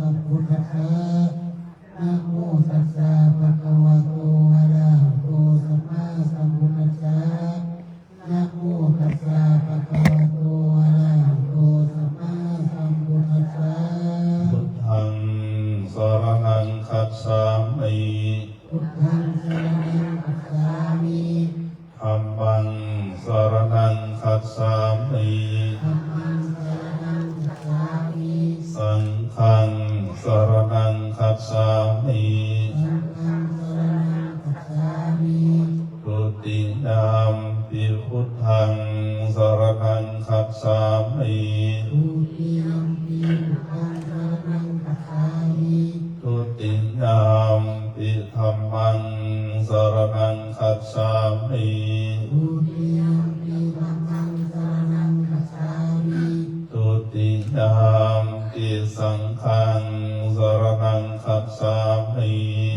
ะ นะโมตัสสะ ภะคะวะโต อะระหะโต สัมมาสัมพุทธัสสะ นะโมตัสสะ ภะคะวะโต อะระหะโต สัมมาสัมพุทธัสสะ พุทธัง สะระณัง คัจฉามิ พุทธัง สะระณัง คัจฉามิ ธัมมัง ສະລະນັງ ຄັດສາມິ ທຳມັງ ສະລະນັງ ຄັດສາມິ ສັງຄັງ ສະລະນັງ ຄັດສາມິ ສັງຄັງ ສະລະນັງ ຄັດສາມິ ທຸຕິຍາມປິ ພຸດທັງ ສະລະນັງ ຄັດສາມິ ທຸຕິຍາມປິ ພຸດທັງ ສະລະນັງ ຄັດສາມິ ທຸຕິຍາມປິ ທຳມັງ ສະລະນັງ ຄັດສາມິ ທຸຕິຍາມປິ ທຳມັງ ສະລະນັງ ຄັດສາມິ ທຸຕິຍາມປິ ສັງຄັງ ສະລະນັງ ຄັດສາມິ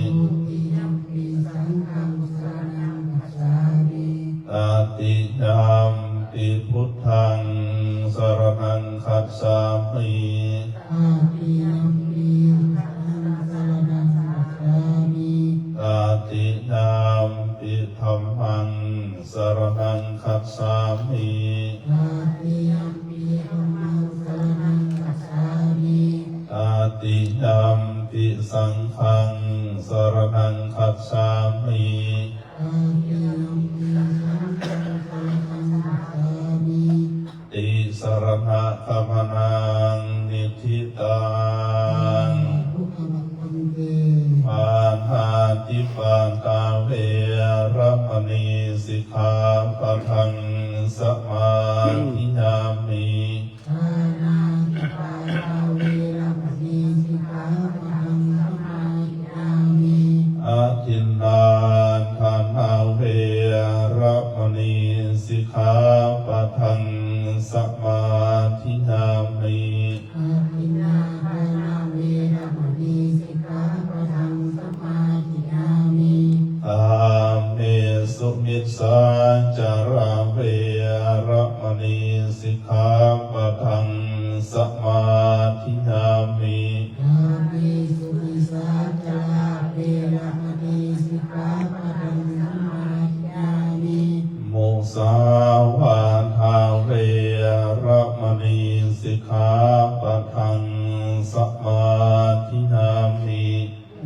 ທຸຕິຍາມປິ ສັງຄັງ ສະລະນັງ ຄັດສາມິ ຕະຕິຍາມປິ ພຸດທັງ ສະລະນັງ ຄັດສາມິ ຕະຕິຍາມປິ ພຸດທັງ ສະລະນັງ ຄັດສາມິ ຕະຕິຍາມປິ ທຳມັງ ສະລະນັງ ຄັດສາມິ ຕະຕິຍາມປິ ທຳມັງ ສະລະນັງ ຄັດສາມິ ຕະຕິຍາມປິ ສັງຄັງ ສະລະນັງ ຄັດສາມິ ຕະຕິຍາມປິ ສັງຄັງ ສະລະນັງ ຄັດສາມິ ຕິສະລະນະກຳມະນັງ ນິດທິຕັງ ທຸກຂະມັງ ພັນເຕ ປານາຕິປາຕາ ເວລະມະນີ ສິກຂາປະທັງ ສະມາທິຍາມິ ປານາຕິປາຕາ ເວລະມະນີ ສິກຂາປະທັງ ສະມາທິຍາມິ ອະທິນນາທານາ ເວລະມະນີ ສິກຂາປະທັງ ສະມາທິຍາມິ ອະທິນນາທານາ ເວລະມະນີ ສິກຂາປະທັງ ສະມາທິຍາມິ ກາເມສຸມິດສາຈາລາ ເວລະມະນີ ສິກຂາປະທັງ ສະມາທິຍາມິ ກາເມສຸມິດສາຈາລາ ເວລະມະນີ ສິກຂາປະທັງ ສະມາທິຍາມິ ມຸສາວາທາ ເວລະມະນີ ສິກຂາປະທັງ ສະມາທິຍາມິ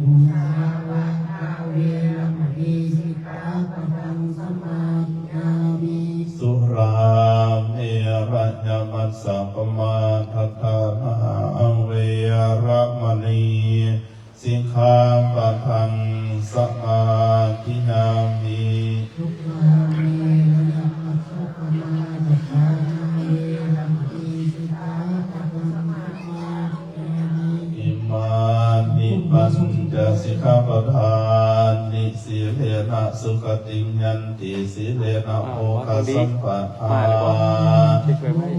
ມຸສາວາທາ ເວລະມະນີ ສິກຂາປະທັງ ສະມາທິຍາມິ ສຸລາເມລະຍະມັດສະປະມາທັດຖານາ ເວລະມະນີ ສິກຂາປະທັງ ສະມາທິຍາມິ ສຸລາເມລະຍະມັດສະປະມາທັດຖານາ ເວລະມະນີ ສິກຂາປະທັງ ສະມາທິຍາມິ ອິມານິປັນຈະສິກຂາປະທານິ ສີເລນະສຸຂະຕິງຍັນຕິ ສີເລນະໂພຄະສັມປະທາ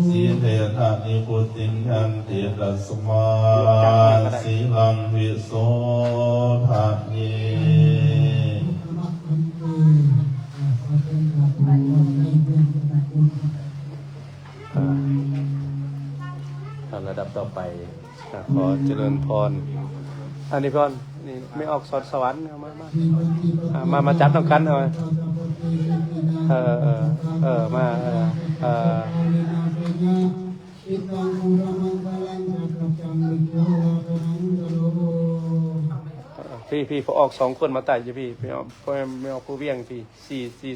ສີເລນະນິບພຸຕິງຍັນຕິ ຕັດສະມາສີລັງວິໂສທະເຍ ເອີ ລະດັບຕໍ່ໄປ ອ່າ ຂໍຈະເລີນພອນ ອັນນີ້ພອນ ນີ້ແມ່ອອກສອນສະຫວັນ ເອົາມາ ມາ ອ່າ ມາ ມາຈັບນຳກັນ ເອົາ ເອີ ເອີ ເອີ ມາ ເອີ ເອີ ພີ່ ພີ່ ພໍ່ອອກສອງຄົນມາໄຕ້ຢູ່ພີ່ ພີ່ອອກ ພໍ່ແມ່ອອກຜູ້ວຽງພີ່ ສີ່ ສີ່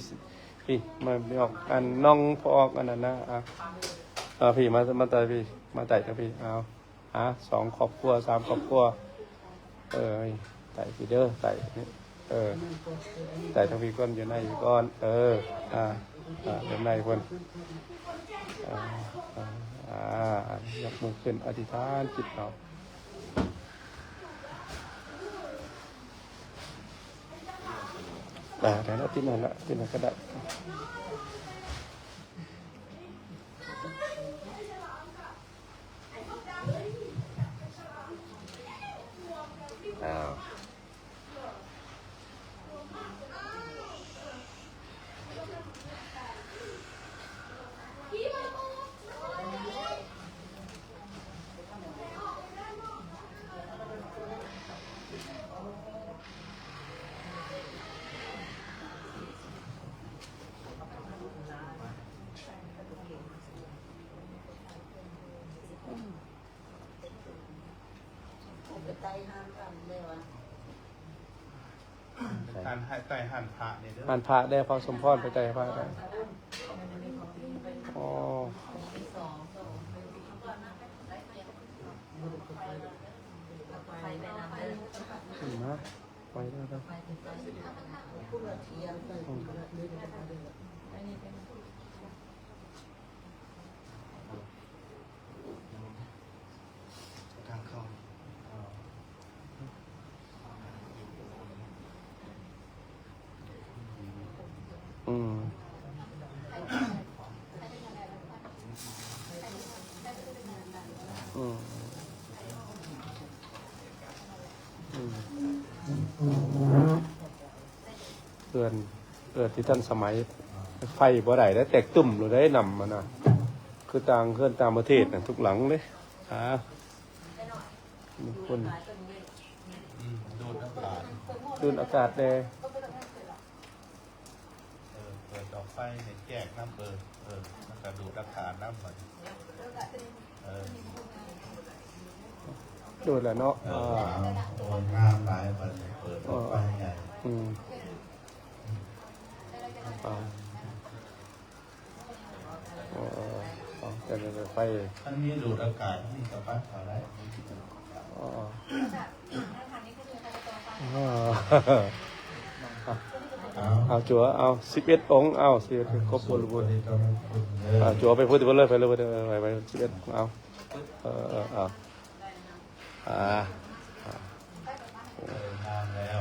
ພີ່ ມາ ແມ່ອອກ ອັນ ນ້ອງພໍ່ອອກ ອັນນັ້ນນະ ອ່າ ອ່າ ພີ່ ມາ ມາໄຕ້ພີ່ ມາໄຕ້ທາງພີ່ ເອົາ ຫາສອງຄອບຄົວ ສາມຄອບຄົວ ເອີ ໄຕ້ພີເດີ ໄຕ້ ເອີ ໄຕ້ທາງພີກ່ອນ ຢູ່ໃນຢູ່ກ່ອນ ເອີ ອ່າ ອ່າ ຢູ່ໃນພຸ້ນ ອ່າ ອ່າ ຍົກມືຂຶ້ນ ອະທິຖານຈິດເອົາ ອ່າ ໄດ້ລະ ຕິດນັ້ນລະ ຕິດນັ້ນກະໄດ້. ອ້າວ. ທ່ານໃຫ້ໄຕ້ຮ້ານພະນີ້ເດີ ຮ້ານພະເດີ ພະສົມພອນໄປໄຕ້ພະໄດ້. ອໍ ຂຶ້ນມາ ໄປເດີ ໄປເດີ ອືມ. ທາງເຂົ້າ ອືມ ອືມ ອືມ. ເຮືອນ ເຮືອນທີ່ທັນສະໄໝ ໄຟບໍ່ໄດ້ແລ້ວ ແຕກຕຶ້ມໂລດເດ້ ນ້ຳຫັ້ນນະ ຄືຕ່າງເຮືອນຕ່າງປະເທດນະ ທຸກຫຼັງເດ້. ອ່າ ຄົນ ອືມ ດູດອາກາດ ດູດອາກາດແດ່. ເອີ ເປີດດອກໄຟໃຫ້ແຈ້ງນຳ ເອີ ເອີ ມັນກະດູດອາກາດນຳບັດນີ້. ເອີ ໂດຍລະເນາະ ເອີ ອ່າ ໂອ້ຍ ງາມຫຼາຍ ບັດນີ້ເປີດອອກໄປໃຫຍ່ ເອີ ອືມ ອ່າ ເອີ ເອີ ເອີ ເອີ ເອີ ໄປ ມັນມີດູດອາກາດ ມີສະບັດເຂົ້າໄດ້ ເອີ ເອີ ເອີ ເອົາ ເອົາ ຈົວ ເອົາ ສິບເອັດອົງ ເອົາ ສິບເອັດ ຄົບບໍລິບູນ ເອີ ຈົວໄປພຸ້ນ ໄປເລີຍ ໄປເລີຍ ໄປເລີຍ ໄປ ໄປ ສິບເອັດ ເອົາ ເອີ ເອີ ເອົາ ອ່າ ເອີ ງາມແລ້ວ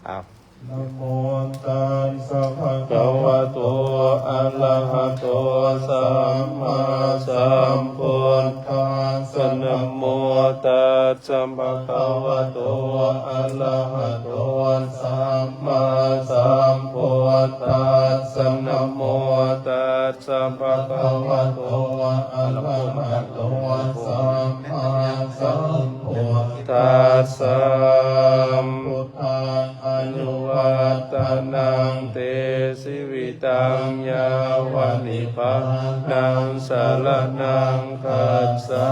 ເອົາ ນະໂມຕັດສະ ພະຄະວະໂຕ ອະລະຫະໂຕ ສຳມາສຳພຸດທັດສະ ນະໂມຕັດສະ ພະຄະວະໂຕ ອະລະຫະໂຕ ສຳມາສຳພຸດທັດສະ ນະໂມຕັດສະ ພະຄະວະໂຕ ອະລະຫະໂຕ ສຳມາສຳພຸດທັດສະ ທາງ ອາຍຸວັດທະນັງ ເຕ ຊີວິຕັງ ຍາວະ ນິບພານັງ ສະລະນັງ ຄັດສາ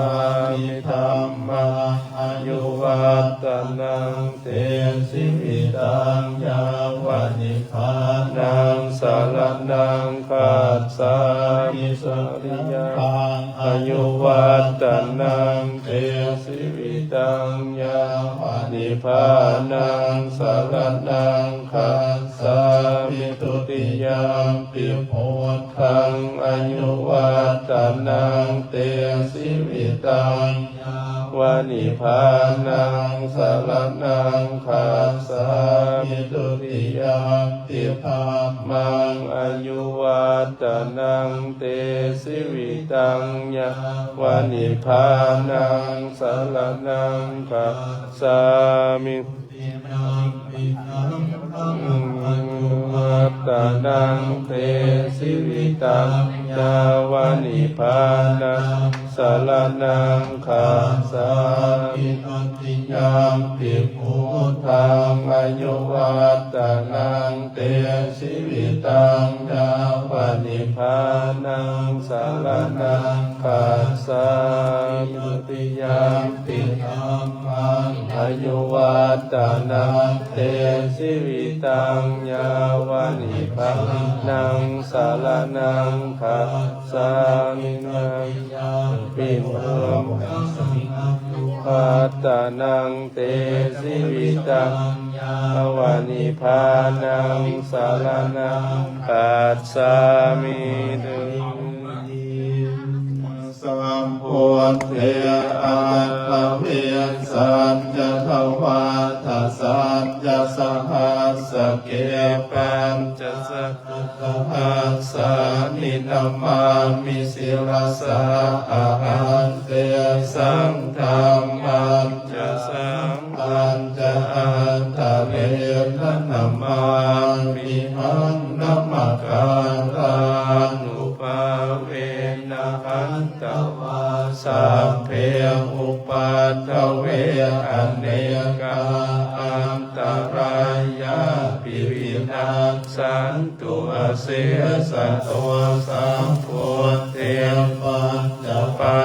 ມິ ທຳມັງ ອາຍຸວັດທະນັງ ເຕ ຊີວິຕັງ ຍາວະ ນິບພານັງ ສະລະນັງ ຄັດສາມິ ຕະຕິຍະ ອາຍຸວັດທະນັງ ເຕ ຊີວິຕັງ ຍາວະ ນິບພານັງ ສະລະນັງ ຄັດສາມິ ທຸຕິຍຳປິ ພຸດທັງ ອາຍຸວັດທະນັງ ເຕ ຊີວິຕັງ ຍາວະ ນິບພານັງ ສະລະນັງ ຄັດສາມິ ທຸຕິຍຳປິ ທຳມັງ ອາຍຸວັດທະນັງ ເຕ ຊີວິຕັງ ຍາວະ ນິບພານັງ ສະລະນັງ ຄັດສາມິ ຍຳປິ ທຳມັງ ອາຍຸວັດທະນັງ ເຕ ຊີວິຕັງ ຍາວະ ນິບພານັງ ສະລະນັງ ຄັດສາມິ ຕະຕິຍຳປິ ພຸດທັງ ອາຍຸວັດທະນັງ ເຕ ຊີວິຕັງ ຍາວະ ນິບພານັງ ສະລະນັງ ຄັດສາມິ ຕະຕິຍຳປິ ທຳມັງ ອາຍຸວັດທະນັງ ເຕ ຊີວິຕັງ ຍາວະ ນິບພານັງ ສະລະນັງ ຄັດສາມິ ຕະຕິຍຳປິ ທຳມັງ ອາຍຸວັດທະນັງ ເຕ ຊີວິຕັງ ຍາວະ ນິບພານັງ ສະລະນັງ ຄັດສາມິ ເທີນ. ສຳພຸດເທ ອັດຖະວິສສັນຈະທະວັດຖະສັນຈະ ສະຫັດສະເກ ປັນຈະສະ ສະຫັດສາມິ ນະມາມິ ສິລະສາ ອະຫັນເຕ ສັງ ທຳມັນຈະ ສັງ ປັນຈະ ອັນຕະເລນະ ນະມາມິຫັງ ນະມະກາລານຸພາເວນະ ຫັນ ຕະວາ ສັບເພ ອຸປັດທະເວ ອະເນກາ ອັນຕະລາຍາປິ ວິນາສສັນຕຸ ອະເສສະໂຕ ສຳພຸດເທ ປັນຈະ ປັ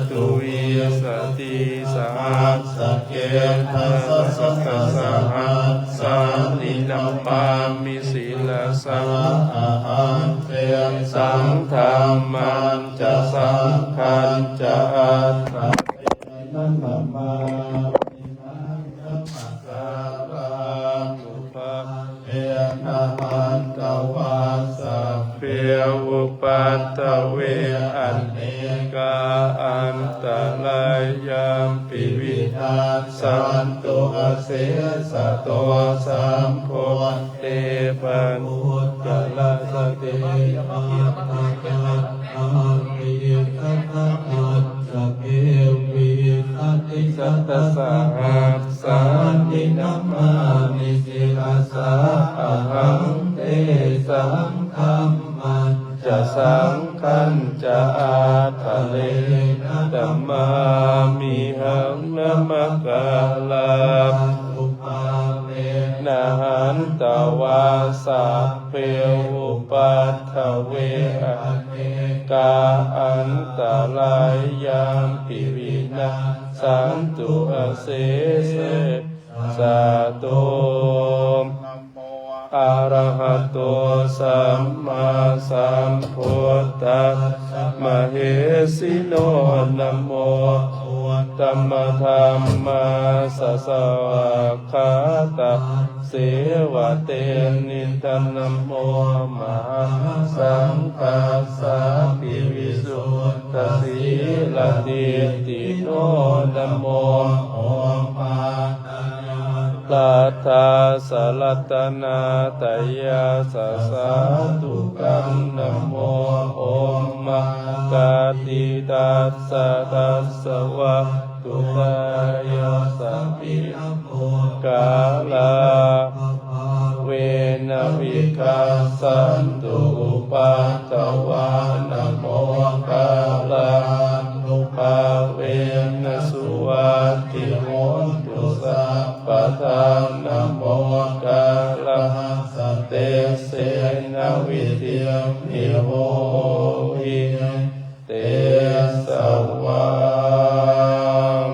ตุวิสติสหัสสะเก ทัสสะสัตตะสหัสสานิ นะมามิ ศิรสาอะหัง เตสัง ธัมมัญจะสังฆัญจะ อัฏฐะเตนะ นะมามิหัง นะมะการานุภาเวนะ หันตะวา สัพเพ อุปัฏฐะเว อะเนกา อันตะรายามปิ วินาสสันตุ อเสสะโต สัพพันเต พะพุทธรัตเต อัตถะกัตถา ติสะหัสสะเก วิสติสะหัสสานิ นะมามิ ศิรสาอะหัง เตสัง ธัมมัญจะสังฆัญจะ อัฏฐะเตนะ นะมามิหัง นะมะการานุภาเวนะ หันตะวา สัพเพ อุปัฏฐะเว อะเนกา อันตะรายามปิ วินาสสันตุ อเสสะโต อะระหะโต สัมມາສຳພຸດທັດສະ ມະເຫສິໂນ ນະໂມ ໂອດຕະມະທຳມາສະ ສະຫວາກຂາຕະ ເສວະເຕນະ ນະໂມ ມະຫາສັງຄັດສາ ວິສຸດທະສີລະດິດຖິໂນ ນະໂມ ໂອພາທະຍາ ລັດຖາສະລັດຕະນາຕະຍາສະ ສາທຸກັງ ນະໂມ ໂອມາກາຕິຕັດສະ ຕັດສະວະ ຕຸຕາຍາສະ ພິນະໂມກາລາ ພະພາເວນະ ວິຄັດສັນຕຸ ອຸປັດຖະວາ ນະໂມກາລານຸພາເວນະ ສຸວັດທິໂຫນຕຸ ສັບປະທາ ນະໂມກາລາສະ ເຕເສນະ ວິທິງ ວິໂຫຫິ ເຕສະວັງ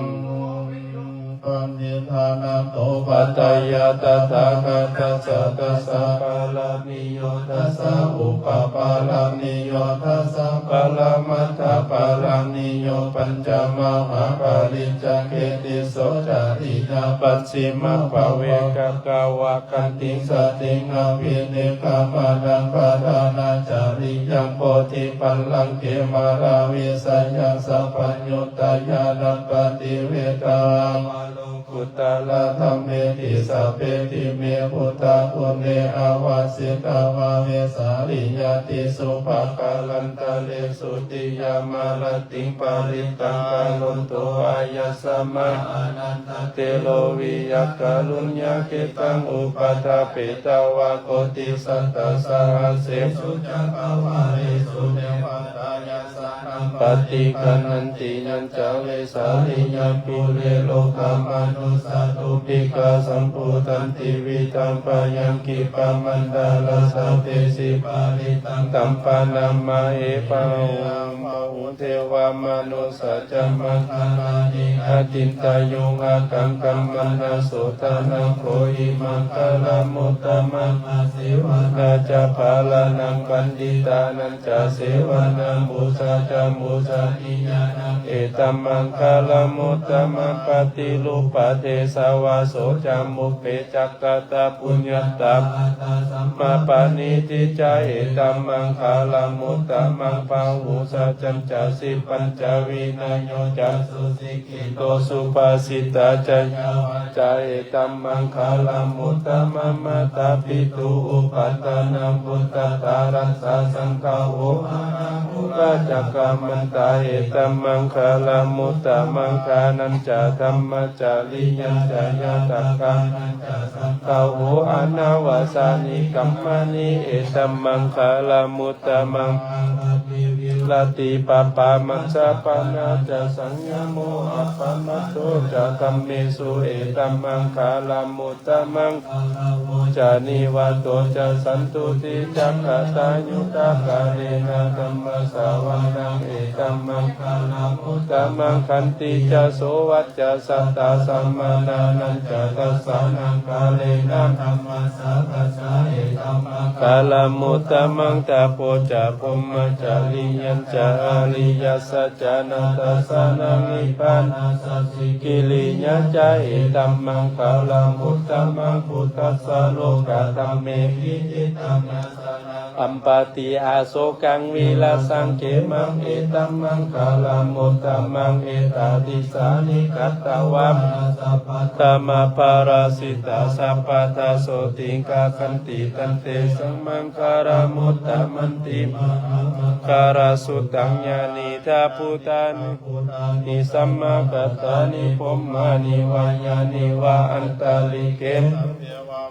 ປະນິທານະໂຕ ປັດຈະຍະຕະຖາຄະຕັດສະ ຕະສະ ກາລະນິໂຍ ຕະສະ ອຸປະປາລະນິໂຍ ຕະສະ ປະລະມັດຖະປາລະນິໂຍ ປັນຈະມະຫາປະລິດຈະເກຕິໂສ ຈະລິຍາປັດ ຊິມະພະເວກະກະວະກັນຕິງ ສະຕິງ ອະພິນິກະມະນັງ ປະທານະຈະລິຍັງ ໂພທິບັນລັງເກ ມາລາວິສະຍັງ ສັບພະຍຸດຕະຍານະປະຕິເວທາ ອາວາໂລກຸດຕະລະທຳເມຕິ ສັບເພຕິເມ ພຸດທະກຸເນ ອາວາສິດຖາວາ ເວສາລິຍະຕິສຸພະກາລັນຕະເລ ສຸຕິຍາມາລະຕິງ ປະລິດຕັງ ກະໂລໂຕ ອາຍະສະມາ ອານັນ ເຕໂລ ວິຍະກະລຸນຍາກິຕັງ ອຸປະຖະເປຕະວາ ໂກຕິສັດຕະສະຫັດເສສຸ ຈັກກະວາເລສຸ ເທວະຕາ ຍະສານັງ ປະຕິກະນັນຕິ ຍັນຈະ ເວສາລິຍະ ປຸເຣ ໂລກາມະນຸດສະ ຕຸມປິກາ ສຳພູຕັນ ຕີວິຕັງ ພະຍັງ ຄີປະມັນດາລະ ສະເພ ສິປະລິດຕັງ ຕັມປະນາມະ ເອ ພະຫຸ ພະຫຸ ເທວະມະນຸດສະ ຈະມັງຄະລານິ ອະຈິນຕະຍຸງ ອາກັງກະມະນະ ໂສທານັງ ໂຄຫິ ມັງຄະລະມຸດຕະມັງ ອາເສວະນາ ຈະ ພາລານັງ ບັນດິຕານັນຈະ ເສວະນາ ປູຊາ ຈະ ປູຊານິຍານັງ ເອຕະມັງຄະລະມຸດຕະມັງ ປະຕິຮູບປະເທສະວາໂສ ຈະ ມຸບເປ ຈະ ກະຕະປຸນຍະຕາ ອັດຕະສຳມາປະນິທິ ຈະ ເອຕະມັງຄະລະມຸດຕະມັງ ພະຫຸສະຈັນຈະ ສິບປັນຈະ ວິນະໂຍ ຈະ ສຸສິກຂິໂຕ ສຸພາສິຕາ ຈະ ຍາວາຈາ ເອຕະມັງຄະລະມຸດຕະມັງ ມາຕາປິຕຸ ອຸປັດຖານັງ ພຸດທະທາຣັດສະ ສັງຄະໂຫ ອານາ ປູຣາ ຈັກກະມັນຕາ ເອຕະມັງຄະລະມຸດຕະມັງ ທານັນຈະ ທຳມະຈະລິຍັນຈະ ຍາຕະການັນຈະ ສັງຄະໂຫ ອານາວາສານິ ກຳມານິ ເອຕະມັງຄະລະມຸດຕະມັງ ອາລະຕິ ວິລະຕິ ປະປາ ມັດສະປະນາ ຈະ ສັງຍະໂມ ອະປະມາໂທ ຈະ ທຳເມສຸ ເອຕະມັງຄະລະມຸດຕະມັງ ກາລະໂວ ຈະ ນິວາໂຕ ຈະ ສັນຕຸຕິ ຈະ ກະຕະຍູຕາ ກາເລນະ ທຳມະສະວະນັງ ເອ Dhammaṃ gaṇhāmuttamaṃ. Khanti ca sovacassatā samaṇānañca dassanaṃ kālena dhammasākacchā etammaṅgalamuttamaṃ. Tapo ca brahmacariyañca ariyasaccāna dassanaṃ nibbānasacchikiriyā ca etammaṅgalamuttamaṃ. Phuṭṭhassa lokadhammehi cittaṃ yassa na kampati asokaṃ virajaṃ khemaṃ etammaṅgalamuttamaṃ. Etādisāni katvāna sabbatthamaparājitā sabbattha sotthiṃ gacchanti tantesaṃ maṅgalamuttamanti. Mahāmaṅgalasuttaṃ. Yānīdha bhūtāni bhūtāni samāgatāni bhummāni vā yāni va antalikkhe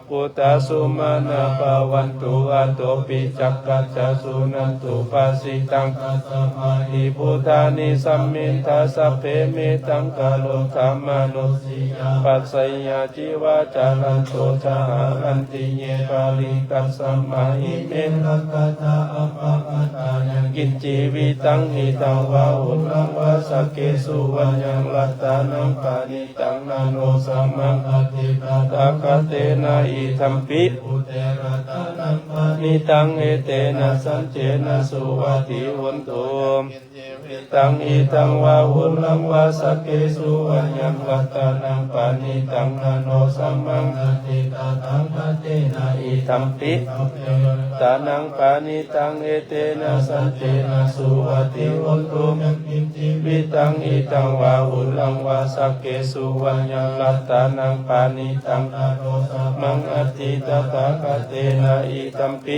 bhūtā sumanā bhavantu athopi sakkacca suṇantu bhāsitaṃ. Tasmā hi bhūtā nisāmetha sabbe mettaṃ karotha mānusiyā pajāya ceva caranto saha haranti ye baliṃ tasmā hi ne rakkhatha appamattā. Yaṃ kiñci vittaṃ idha vā huraṃ vā saggesu vā yaṃ ratanaṃ paṇī taṃ na no samaṃ atthi tathāgatena idampi buddhe ratanaṃ paṇītaṃ etena saccena suvatthi hotu. Taṃ idha vā huraṃ vā saggesu vā yaṃ ratanaṃ paṇītaṃ na no samaṃ atthi tathāgatena idampi ratanaṃ paṇītaṃ etena saccena suvatthi hotu. Yaṃ kiñci vittaṃ idha vā huraṃ vā saggesu vā yaṃ ratanaṃ paṇītaṃ na no samaṃ atthi tathāgatena idampi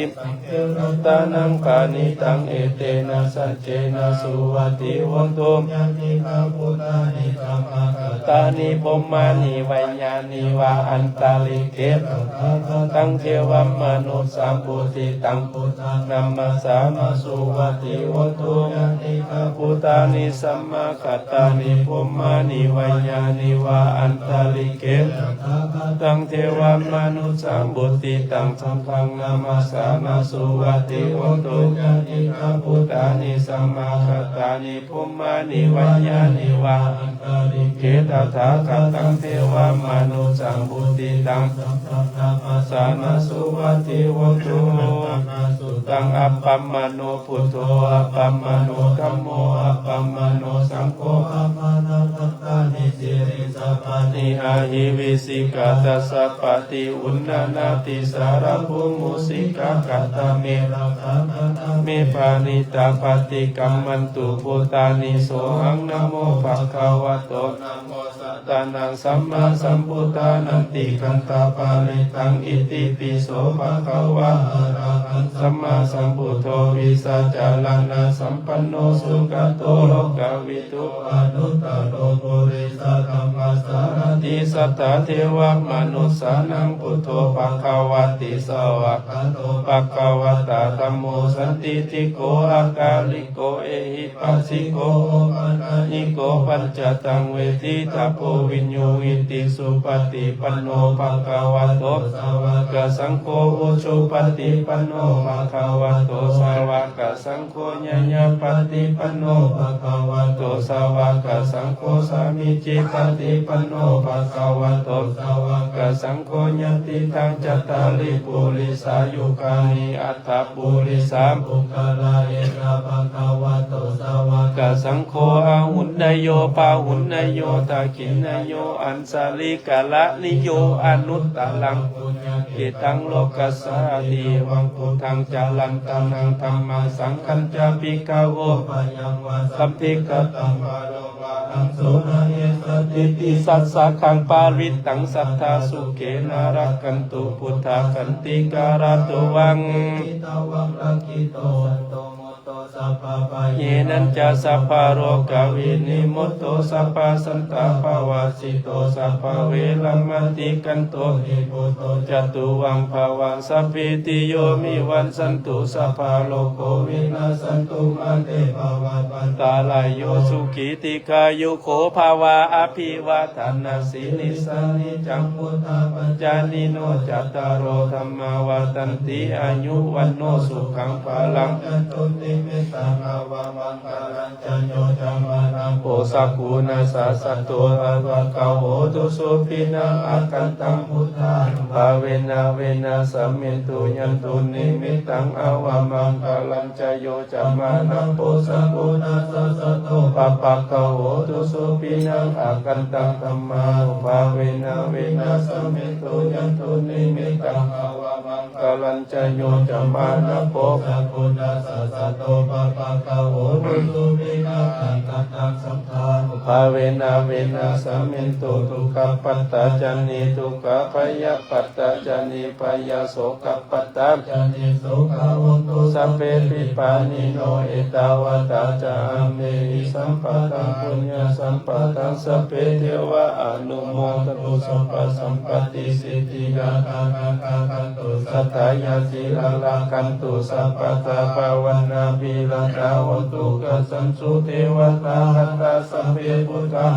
ratanaṃ paṇītaṃ etena saccena suvatthi hotu. Yānīdha bhūtāni samāgatāni bhummāni vā yāni va antalikkhe tathāgataṃ devamanussapūjitaṃ buddhaṃ namassāma suvatthi hotu. Yānīdha bhūtāni samāgatāni bhummāni vā yāni va antalikkhe tathāgataṃ devamanussapūjitaṃ saṅghaṃ namassāma suvatthi hotu. Yānīdha bhūtāni samāgatāni bhummāni vā yāni va antalikkhe tathāgataṃ devamanussapūjitaṃ saṅghaṃ namassāma suvatthi hotu. Ratanaṃ suttaṃ. Appamāṇo buddho, appamāṇo dhammo, appamāṇo saṅgho, pamāṇavantāni sirīsapāni, ahi vicchikā dasapādi uṇṇānābhī sarabū mūsikā. Katā me rakkhā, katā me parittā, paṭikkamantu bhūtāni. Sohaṃ namo bhagavato, namo sattannaṃ sammāsambuddhānanti. Khandhaparittaṃ. Itipi so bhagavā arahaṃ sammāsambuddho vijjācaraṇasampanno sugato lokavidū anuttaro purisadammasārathi satthā devamanussānaṃ buddho bhagavāti. Svākkhāto bhagavatā dhammo sandiṭṭhiko akāliko ehipassiko opanayiko paccattaṃ veditabbo viññūhīti. Supaṭipanno bhagavato sāvakasaṅgho, ujupaṭipanno bhagavato sāvakasaṅgho, ñāyapaṭipanno bhagavato sāvakasaṅgho, sāmīcipaṭipanno bhagavato sāvakasaṅgho, yadidaṃ cattāri purisayugāni aṭṭha purisapuggalā, esa bhagavato sāvakasaṅgho, āhuneyyo pāhuneyyo dakkhiṇeyyo añjalikaraṇīyo, anuttaraṃ puññakkhettaṃ lokassāti. Evaṃ buddhaṃ sarantānaṃ dhammaṃ saṅghañca bhikkhavo, bhayaṃ vā sambhikkhataṃ paro vā aṃso na esa diṭṭhi sacchakhaṃ parittaṃ sadā sukhena rakkhantu buddhakantikarāturaṃ. Jitaṃ vaṃ rakkhito santo mutto sabbabhayānañca sabbarogavinimutto sabbasantāpavajjito sabbaveramatikkanto nibbuto ca tuvaṃ bhava. Sabbītiyo vivajjantu sabbarogo vinassatu mā te bhavatvantarāyo sukhī dīghāyuko bhava. Abhivādanasīlissa niccaṃ vuḍḍhāpacāyino cattāro dhammā vaḍḍhanti āyu vaṇṇo sukhaṃ balaṃ. Cattuṃ nimittānava maṅgalaṃ จโย จะมานะโพ สักขุณัสสะ สัตโต ปะปะกะโห ตุสุขินัง อาคันตัง พุทธานุภาเวนะ เวนะ สะเมนตุ ยันตุ นิมิตตัง อาวะมังคะลัญ จโย จะมานะโพ สักขุณัสสะ สัตโต ปะปะกะโห ตุสุขินัง อาคันตัง ธัมมานุภาเวนะ เวนะ สะเมนตุ ยันตุ นิมิตตัง อาวะมังคะลัญ จโย จะมานะโพ สักขุณัสสะ สัตโต ปะปะกะโห ตุสุขินัง อาคันตัง สังฆานุภาเวนะ เวนะ สะเมนตุ ทุกขะปัตตา จะ นิ ทุกขะ ภยะปัตตา จะ นิ พยะ โสกะ ปัตตา จะ นิ โสกะ โหนตุ สัพเพ ปิ ปาณิโน เอตาวะตา จะ อัมเมหิ สัมปะตัง ปุญญะ สัมปะตัง สัพเพ เทวะ อนุโมทันตุ สัพพะ สัมปะติ สิทธิยา ฐานะ รักขันตุ สัตถายา สีลัง รักขันตุ สัพพะทา ภาวะนา ภิรมะตา โหนตุ ขัสสันตุ เทวะตา คตา สัพเพ พุทธา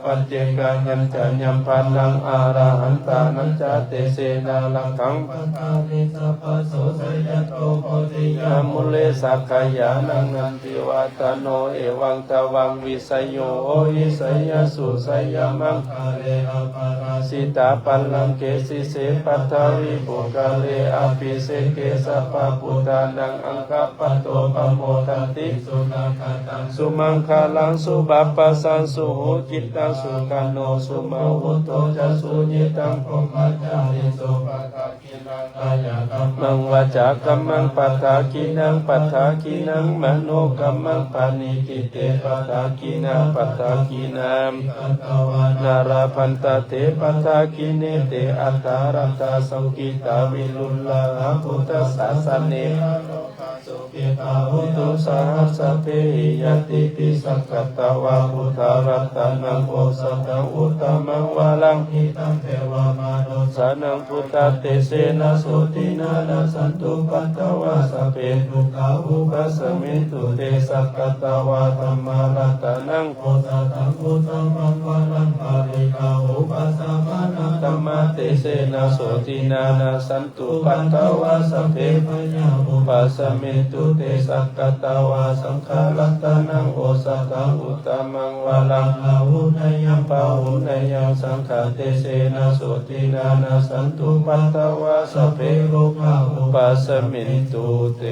ปัจเจกานัญจะ ยัง พะลัง อรหันตานัญจะ เตเสนะ รักขัง ปัตตานิ สัพพะโส สะยันโต โพธิยา มูเล สักขะยานัง นันทิวาทะโน เอวัง ตวัง วิสโย โหหิ สะยะสุ สะยะมังคะเล อปะรา สิตา ปัลลังเก สิเส ปัททะวิ ปุคคะเล อะภิเสเก สัพพะ พุทธานัง อังคะปะโต ปะโมทะติ สุนักขะตัง สุมังคะลัง สุภะปะสสัง สุหุจิตัง สุขะโน สุมะหุโต จะ สุยิตัง พรหมจาริสุ ปะทะ มัง วาจากัมมัง ปัตถะกิณัง ปัตถะกิณัง มโนกัมมัง ปะหิทิเต ปัตถะกิณา ปัตถะกิณา นาลาภันตะเต ปัตถะกิณเณ เต อัตถะรัตถะ สุขิตา วิรุลลาหา พุทธสาสะเน สุขิตา หุนตุ สะหัสสะเภ หิ ญาติปิ สักขะตะวา พุทธะรัตตะนัง โอสะถัง อุตตะมัง วะรัง หิตัง เทวะมະนุสสานัง พุทธะเตเสนะ โสตินา นะ สันตุ ปัตถะวา สัพเพ ทุกขา อุปัสสะเมนตุ เต สักขะตะวา ธัมมะรัตตะนัง โอสะถัง อุตตะมัง วะรัง ปะริตตา อุปัสสะมะนะ ธัมมะเตเสนะ โสตินา นะ สัน ตุ ปัตถะวา สัพเพ พะยา อุปัสสะเมนตุ เต สักขะตะวา สังฆะรัตตะนัง โอสะถัง อุตตะมัง วะรัง อาหุเนยัง ปะหุเนยัง สังฆะเตเสนะ โสตินา นะ สันตุ ปัตถะวา สัพเพ โรคา อุปัสสะเมนตุ เต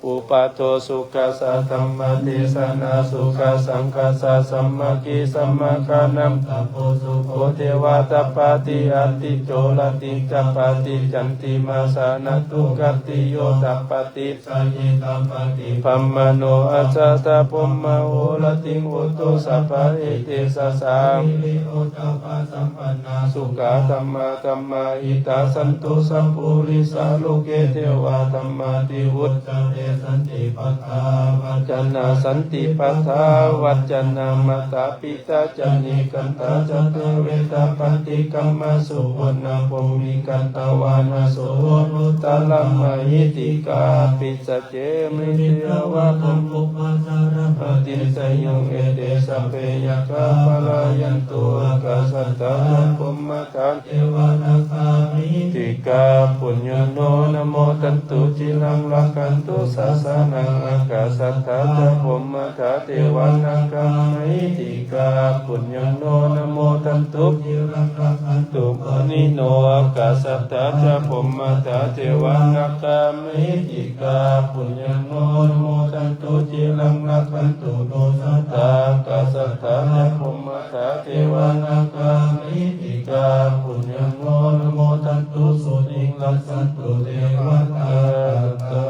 อุปาโท สุขัสสะ ธัมมะเตสะนา สุขัสสังฆัสสะ สัมมาทิฏฐิ สัมมาญาณัง ตะโพ สุโข เทวา ตะปาติ อาทิตโย รติง ตะปาติ จันติมา สานะ ทุกขติโย ตะปาติ สะยิ ตะปาติ พรหมโน อัสสะ ตะพรหมะ โหรติง อุตโต สะพะ เอเตสะ สา หิริโอตปะ สัมปันนา สุขะ ธัมมา ธัมมาหิตา สันตุ สัพปุริสา โลเก เทวา ธัมมาทิ วุจจะเต สันติปัฏฐา วัจจะนา สันติปัฏฐา วัจจะนา มาตา ปิตา จะ นิคันธา จะ เต เวทา ปะติคัมมา สุวัณณภูมิ คันธะวานะ สุโหนุตตะระ มะหิทธิกา ปิสะ เจ มิติ ยะวะ กัมภุปะ ชะระปะติ สะยุง เอเต สัพเพ ยักขา ปะลายันตุ อາກາສັດຖາ ຈະ ພົມມະທາ ເທວາ ນາກາ ມະຫິດຖິກາ ປຸນຍະໂນ ອະນຸໂມທັນຕຸ ຈິລັງ ລັກຂັນຕຸ ສາສະນັງ ອາກາສັດຖາ ຈະ ພົມມະທາ ເທວາ ນາກາ ມະຫິດຖິກາ ປຸນຍະໂນ ອະນຸໂມທັນຕຸ ຈິລັງ ລັກຂັນຕຸ ມະຫິໂນ ອາກາສັດຖາ ຈະ ພົມມະທາ ເທວາ ນາກາ ມະຫິດຖິກາ ປຸນຍະໂນ ອະນຸໂມທັນຕຸ ຈິລັງ ລັກຂັນຕຸ ໂນ ສັດຖາ ອາກາສັດຖາ ຈະ ພົມມະທາ ເທວາ ນາກາ ມະຫິດຖິກາ ປຸນຍະໂນ ອະນຸໂມທັນຕຸ ໂສຕິງ ລັກຂັນຕຸ ເທວະຕາ ຕາ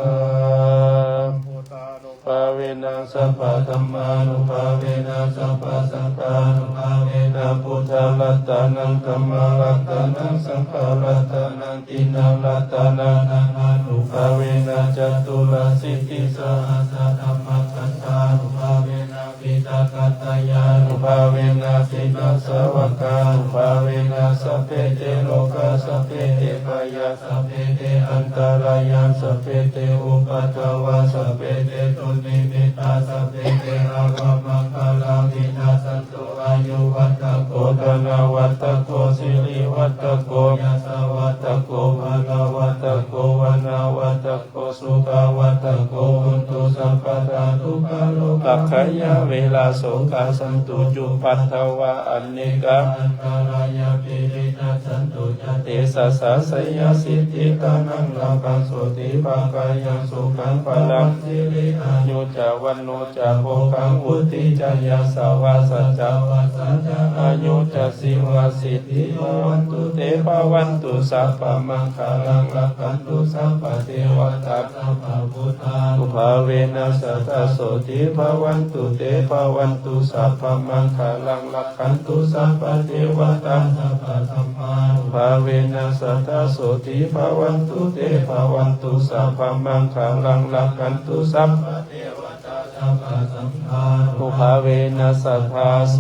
ພາເວນະ ສັບພະທຳມານຸພາເວນະ ສັບພະສັງຄານຸພາເວນະ ພຸດທະລັດຕະນັງ ທຳມະລັດຕະນັງ ສັງຄະລັດຕະນັງ ທິນນະລັດຕະນານັງອະນຸພາເວນະ ຈະຕຸລະສິດທິສະຫັດສະທຳມະກັນທານຸພາເວນະ ປິຕະກັດຕະຍານຸພາເວນະ ສິນນະສາວະການຸພາເວນະ ສັບເພເຕໂລກາ ສັບເພເຕພະຍາ ສັບເພເຕອັນຕະລາຍາ ສັບເພເຕອຸປັດທະວາ ສັບເພເຕດຸນນິມິດຕາ ສັບເພເຕອາວະມັງຄະລາ ວິນາສັນ ອາຍຸວັດທະໂກ ທະນະວັດທະໂກ ສິລິວັດທະໂກ ຍະສະວັດທະໂກ ພະລະວັດທະໂກ ວັນນະວັດທະໂກ ສຸຂ ພະວັດຕະໂກ ໂຫນຕຸ ສັບພະດາ ທຸກຂະໂລກາ ພະຍາເວລາ ໂສກາ ສັນຕຸ ຈຸປັດຖະວາ ອະເນກາ ອັນຕະລາຍາ ປີຕິນະ ສັນຕຸ ຈະ ເຕຊະສາ ໄຊຍະສິດທິ ທະນັງ ລາພັງ ໂສຕິ ພະກາຍັງ ສຸຂັງ ພະລັງ ສິລິ ອາຍຸ ຈະ ວັນໂນ ຈະ ໂພຄັງ ວຸດທິ ຈະ ຍະສະວາ ສັດຈະ ວາສາ ຈະ ອາຍຸ ຈະ ຊີວະ ສິດທິ ພະວັນຕຸ ເຕ ພະວັນຕຸ ສັບພະມັງຄະລັງ ລັກຂັນຕຸ ສັບພະເທວະຕາ ສັບພະພຸດທານຸພາເວນະ ສະດາໂສຕິ ພະວັນຕຸ ເຕ ພະວັນຕຸ ສັບພະມັງຄະລັງ ລັກຂັນຕຸ ສັບພະເທວະຕາ ສັບພະສັມມານຸພາເວນະ ສະດາໂສຕິ ພະວັນຕຸ ເຕ ພະວັນຕຸ ສັບພະມັງຄະລັງ ລັກຂັນຕຸ ສັບພະເທວະຕາ ສັບພະສັມມານຸພາເວນະ ສະດາໂສ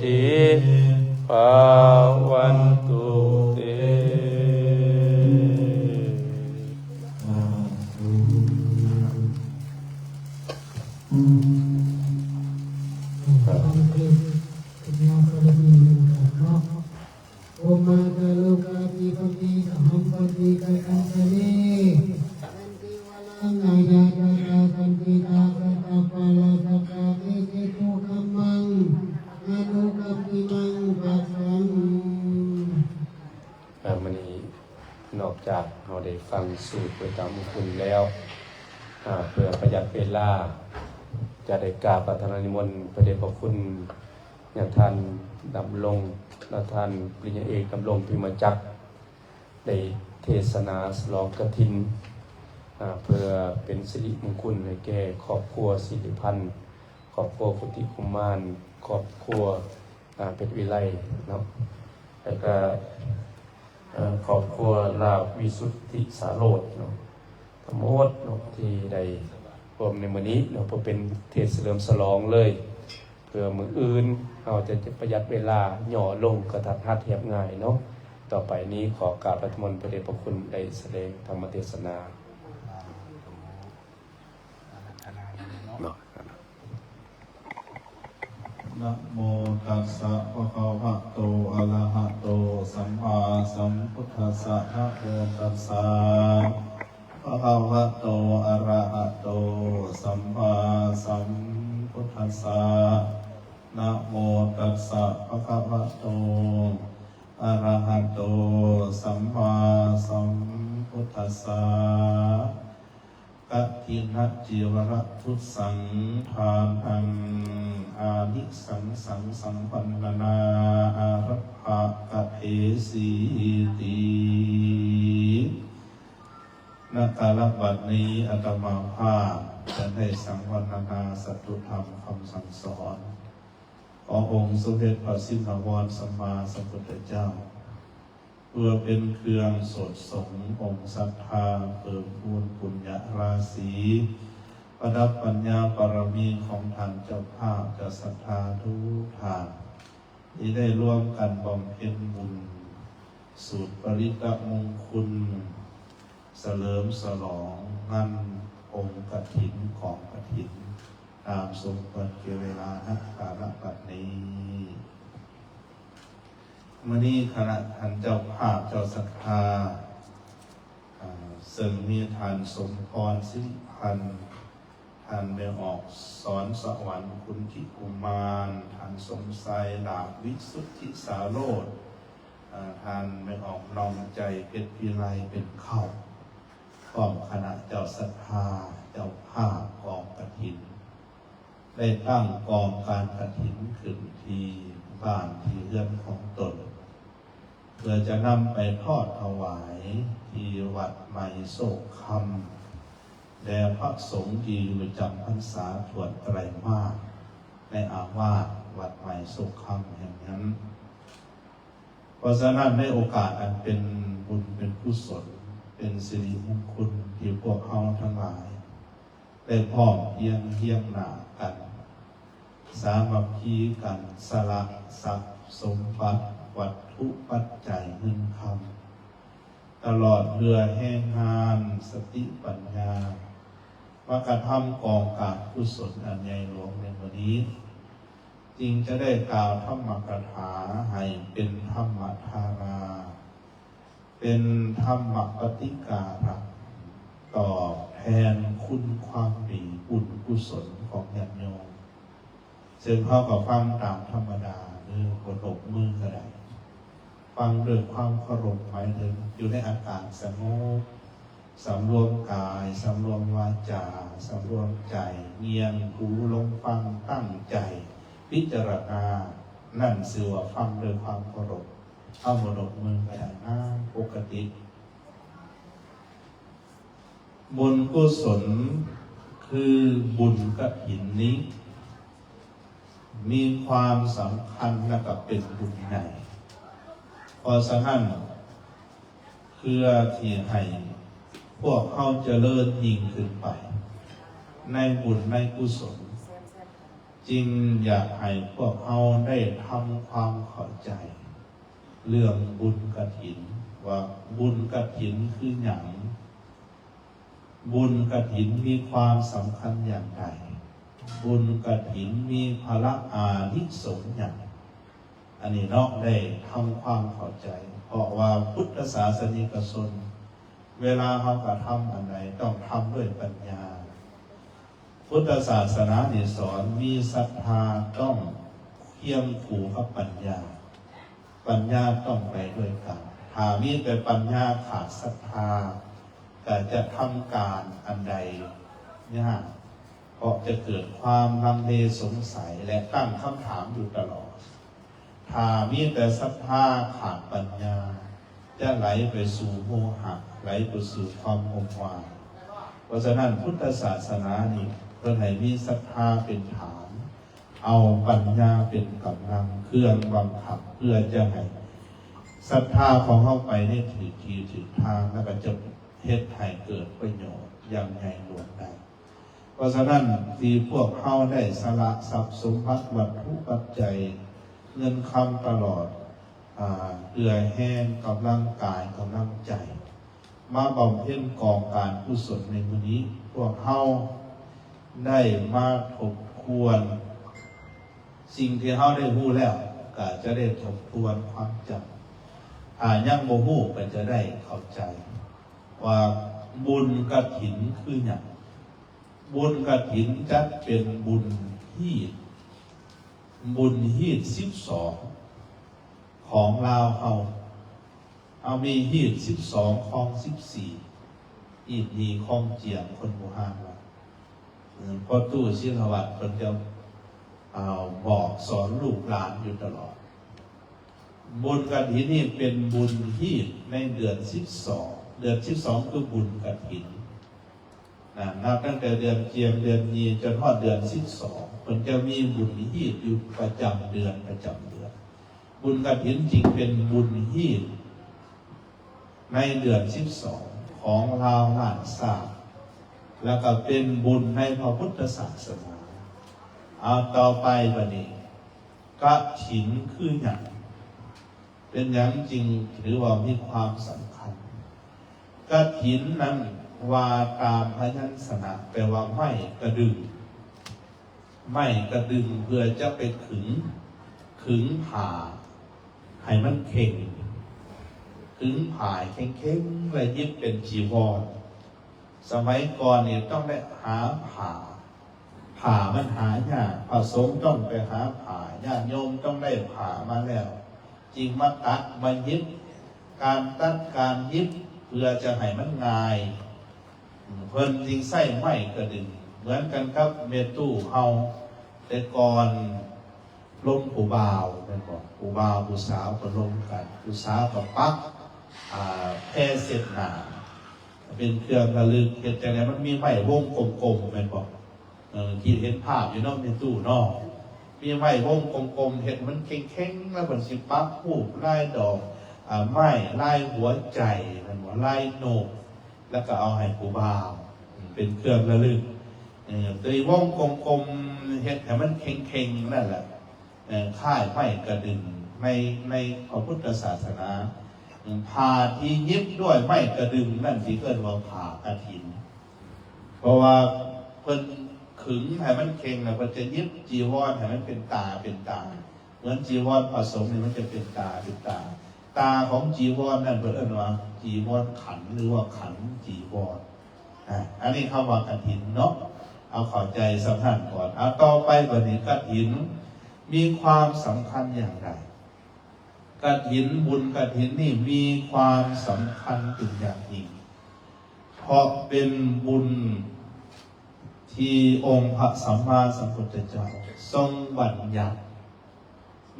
ຕິ ພະວັນຕຸ ເຕ. ໂອມາຈາໂລກາທິປັດຕິ ສະຫັງປັດຕິ ກະຕັນຈະເລ ສັນຕິວະລັງ ອາຍາຈະລາ ສັນຕິຕາ ສັດຕະປາລາ ສັກກາເມ ເຈຕຸຄັມມັງ ອະນຸຄັມມິມັງ ປັດສັງ. ເອີ ມື້ນີ້ນອກຈາກເຮົາໄດ້ຟັງສູດໄປຕາມມຸງຄຸນແລ້ວ ອາ ເພື່ອປະຢັດເວລາ ຈະໄດ້ກາບອາລາທະນານິມົນພະເດດພະຄຸນ ຍາທ່ານດຳລົງ ແລະ ທ່ານປະລິນຍາເອກ ດຳລົງ ພິມມະຈັກ ໄດ້ເທສະໜາສະຫຼອງກະຖິນ ອາ ເພື່ອເປັນສິລິມຸງຄຸນໃຫ້ແກ່ຄອບຄົວສິລິພັນ ຄອບຄົວໂກຕິກຸມານ ຄອບຄົວ ອາ ເພັດວິໄລເນາະ ແລ້ວກະ ເອີ ຄອບຄົວລາວວິສຸດທິສາໂລດເນາະ ທັງໝົດເນາະ ທີ່ໄດ້ຮ່ວມໃນມື້ນີ້ເນາະ ເພື່ອເປັນເທດສະເຫຼີມສະຫຼອງເລີຍ ເພື່ອມື້ອື່ນເຮົາຈະປະຢັດເວລາ ຫຍໍ້ລົງກະທັດຮັດຮຽບງ່າຍເນາະ. ຕໍ່ໄປນີ້ຂໍກາບອາລາທະນາພະເດດພະຄຸນໄດ້ສະແດງທຳມະເທສະໜາເນາະ. ນະໂມຕັດສະ ພະຄະວະໂຕ ອະລະຫະໂຕ ສຳມາສຳພຸດທັດສະ ນະໂມຕັດສະ ພະຄະວະໂຕ ອະລະຫະໂຕ ສຳມາສຳພຸດທັດສະ ນະໂມຕັດສະ ພະຄະວະໂຕ ອະລະຫະໂຕ ສຳມາສຳພຸດທັດສະ. ກະຖິນະຈີວະຣະພຸດສັງ ທານັງ ອານິສັງສັງ ສັມພັນນະນາ ອາລັກຂະກະເທສີຕິ. ນະກາລະບັດນີ້ອາດຕະມາພາບຈະໄດ້ສັງວັນນະນາສັດຖຸທຳຄຳສັ່ງສອນ ຂອງອົງສົມເດັດພະຊິນນະວອນສຳມາສຳພຸດທະເຈົ້າ ເພື່ອເປັນເຄື່ອງສົດສົງອົງສັດທາ ເພີ່ມພູນປຸນຍະລາສີ ປະດັບປັນຍາບາລະມີຂອງທ່ານເຈົ້າພາບ ເຈົ້າສັດທາທຸກທ່ານ ທີ່ໄດ້ລວມກັນບຳເພັນບຸນ ສູດປະລິດຕະມຸງຄຸນ ສະເຫຼີມສະຫຼອງງານອົງກະຖິນ ກອງກະຖິນ ຕາມສົມຄວນແກ່ເວລາ ນະກາລະບັດນີ້. ມື້ນີ້ຄະນະທ່ານເຈົ້າພາບເຈົ້າສັດທາ ເຊິ່ງມີທ່ານສົມພອນ ສິລິພັນ ທ່ານແມ່ອອກສອນສະຫວັນ ຄຸນທິກຸມານ ທ່ານສົມຊາຍ ດາບວິສຸດທິສາໂລດ ທ່ານແມ່ອອກນ້ອງໃຈ ເພັດວິໄລ ເປັນເຄົ້າ ພ້ອມຄະນະເຈົ້າສັດທາ ເຈົ້າພາບກອງກະຖິນ ໄດ້ຕັ້ງກອງການກະຖິນຂຶ້ນທີ່ບ້ານທີ່ເຮືອນຂອງຕົນ ເພື່ອຈະນຳໄປທອດຖວາຍທີ່ວັດໃໝ່ໂຊກຄຳ ແດ່ພະສົງທີ່ຢູ່ຈຳພັນສາຖ້ວນໄຕຣມາດ ໃນອາວາດວັດໃໝ່ໂຊກຄຳແຫ່ງນັ້ນ. ເພາະສະນັ້ນ ໃນໂອກາດອັນເປັນບຸນເປັນກຸສົນ ເປັນສິລິມຸງຄຸນ ທີ່ພວກເຮົາທັງຫຼາຍ ໄດ້ພ້ອມພຽງຮຽງໜ້າກັນ ສາມັກຄີກັນ ສະຫຼະຊັບສົມບັດ ວັດຖຸປັດໄຈ ເງິນຄຳ ຕະຫຼອດເຫຼືອແຮງງານ ສະຕິປັນຍາ ມາກະທຳກອງການກຸສົນອັນໃຫຍ່ຫຼວງໃນມື້ນີ້ ຈຶ່ງຈະໄດ້ກ່າວທຳມະກະຖາໃຫ້ເປັນທຳມະທາລາ ເປັນທຳມະປະຕິກາລະຕອບແທ ແທນຄຸນຄວາມດີບຸນກຸສົນຂອງຍາດໂຍມ. ເຊິ່ງເຮົາກໍຟັງຕາມທຳມະດາ ຫຼືບໍ່ຕົບມືກໍໄດ້, ຟັງດ້ວຍຄວາມເຄົາລົບ, ໝາຍເຖິງຢູ່ໃນອາການສະຫງົບ, ສຳລວມກາຍ, ສຳລວມວາຈາ, ສຳລວມໃຈ, ງຽນຫູລົງຟັງ, ຕັ້ງໃຈພິຈາລະນາ, ນັ້ນຊື່ວ່າຟັງດ້ວຍຄວາມເຄົາລົບ. ເຮົາບໍ່ຕົບມືກໍໄດ້ນະ ປົກກະຕິ. ບຸນກຸສົນຄືບຸນກະຖິນນີ້ ມີຄວາມສຳຄັນ ແລະກໍເປັນບຸນໃຫຍ່. ເພາະສະນັ້ນ ເພື່ອທີ່ໃຫ້ພວກເຮົາຈະເລີນຍິ່ງຂຶ້ນໄປໃນບຸນໃນກຸສົນ, ຈຶ່ງຢາກໃຫ້ພວກເຮົາໄດ້ທຳຄວາມເຂົ້າໃຈເລື່ອງບຸນກະຖິນ ວ່າບຸນກະຖິນຄືຫຍັງ? ບຸນກະຖິນມີຄວາມສຳຄັນຢ່າງໃດ? ບຸນກະຖິນມີພະລະອານິສົງຫຍັງ? ອັນນີ້ເນາະ ໄດ້ທຳຄວາມເຂົ້າໃຈ, ເພາະວ່າພຸດທະສາສະນິກະຊົນ ເວລາເຮົາກະທຳອັນໃດ ຕ້ອງທຳດ້ວຍປັນຍາ. ພຸດທະສາສະໜານີ້ສອນ ມີສັດທາຕ້ອງຄຽງຄູ່ກັບປັນຍາ, ປັນຍາຕ້ອງໄປດ້ວຍກັນ. ຖ້າມີແຕ່ປັນຍາຂາດສັດທາ ກະຈະທຳການອັນໃດຍາກ, ເພາະຈະເກີດຄວາມລັງເລສົງໄສ ແລະ ຕັ້ງຄຳຖາມຢູ່ຕະຫຼອດ. ຖ້າມີແຕ່ສັດທາຂາດປັນຍາ ຈະໄຫຼໄປສູ່ໂມຫະ, ໄຫຼໄປສູ່ຄວາມງົມງາຍ. ເພາະສະນັ້ນ ພຸດທະສາສະໜານີ້ ເພິ່ນໃຫ້ມີສັດທາເປັນຖານ, ເອົາປັນຍາເປັນກຳລັງເຄື່ອງບັງຄັບ ເພື່ອຈະໃຫ້ສັດທາຂອງເຮົາໄປໃນຖືກທີ່ຖືກທາງ ແລ້ວກໍຈະເຮັດໃຫ້ເກີດປະໂຫຍດຢ່າງໃຫຍ່ຫຼວງໄດ້. ເພາະສະນັ້ນ ທີ່ພວກເຮົາໄດ້ສະຫຼະຊັບສົມບັດ ວັດຖຸປັດໄຈ ເງິນຄຳຕະຫຼອດ ອາ ເຫື່ອແຮງ ກຳລັງກາຍ ກຳລັງໃຈ ມາບຳເພັນກອງການກຸສົນໃນມື້ນີ້, ພວກເຮົາໄດ້ມາທົບທວນສິ່ງທີ່ເຮົາໄດ້ຮູ້ແລ້ວ, ກໍຈະໄດ້ທົບທວນຄວາມຈຳ, ຖ້າຍັງບໍ່ຮູ້ກໍຈະໄດ້ເຂົ້າໃຈວ່າບຸນກະຖິນຄືຫຍັງ. ບຸນກະຖິນຈັດເປັນບຸນຮີດ, ບຸນຮີດສິບສອງຂອງລາວເຮົາ. ເຮົາມີຮີດສິບສອງ ຄອງສິບສີ່, ຮີດນີ້ຄອງຈຽງ ຄົນບູຮານວ່າ. ເອີ ພໍ່ຕູ້ສິລະວັດເພິ່ນຈະ ເອົາ ບອກສອນລູກຫຼານຢູ່ຕະຫຼອດ. ບຸນກະຖິນນີ້ເປັນບຸນຮີດໃນເດືອນສິບສອງ, ເດືອນສິບສອງຄືບຸນກະຖິນ. ນະ ນັບຕັ້ງແຕ່ເດືອນຈຽມ ເດືອນຍີ່ ຈົນຮອດເດືອນສິບສອງ ເພິ່ນຈະມີບຸນຮີດຢູ່ປະຈຳເດືອນ ປະຈຳເດືອນ. ບຸນກະຖິນຈຶ່ງເປັນບຸນຮີດໃນເດືອນສິບສອງຂອງລາວລ້ານຊ້າງ ແລ້ວກໍເປັນບຸນໃນພະພຸດທະສາສະໜາ. ເອົາ ຕໍ່ໄປບັດນີ້ ກະຖິນຄືຫຍັງ? ເປັນຫຍັງຈຶ່ງຖືວ່າມີຄວາມສຳຄັນ? ກະຖິນນັ້ນວ່າຕາມພະຍັນຊະນະ ແປວ່າໄມ້ກະດຶງ, ໄມ້ກະດຶງເພື່ອຈະໄປຂຶງ, ຂຶງຜ້າໃຫ້ມັນເຄັ່ງ, ຂຶງຜ້າໃຫ້ເຄັ່ງໆ ແລ້ວຫຍິບເປັນຈີວອນ. ສະໄໝກ່ອນນີ້ຕ້ອງໄດ້ຫາຜ້າ, ຜ້າມັນຫາຍາກ, ພະສົງຕ້ອງໄປຫາຜ້າ, ຍາດໂຍມຕ້ອງໄດ້ຜ້າມາແລ້ວ ຈຶ່ງມາຕັດມາຫຍິບ. ການຕັດການຫຍິບເພື່ອຈະໃຫ້ມັນງ່າຍ, ເພິ່ນຈຶ່ງໃຊ້ໄມ້ກະດຶງ. ເໝືອນກັນກັບແມ່ຕູ້ເຮົາ, ແຕ່ກ່ອນລົມຜູ້ບ່າວແມ່ນບໍ່? ຜູ້ບ່າວຜູ້ສາວກໍລົມກັນ, ຜູ້ສາວກໍປັກ ອາ ແພເຊັດໜ້າ ເປັນເຄື່ອງລະລຶກ. ເຮັດຈັ່ງໃດ? ມັນມີໄມ້ວົງກົມໆ ແມ່ນບໍ່? ເອີ ຄິດເຫັນພາບຢູ່ເນາະ ແມ່ຕູ້ເນາະ, ມີໄມ້ວົງກົມໆ ເຮັດມັນເຄັ່ງໆ ແລ້ວເພິ່ນຊິປັກຮູບລາຍດອກ ອາ ໄມ້, ລາຍຫົວໃຈ ແມ່ນບໍ່? ລາຍນົກ, ແລ້ວກໍເອົາໃຫ້ຜູ້ບ່າວ ເປັນເຄື່ອງລະລຶກ. ເອີ ໂດຍວົງກົມໆ ເຮັດໃຫ້ມັນເຄັ່ງໆ ນັ້ນແຫຼະ. ເອີ ຄ້າຍໄມ້ກະດຶງ ໃນ ໃນພະພຸດທະສາສະໜາ ຜ້າທີ່ຫຍິບດ້ວຍໄມ້ກະດຶງນັ້ນ ທີ່ເອີ້ນວ່າຜ້າກະຖິນ. ເພາະວ່າເພິ່ນຂຶງໃຫ້ມັນເຄັ່ງ ແລ້ວເພິ່ນຈະຫຍິບຈີວອນໃຫ້ມັນເປັນຕາເປັນຕາ, ເໝືອນຈີວອນພະສົງນີ້ ມັນຈະເປັນຕາເປັນຕາ. ຕາຂອງຈີວອນນັ້ນ ເພິ່ນເອີ້ນວ່າຈີວອນຂັນ ຫຼືວ່າຂັນຈີວອນ. ອ່າ ອັນນີ້ຄຳວ່າກະຖິນເນາະ ເອົາເຂົ້າໃຈສ່ຳນັ້ນກ່ອນ. ເອົາ ຕໍ່ໄປບັດນີ້ ກະຖິນມີຄວາມສຳຄັນຢ່າງໃດ? ກະຖິນ ບຸນກະຖິນນີ້ມີຄວາມສຳຄັນເປັນຢ່າງຍິ່ງ ເພາະເປັນບຸນທີ່ອົງພະສຳມາສຳພຸດທະເຈົ້າຊົງບັນຍັດ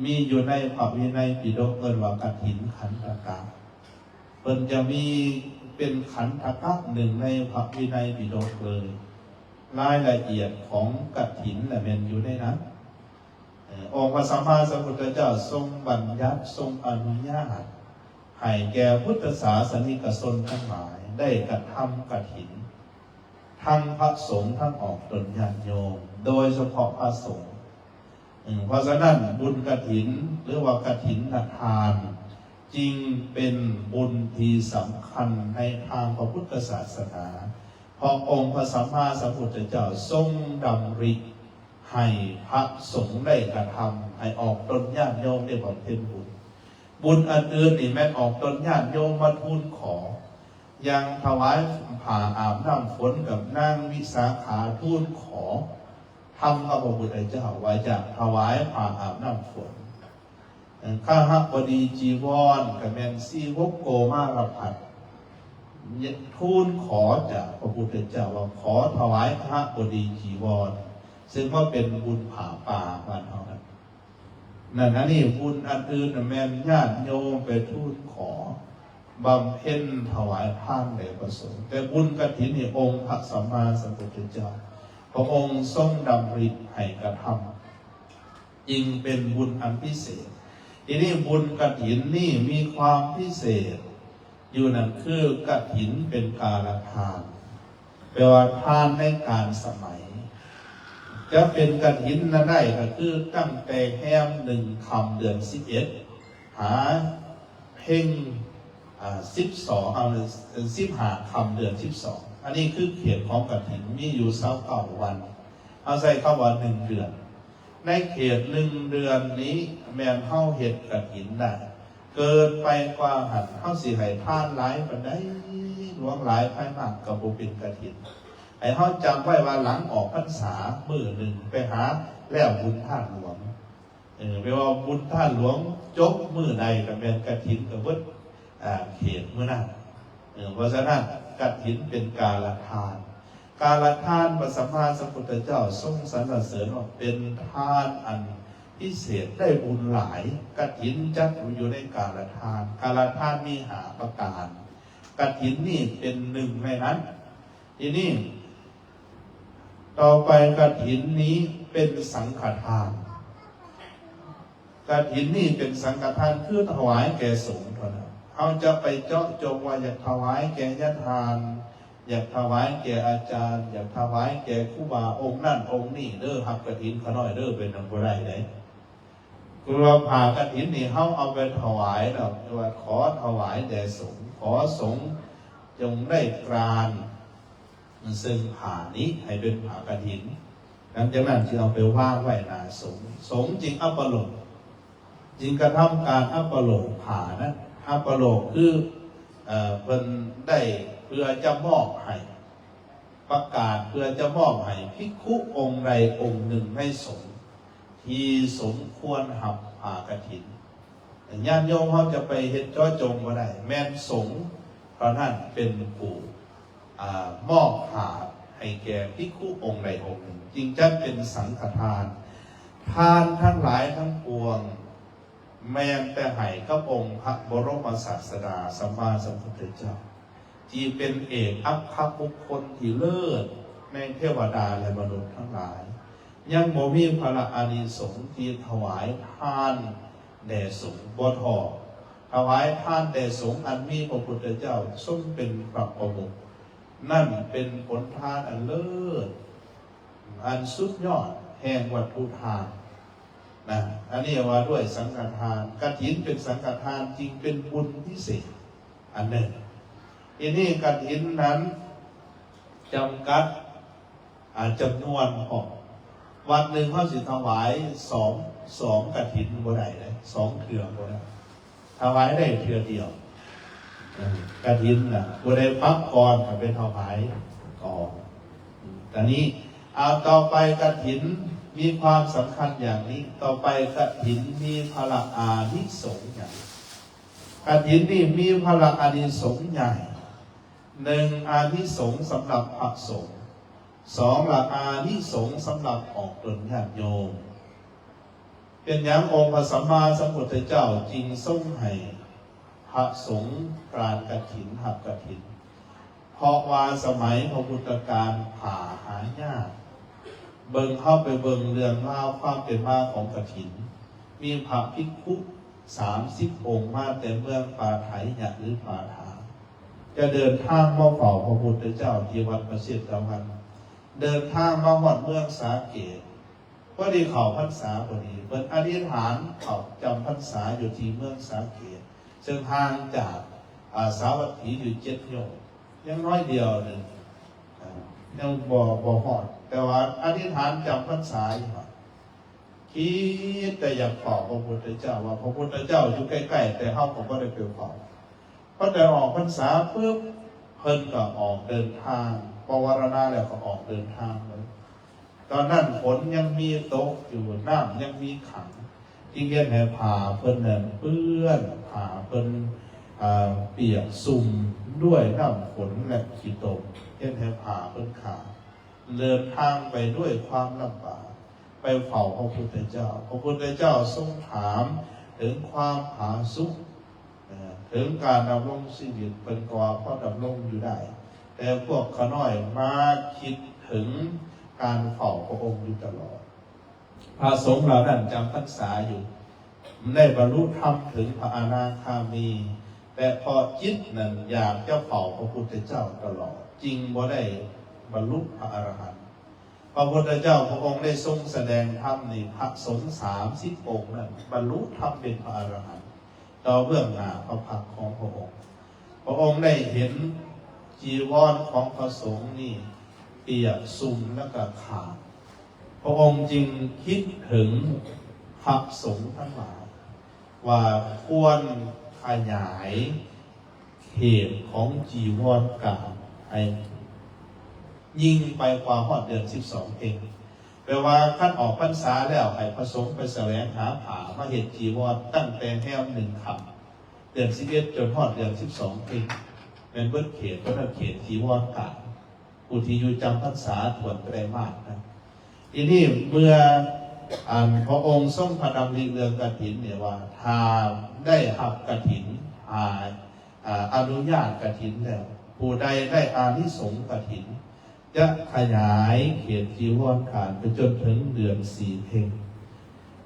ມີຢູ່ໃນພະວິໄນປິດົກ ເອີ້ນວ່າກະຖິນຂັນທະກະ. ເພິ່ນຈະມີເປັນຂັນທະກະໜຶ່ງໃນພະວິໄນປິດົກເລີຍ. ລາຍລະອຽດຂອງກະຖິນລະແມ່ນຢູ່ໃນນັ້ນ. ເອີ ອົງພະສຳມາສຳພຸດທະເຈົ້າຊົງບັນຍັດ ຊົງອະນຸຍາດໃຫ້ແກ່ພຸດທະສາສະນິກະຊົນທັງຫຼາຍໄດ້ກະທຳກະຖິນ ທັງພະສົງ ທັງອອກຕົນຍາດໂຍມ ໂດຍສະເພາະພະສົງ. ເອີ ເພາະສະນັ້ນ ບຸນກະຖິນ ຫຼືວ່າກະຖິນນະທານ ຈຶ່ງເປັນບຸນທີ່ສຳຄັນໃນທາງພະພຸດທະສາສະໜາ ເພາະອົງພະສຳມາສຳພຸດທະເຈົ້າຊົງດຳລິໃຫ້ພະສົງໄດ້ກະທຳ ໃຫ້ອອກຕົນຍາດໂຍມໄດ້ບຳເພັນບຸນ. ບຸນອັນອື່ນນີ້ແມ່ນອອກຕົນຍາດໂຍມມາທູນຂໍ ຢ່າງຖວາຍຜ້າອາບນ້ຳຝົນກັບນາງວິສາຂາທູນຂໍທຳກັບພະພຸດທະເຈົ້າວ່າຢາກຖວາຍຜ້າອາບນ້ຳຝົນ. ເອີ ຄະຫະບໍດີຈີວອນ ກະແມ່ນຊີວົກໂກມາລະພັດ ທູນຂໍຈາກພະພຸດທະເຈົ້າວ່າ ຂໍຖວາຍຄະຫະບໍດີຈີວອນ ເຊິ່ງວ່າເປັນບຸນຜ້າປ່າບ້ານເຮົານັ້ນ. ນັ້ນ ອັນນີ້ບຸນອັນອື່ນນະແມ່ນຍາດໂຍມໄປທູນຂໍບຳເພັນຖວາຍທານແດ່ພະສົງ, ແຕ່ບຸນກະຖິນນີ້ ອົງພະສຳມາສຳພຸດທະເຈົ້າ ພະອົງຊົງດຳລິໃຫ້ກະທຳ ຈຶ່ງເປັນບຸນອັນພິເສດ. ທີນີ້ບຸນກະຖິນນີ້ມີຄວາມພິເສດ ຢູ່ນັ້ນຄືກະຖິນເປັນກາລະທານ ແປວ່າທານໃນການສະໄໝ. ຈະເປັນກະຖິນນັ້ນໄດ້ກໍຄືຕັ້ງແຕ່ແຮມໜຶ່ງຄ່ຳເດືອນສິບເອັດ ຫາເພັງ ອາ ສິບສອງ ເອົາ ສິບຫ້າຄ່ຳເດືອນສິບສອງ. ອັນນີ້ຄືເຂດຂອງກະຖິນມີຢູ່ຊາວເກົ້າວັນ ເຮົາໃຊ້ຄຳວ່າໜຶ່ງເດືອນ. ໃນເຂດໜຶ່ງເດືອນນີ້ແມ່ນເຮົາເຮັດກະຖິນໄດ້ ເກີນໄປກວ່າຫັ້ນ ເຮົາຊິໃຫ້ທານຫຼາຍປານໃດ ຫຼວງຫຼາຍພາຍມາກກໍບໍ່ເປັນກະຖິນ. ໃຫ້ເຮົາຈຳໄວ້ວ່າຫຼັງອອກພັນສາມື້ໜຶ່ງ ໄປຫາແລ້ວບຸນທານຫຼວງ ເອີ ແປວ່າບຸນທານຫຼວງຈົບມື້ໃດກໍແມ່ນກະຖິນກໍເບິດ ອາ ເຂດມື້ນັ້ນ. ເອີ ເພາະສະນັ້ນກະຖິນເປັນກາລະທານ. ກາລະທານ ພະສຳມາສຳພຸດທະເຈົ້າຊົງສັນລະເສີນວ່າເປັນທານອັນພິເສດ ໄດ້ບຸນຫຼາຍ. ກະຖິນຈັດຢູ່ໃນກາລະທານ. ກາລະທານມີຫ້າປະການ ກະຖິນນີ້ເປັນໜຶ່ງໃນນັ້ນ. ທີນີ້ ຕໍ່ໄປກະຖິນນີ້ເປັນສັງຄະທານ. ກະຖິນນີ້ເປັນສັງຄະທານ ຄືຖວາຍແກ່ສົງເທົ່ານັ້ນ. ເຮົາຈະໄປເຈາະຈົງວ່າຢາກຖວາຍແກ່ຍາທ່ານ ຢາກຖວາຍແກ່ອາຈານ ຢາກຖວາຍແກ່ຄູບາອົງນັ້ນອົງນີ້ເດີ ຮັບກະຖິນຂ້ານ້ອຍເດີ ເປັນນຳບໍ່ໄດ້ເດ້. ຄືວ່າຜ້າກະຖິນນີ້ເຮົາເອົາໄປຖວາຍແລ້ວ ແຕ່ວ່າຂໍຖວາຍແດ່ສົງ ຂໍສົງຈົ່ງໄດ້ການ ເຊິ່ງຜ້ານີ້ໃຫ້ເປັນຜ້າກະຖິນ. ຫຼັງຈາກນັ້ນຈຶ່ງເອົາໄປວາງໄວ້ໜ້າສົງ ສົງຈຶ່ງອັບປະໂລກ ຈຶ່ງກະທຳການອັບປະໂລກຜ້ານັ້ນ. ອັບປະໂລກຄື ເອີ ເພິ່ນໄດ້ເພື່ອຈະມອບໃຫ້ ປະກາດເພື່ອຈະມອບໃຫ້ພິກຂຸອົງໃດອົງໜຶ່ງໃນສົງ ທີ່ສົມຄວນຮັບຜ້າກະຖິນ. ຍາດໂຍມເຮົາຈະໄປເຮັດເຈາະຈົງບໍ່ໄດ້ ແມ່ນສົງເທົ່ານັ້ນເປັນຜູ້ ອາ ມອບຜ້າໃຫ້ແກ່ພິກຂຸອົງໃດອົງໜຶ່ງ ຈຶ່ງຈັດເປັນສັງຄະທານ. ທານທັງຫຼາຍທັງປວງ ແມ່ນແຕ່ໃຫ້ກັບອົງພະບໍລົມະສາດສະດາສຳມາສຳພຸດທະເຈົ້າ ທີ່ເປັນເອກອັກຂະບຸກຄົນທີ່ເລີດໃນເທວະດາ ແລະ ມະນຸດທັງຫຼາຍ. ຍັງບໍ່ມີພະລະອານິສົງທີ່ຖວາຍທານແດ່ສົງບໍ່ທໍ່. ຖວາຍທານແດ່ສົງອັນມີພະພຸດທະເຈົ້າຊົງເປັນພະປະມຸກ ນັ້ນເປັນຜົນທານອັນເລີດ ອັນສຸດຍອດແຫ່ງວັດຖຸທານນະ. ອັນນີ້ວ່າດ້ວຍສັງຄະທານ. ກະຖິນເປັນສັງຄະທານ ຈຶ່ງເປັນບຸນພິເສດອັນໜຶ່ງ. ທີນີ້ກະຖິນນັ້ນຈຳກັດ ອາ ຈຳນວນຂອງວັດໜຶ່ງ ເຮົາຊິຖວາຍສອງ ສອງກະຖິນບໍ່ໄດ້ເດ້ ສອງເທື່ອບໍ່ໄດ້. ຖວາຍໄດ້ເທື່ອດຽວ ເອີ ກະຖິນນະ ຜູ້ໃດປັບກ່ອນກໍໄປຖວາຍ ອໍ ອັນນີ້ ເອົາ ຕໍ່ໄປກະຖິນມີຄວາມສຳຄັນຢ່າງນີ້. ຕໍ່ໄປກະຖິນມີພະລະອານິສົງໃຫຍ່. ກະຖິນນີ້ມີພະລະອານິສົງໃຫຍ່. ໜຶ່ງ ອານິສົງສຳລັບພະສົງ, ສອງ ລະອານິສົງສຳລັບອອກຕົນຍາດໂຍມ. ເປັນຫຍັງອົງພະສຳມາສຳພຸດທະເຈົ້າຈຶ່ງຊົງໃຫ້ພະສົງການກະຖິນ ຮັບກະຖິນ? ເພາະວ່າສະໄໝພະພຸດທະການ ຜ້າຫາຍາກ. ເບິ່ງ ເຮົາໄປເບິ່ງເລື່ອງລາວຄວາມເປັນມາຂອງກະຖິນ, ມີພະພິກຂຸສາມສິບອົງມາແຕ່ເມືອງປ່າໄຖຍະ ຫຼື ປ່າຖາ ຈະເດີນທາງມາເຝົ້າພະພຸດທະເຈົ້າທີ່ວັດພະເຊຕະວັນ, ເດີນທາງມາຮອດເມືອງສາເກດ. ພໍດີເຂົ້າພັນສາພໍດີ ເພິ່ນອະທິຖານເຂົ້າຈຳພັນສາຢູ່ທີ່ເມືອງສາເກດ ເຊິ່ງຫ່າງຈາກ ອາ ສາວັດຖີຢູ່ເຈັດໂຍດ, ຍັງໜ້ອຍດຽວໜຶ່ງ ອາ ຍັງບໍ່ ບໍ່ຮອດ, ແຕ່ວ່າອະທິຖານຈຳພັນສາຢູ່ຫັ້ນ. ຄິດແຕ່ຢາກເຝົ້າພະພຸດທະເຈົ້າ ວ່າພະພຸດທະເຈົ້າຢູ່ໃກ້ໆ ແຕ່ເຮົາກໍບໍ່ໄດ້ໄປເຝົ້າ. ພໍໄດ້ອອກພັນສາປຶບ ເພິ່ນກໍອອກເດີນທາງ, ປະວາລະນາແລ້ວກໍອອກເດີນທາງເລີຍ. ຕອນນັ້ນຝົນຍັງມີຕົກຢູ່, ນ້ຳຍັງມີຂັງ, ຈຶ່ງເຮັດໃຫ້ຜ້າເພິ່ນນັ້ນເປື້ອນ, ຜ້າເພິ່ນ ອາ ປຽກຊຸ່ມດ້ວຍນ້ຳຝົນ ແລະ ຂີ້ຕົມ, ເຮັດໃຫ້ຜ້າເພິ່ນຂາດ. ເດີນທາງໄປດ້ວຍຄວາມລຳບາກ ໄປເຝົ້າພະພຸດທະເຈົ້າ. ພະພຸດທະເຈົ້າຊົງຖາມເຖິງຄວາມຜາສຸກ, ເອີ ເຖິງການດຳລົງຊີວິດ, ເພິ່ນກໍວ່າພໍດຳລົງຢູ່ໄດ້, ແຕ່ພວກຂ້ານ້ອຍມາຄິດເຖິງການເຝົ້າພະອົງຢູ່ຕະຫຼອດ. ພະສົງເຫຼົ່ານັ້ນຈຳພັນສາຢູ່, ໄດ້ບັນລຸທຳເຖິງພະອະນາຄາມີ, ແຕ່ເພາະຈິດນັ້ນຢາກຈະເຝົ້າພະພຸດທະເຈົ້າຕະຫຼອດ, ຈຶ່ງບໍ່ໄດ້ບັນລຸພະອະລະຫັນ. ພະພຸດທະເຈົ້າພະອົງໄດ້ຊົງສະແດງທຳນີ້ ພະສົງສາມສິບອົງນັ້ນບັນລຸທຳເປັນພະອະລະຫັນ ຕໍ່ເບື້ອງໜ້າພະພັກຂອງພະອົງ. ພະອົງໄດ້ເຫັນຈີວອນຂອງພະສົງນີ້ປຽກຊຸ່ມ ແລະ ກໍຂາດ. ພະອົງຈຶ່ງຄິດເຖິງພະສົງທັງຫຼາຍວ່າຄວນຂະຫຍາຍເຂດຂອງຈີວອນກາງໃຫ້ຍິ່ງໄປກວ່າຮອດເດືອນສິບສອງເພັງ. ແປວ່າຄັນອອກພັນສາແລ້ວ ໃຫ້ພະສົງໄປສະແຫວງຫາຜ້າມາເຮັດຈີວອນຕັ້ງແຕ່ແຮມໜຶ່ງຄ່ຳ ເດືອນສິບເອັດ ຈົນຮອດເດືອນສິບສອງເພັງ ແມ່ນເບິດເຂດ, ເພາະນັ້ນເຂດຈີວອນກາງ ຜູ້ທີ່ຢູ່ຈຳພັນສາຖ້ວນໄຕຣມາດນະ. ທີນີ້ເມື່ອອັນພະອົງຊົງພະດຳລິເລື່ອງກະຖິນນີ້ວ່າ ຖ້າໄດ້ຮັບກະຖິນ ຖ້າ ອາ ອະນຸຍາດກະຖິນແລ້ວ ຜູ້ໃດໄດ້ອານິສົງກະຖິນ ຈະຂະຫຍາຍເຂດຈີວອນກາງໄປຈົນເຖິງເດືອນສີ່ເພັງ.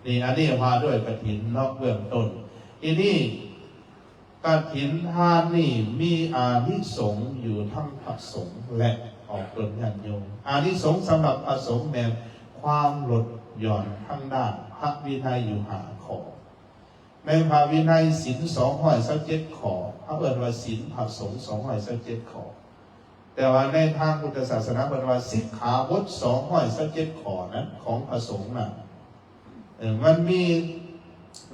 ນີ້ ອັນນີ້ວ່າດ້ວຍກະຖິນເນາະ ເບື້ອງຕົ້ນ. ທີນີ້ ກະຖິນທານນີ້ມີອານິສົງຢູ່ທັງພະສົງ ແລະ ອອກຕົນຍາດໂຍມ. ອານິສົງສຳລັບພະສົງແມ່ນຄວາມລົດຢ່ອນທາງດ້ານພະວິໄນຢູ່ຫ້າຂໍ້. ໃນພະວິໄນສິນສອງຮ້ອຍຊາວເຈັດຂໍ້ ເຮົາເອີ້ນວ່າສິນພະສົງສອງຮ້ອຍຊາວເຈັດຂໍ້. ແຕ່ວ່າໃນທາງພຸດທະສາສະໜາເພິ່ນວ່າສິກຂາບົດສອງຮ້ອຍຊາວເຈັດຂໍ້ນັ້ນ ຂອງພະສົງນັ້ນ ເອີ ມັນມີ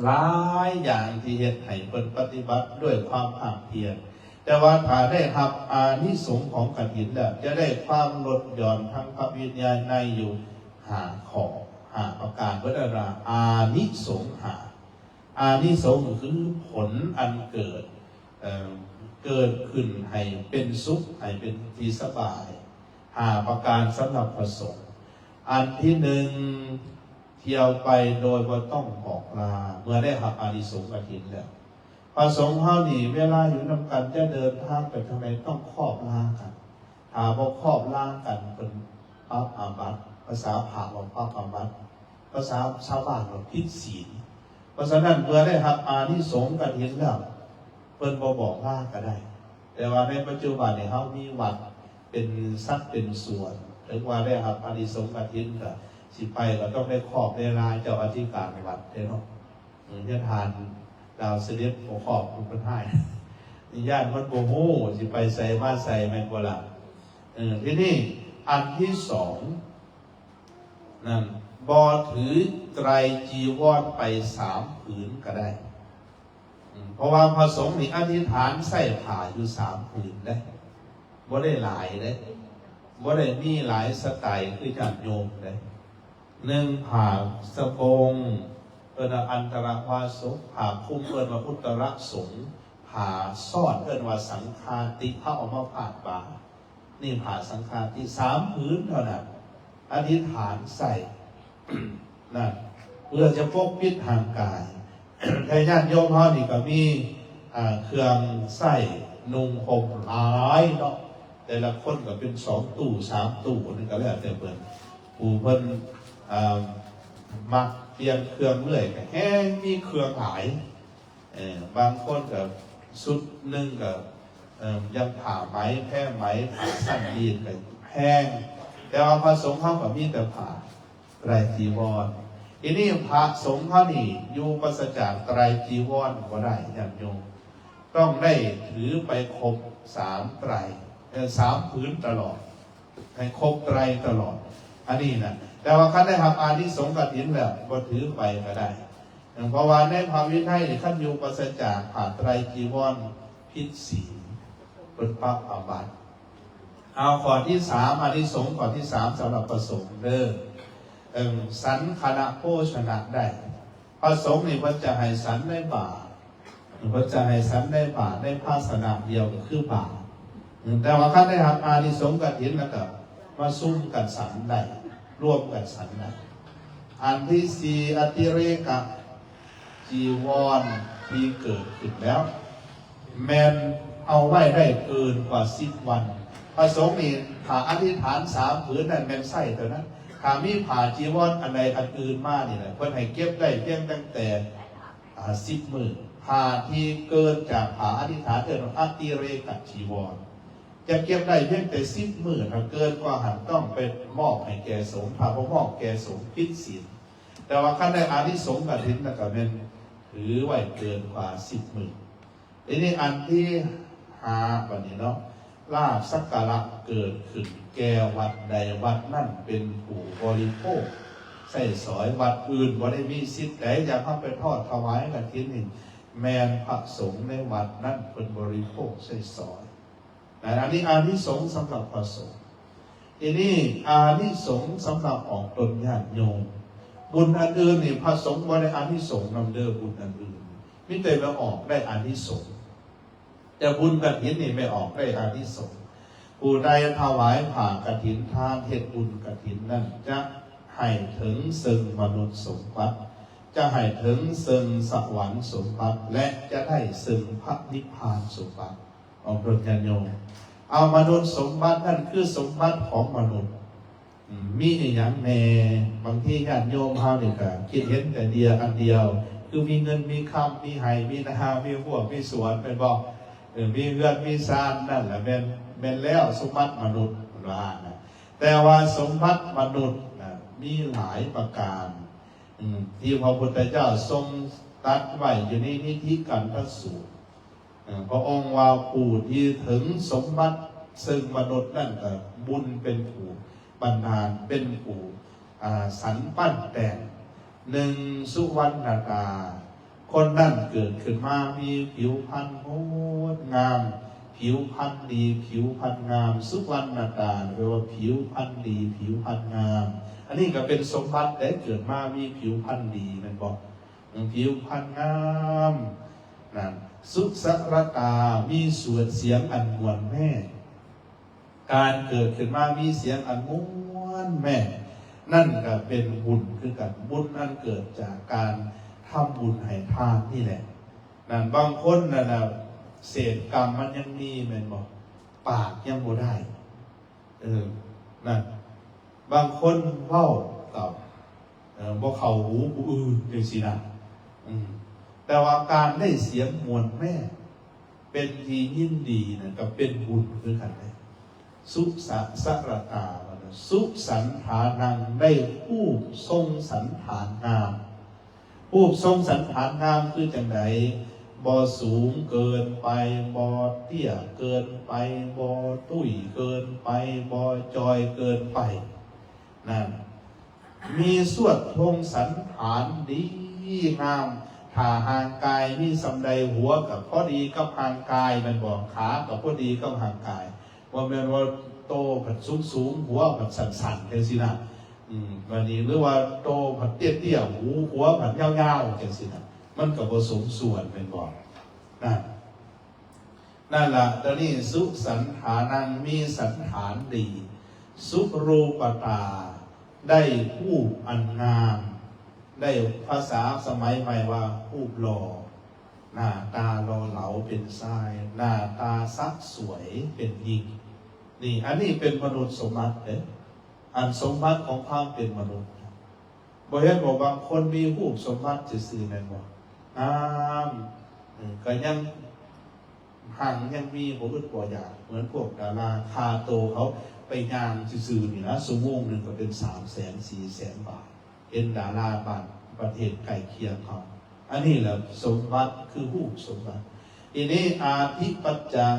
ຫຼາຍຢ່າງທີ່ເຮັດໃຫ້ເພິ່ນປະຕິບັດດ້ວຍຄວາມພາກພຽນ. ແຕ່ວ່າຖ້າໄດ້ຮັບອານິສົງຂອງກະຖິນແລ້ວ ຈະໄດ້ຄວາມລົດຢ່ອນທາງພະວິໄນຢູ່ຫ້າຂໍ້ ຫ້າປະການ. ເພິ່ນເອີ້ນວ່າອານິສົງຫ້າ. ອານິສົງກໍຄືຜົນອັນເກີດ ເອີ ເກີດຂຶ້ນໃຫ້ເປັນສຸກ ໃຫ້ເປັນທີ່ສະບາຍ ຫ້າປະການສຳລັບພະສົງ. ອັນທີໜຶ່ງ ທ່ຽວໄປໂດຍບໍ່ຕ້ອງບອກລາ ເມື່ອໄດ້ຮັບອານິສົງກະຖິນແລ້ວ. ພະສົງເຮົານີ້ເວລາຢູ່ນຳກັນຈະເດີນທາງໄປທາງໃດຕ້ອງຄອບລາກັນ. ຖ້າບໍ່ຄອບລາກັນເພິ່ນປັບອາບັດ, ພາສາພະວ່າປັບອາບັດ, ພາສາຊາວບ້ານວ່າຜິດສິນ. ເພາະສະນັ້ນເມື່ອໄດ້ຮັບອານິສົງກະຖິນແລ້ວ ເພິ່ນບໍ່ບອກລາກໍໄດ້. ແຕ່ວ່າໃນປັດຈຸບັນນີ້ເຮົາມີວັດເປັນສັດເປັນສ່ວນ, ເຖິງວ່າໄດ້ຮັບອານິສົງກະຖິນກໍຊິໄປກໍຕ້ອງໄດ້ຄອບໄດ້ລາເຈົ້າອະທິການວັດເດ້ເນາະ. ເອີ ຍາທ່ານດາວສະເດັດບໍ່ຄອບເພິ່ນຮ້າຍ, ຢ້ານມັນບໍ່ຮູ້ຊິໄປໃສມາໃສ ແມ່ນບໍ່ລະ? ເອີ ທີນີ້ອັນທີສອງນັ້ນ ບໍ່ຖືໄຕຣຈີວອນໄປສາມຜືນກໍໄດ້. ເພາະວ່າພະສົງນີ້ອະທິຖານໃຊ້ຜ້າຢູ່ສາມຜືນເດ້, ບໍ່ໄດ້ຫຼາຍເດ້. ບໍ່ໄດ້ມີຫຼາຍສະໄຕຄືຍາດໂຍມເດ້. ໜຶ່ງ ຜ້າສະໂປງ ເອີ້ນວ່າອັນຕະລະວາສົງ, ຜ້າຄຸມເອີ້ນວ່າອຸດຕະລະສົງ, ຜ້າຊ້ອນເອີ້ນວ່າສັງຄາຕິ, ເຂົາເອົາມາພາດບ່າ. ນີ້ຜ້າສັງຄາຕິ ສາມຜືນເທົ່ານັ້ນ ອະທິຖານໃສ່ ນັ້ນ ເພື່ອຈະປົກປິດຮ່າງກາຍ. ແຕ່ຍາດໂຍມເຮົານີ້ກໍມີ ອ່າ ເຄື່ອງໃຊ້ນຸ່ງຫົ່ມຫຼາຍເນາະ, ແຕ່ລະຄົນກໍເປັນສອງຕູ້ສາມຕູ້ ອັນນີ້ກໍແລ້ວແຕ່ເພິ່ນ. ຜູ້ເພິ່ນ ອ່າ ມັກປ່ຽນເຄື່ອງເລື້ອຍກໍແຮ່ງມີເຄື່ອງຫຼາຍ. ເອີ ບາງຄົນກໍຊຸດໜຶ່ງກໍ ເອີ ຍັງຜ້າໄໝ ແພໄໝ ຜ້າຊັ້ນລີນກໍແພງ, ແຕ່ວ່າພະສົງເຮົາກໍມີແຕ່ຜ້າໄຕຣຈີວອນ. ທີນີ້ພະສົງເຮົານີ້ຢູ່ປາສະຈາກໄຕຣຈີວອນບໍ່ໄດ້ ຍາດໂຍມ, ຕ້ອງໄດ້ຖືໄປຄົບສາມໄຕຣ ເອີ ສາມຜືນຕະຫຼອດ. ໃຫ້ຄົບໄຕຣຕະຫຼອດ ອັນນີ້ນະ. ແຕ່ວ່າຄັນໄດ້ຮັບອານິສົງກະຖິນແລ້ວ ບໍ່ຖືໄປກໍໄດ້, ເພາະວ່າໃນພະວິໄນນີ້ ຄັນຢູ່ປາສະຈາກຜ້າໄຕຣຈີວອນ ຜິດສິນ ເພິ່ນປັບອາບັດ. ເອົາ ຂໍ້ທີສາມ ອານິສົງຂໍ້ທີສາມ ສຳລັບພະສົງເດີ ເອີ ສັນຄະນະໂພຊະນະໄດ້. ພະສົງນີ້ເພິ່ນຈະໃຫ້ສັນໃນບາດ, ເພິ່ນຈະໃຫ້ສັນໃນບາດ ໃນພາຊະນະດຽວກໍຄືບາດ. ແຕ່ວ່າຄັນໄດ້ຮັບອານິສົງກະຖິນແລ້ວກໍມາຊຸມກັນສັນໄດ້, ລວມກັນສັນໄດ້. ອັນທີສີ່ ອະຕິເຣກະຈີວອນທີ່ເກີດຂຶ້ນແລ້ວ ແມ່ນເອົາໄວ້ໄດ້ເກີນກວ່າສິບວັນ. ພະສົງນີ້ ຜ້າອະທິຖານສາມຜືນນັ້ນແມ່ນໃຊ້ເທົ່ານັ້ນ. ຖ້າມີຜ້າຈີວອນອັນໃດອັນອື່ນມານີ້ນະ ເພິ່ນໃຫ້ເກັບໄດ້ພຽງຕັ້ງແຕ່ ອາ ສິບມື້. ຜ້າທີ່ເກີນຈາກຜ້າອະທິຖານເອີ້ນວ່າອະຕິເຣກະຈີວອນ, ຈະເກັບໄດ້ພຽງແຕ່ສິບມື້, ຖ້າເກີນກວ່າຫັ້ນຕ້ອງໄປມອບໃຫ້ແກ່ສົງ, ຖ້າບໍ່ມອບແກ່ສົງຜິດສິນ. ແຕ່ວ່າຄັນໄດ້ອານິສົງກະຖິນແລ້ວກໍແມ່ນຖືໄວ້ເກີນກວ່າສິບມື້. ທີນີ້ອັນທີຫ້າ ບັດນີ້ເນາະ ລາບສັກກາລະເກີດຂຶ້ນແກ່ວັດໃດ ວັດນັ້ນເປັນຜູ້ບໍລິໂພກໃຊ້ສອຍ, ວັດອື່ນບໍ່ໄດ້ມີສິດໃດ. ຢ່າງເຮົາໄປທອດຖວາຍກະຖິນນີ້ ແມ່ນພະສົງໃນວັດນັ້ນເພິ່ນບໍລິໂພກໃຊ້ສອຍ. ອັນນີ້ອານິສົງສຳລັບພະສົງ. ທີນີ້ອານິສົງສຳລັບອອກຕົນຍາດໂຍມ. ບຸນອັນອື່ນນີ້ພະສົງບໍ່ໄດ້ອານິສົງນຳເດີ, ບຸນອັນອື່ນມີແຕ່ແມ່ອອກໄດ້ອານິສົງ, ແຕ່ບຸນກະຖິນນີ້ແມ່ອອກໄດ້ອານິສົງ. ຜູ້ໃດຖວາຍຜ້າກະຖິນທານ ເຮັດບຸນກະຖິນນັ້ນ ຈະໃຫ້ເຖິງເຊິ່ງມະນຸດສົມບັດ, ຈະໃຫ້ເຖິງເຊິ່ງສະຫວັນສົມບັດ ແລະ ຈະໄດ້ເຊິ່ງພະນິບພານສົມບັດ. ອອກຕົນຍາດໂຍມ. ເອົາ ມະນຸດສົມບັດນັ້ນຄືສົມບັດຂອງມະນຸດ. ອືມ ມີອີ່ຫຍັງແດ່? ບາງທີຍາດໂຍມເຮົານີ້ກໍຄິດເຫັນແຕ່ເດຍອັນດຽວ ຄືມີເງິນມີຄຳ ມີໄຮ່ມີນາ ມີຮົ້ວມີສວນ ແມ່ນບໍ່? ເອີ ມີເຮືອນມີຊານ ນັ້ນລະແມ່ນ ແມ່ນແລ້ວສົມບັດມະນຸດ ເພິ່ນວ່ານະ. ແຕ່ວ່າສົມບັດມະນຸດນະ ມີຫຼາຍປະການ ອືມ ທີ່ພະພຸດທະເຈົ້າຊົງຕັດໄວ້ຢູ່ໃນນິທິກັນທະສູດ. ເອີ ພະອົງວ່າຜູ້ທີ່ເຖິງສົມບັດເຊິ່ງມະນຸດນັ້ນກໍບຸນເປັນຜູ້ບັນດານ ເປັນຜູ້ ອາ ສັນປັ້ນແຕ່ງ. ໜຶ່ງ ສຸວັນນະຕາ, ຄົນນັ້ນເກີດຂຶ້ນມາມີຜິວພັນງົດງາມ, ຜິວພັນດີ ຜິວພັນງາມ. ສຸວັນນະຕາ ແປວ່າຜິວພັນດີ ຜິວພັນງາມ. ອັນນີ້ກໍເປັນສົມບັດເດ້ ເກີດມາມີຜິວພັນດີ ແມ່ນບໍ່? ຜິວພັນງາມນັ້ນ. ສຸສະຣະຕາ ມີສວນສຽງອັນມ່ວນແມ່. ການເກີດຂຶ້ນມາມີສຽງອັນມ່ວນແມ່ ນັ້ນກໍເປັນບຸນຄືກັນ. ບຸນອັນເກີດຈາກການທຳບຸນໃຫ້ທານນີ້ແຫຼະ. ນັ້ນ ບາງຄົນນັ້ນນະ ເສດກຳມັນຍັງມີແມ່ນບໍ່? ປາກຍັງບໍ່ໄດ້. ເອີ ນັ້ນ ບາງຄົນເວົ້າກໍ ເອີ ບໍ່ເຂົ້າຫູຜູ້ອື່ນ ຈັ່ງຊີ້ນະ. ອືມ ແຕ່ວ່າການໄດ້ສຽງມ່ວນແມ່ ເປັນທີ່ຍິນດີນັ້ນ ກໍເປັນບຸນຄືກັນເດ້. ສຸສະ ສະຣະຕາ ວ່ານັ້ນ ສຸສັນຖານັງ ໄດ້ຮູບຊົງສັນຖານງາມ. ຮູບຊົງສັນຖານງາມຄືຈັ່ງໃດ? ບໍ່ສູງເກີນໄປ, ບໍ່ເຕ້ຍເກີນໄປ, ບໍ່ຕຸ້ຍເກີນໄປ, ບໍ່ຈ່ອຍເກີນໄປ. ນັ້ນ ມີສວດຊົງສັນຖານດີງາມ. ຖ້າຮ່າງກາຍມີສ່ຳໃດ ຫົວກໍພໍດີກັບຮ່າງກາຍ ແມ່ນບໍ່? ຂາກໍພໍດີກັບຮ່າງກາຍ. ບໍ່ແມ່ນວ່າ ໂຕພັດສູງໆ ຫົວພັດສັ້ນໆ ຈັ່ງຊີ້ນະ. ອືມ ບາດນີ້ ຫຼືວ່າໂຕພັດເຕ້ຍໆ ຫູ ຫົວພັດຍາວໆ ຈັ່ງຊີ້ນະ. ມັນກໍບໍ່ສົມສ່ວນແມ່ນບໍ່? ນະ ນັ້ນລະ ຕົວນີ້ ສຸສັນຖານັງ ມີສັນຖານດີ ສຸຣູປະຕາ ໄດ້ຮູບອັນງາມ ໄດ້ພາສາສະໄໝໃໝ່ວ່າຮູບຫຼໍ່ ໜ້າຕາຫຼໍ່ເຫຼົາເປັນຊາຍ ໜ້າຕາສະສວຍເປັນຍິງ. ນີ້ ອັນນີ້ເປັນມະນຸດສົມບັດເດ້ ອັນສົມບັດຂອງຄວາມເປັນມະນຸດ. ບໍ່ເຫັນບໍ່ ບາງຄົນມີຮູບສົມບັດຊື່ໆ ແມ່ນບໍ່? ງາມ ເອີ ກໍຍັງຮັ່ງຍັງມີ ບໍ່ອຶດບໍ່ຢາກ ເໝືອນພວກດາລາຄ່າໂຕເຂົາ ໄປຍ່າງຊື່ໆ ນີ້ນະ ຊົ່ວໂມງໜຶ່ງກໍເປັນສາມແສນ ສີ່ແສນບາດ. ເຫັນດາລາບ້ານປະເທດໃກ້ຄຽງເຮົາ. ອັນນີ້ແຫຼະສົມບັດ ຄືຮູບສົມບັດ. ທີນີ້ ອາທິປັດຈັງ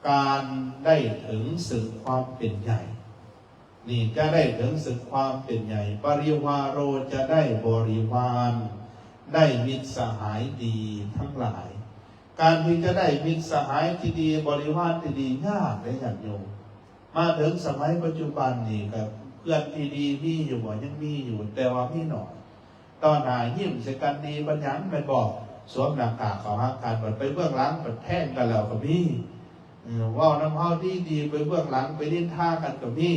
ການໄດ້ເຖິງເຊິ່ງຄວາມເປັນໃຫຍ່ ນີ້ຈະໄດ້ເຖິງເຊິ່ງຄວາມເປັນໃຫຍ່. ປະລິວາໂຣ ຈະໄດ້ບໍລິວານ ໄດ້ມິດສະຫາຍດີທັງຫຼາຍ. ການທີ່ຈະໄດ້ມິດສະຫາຍທີ່ດີ ບໍລິວານທີ່ດີ ຍາກເດ້ຍາດໂຍມ. ມາເຖິງສະໄໝປັດຈຸບັນນີ້ ກໍເພື່ອນທີ່ດີມີຢູ່ບໍ່? ຍັງມີຢູ່ ແຕ່ວ່າມີໜ້ອຍ. ຕໍ່ໜ້າຍິ້ມໃສ່ກັນດີປານຫຍັງແມ່ນບໍ່? ສວມໜ້າກາກເຂົ້າຫາກັນ ບັດໄປເບື້ອງຫຼັງ ບັດແທງກັນແລ້ວກໍມີ. ເອີ ເວົ້ານຳເຮົາດີໆ ໄປເບື້ອງຫຼັງ ໄປນິນທາກັນກໍມີ.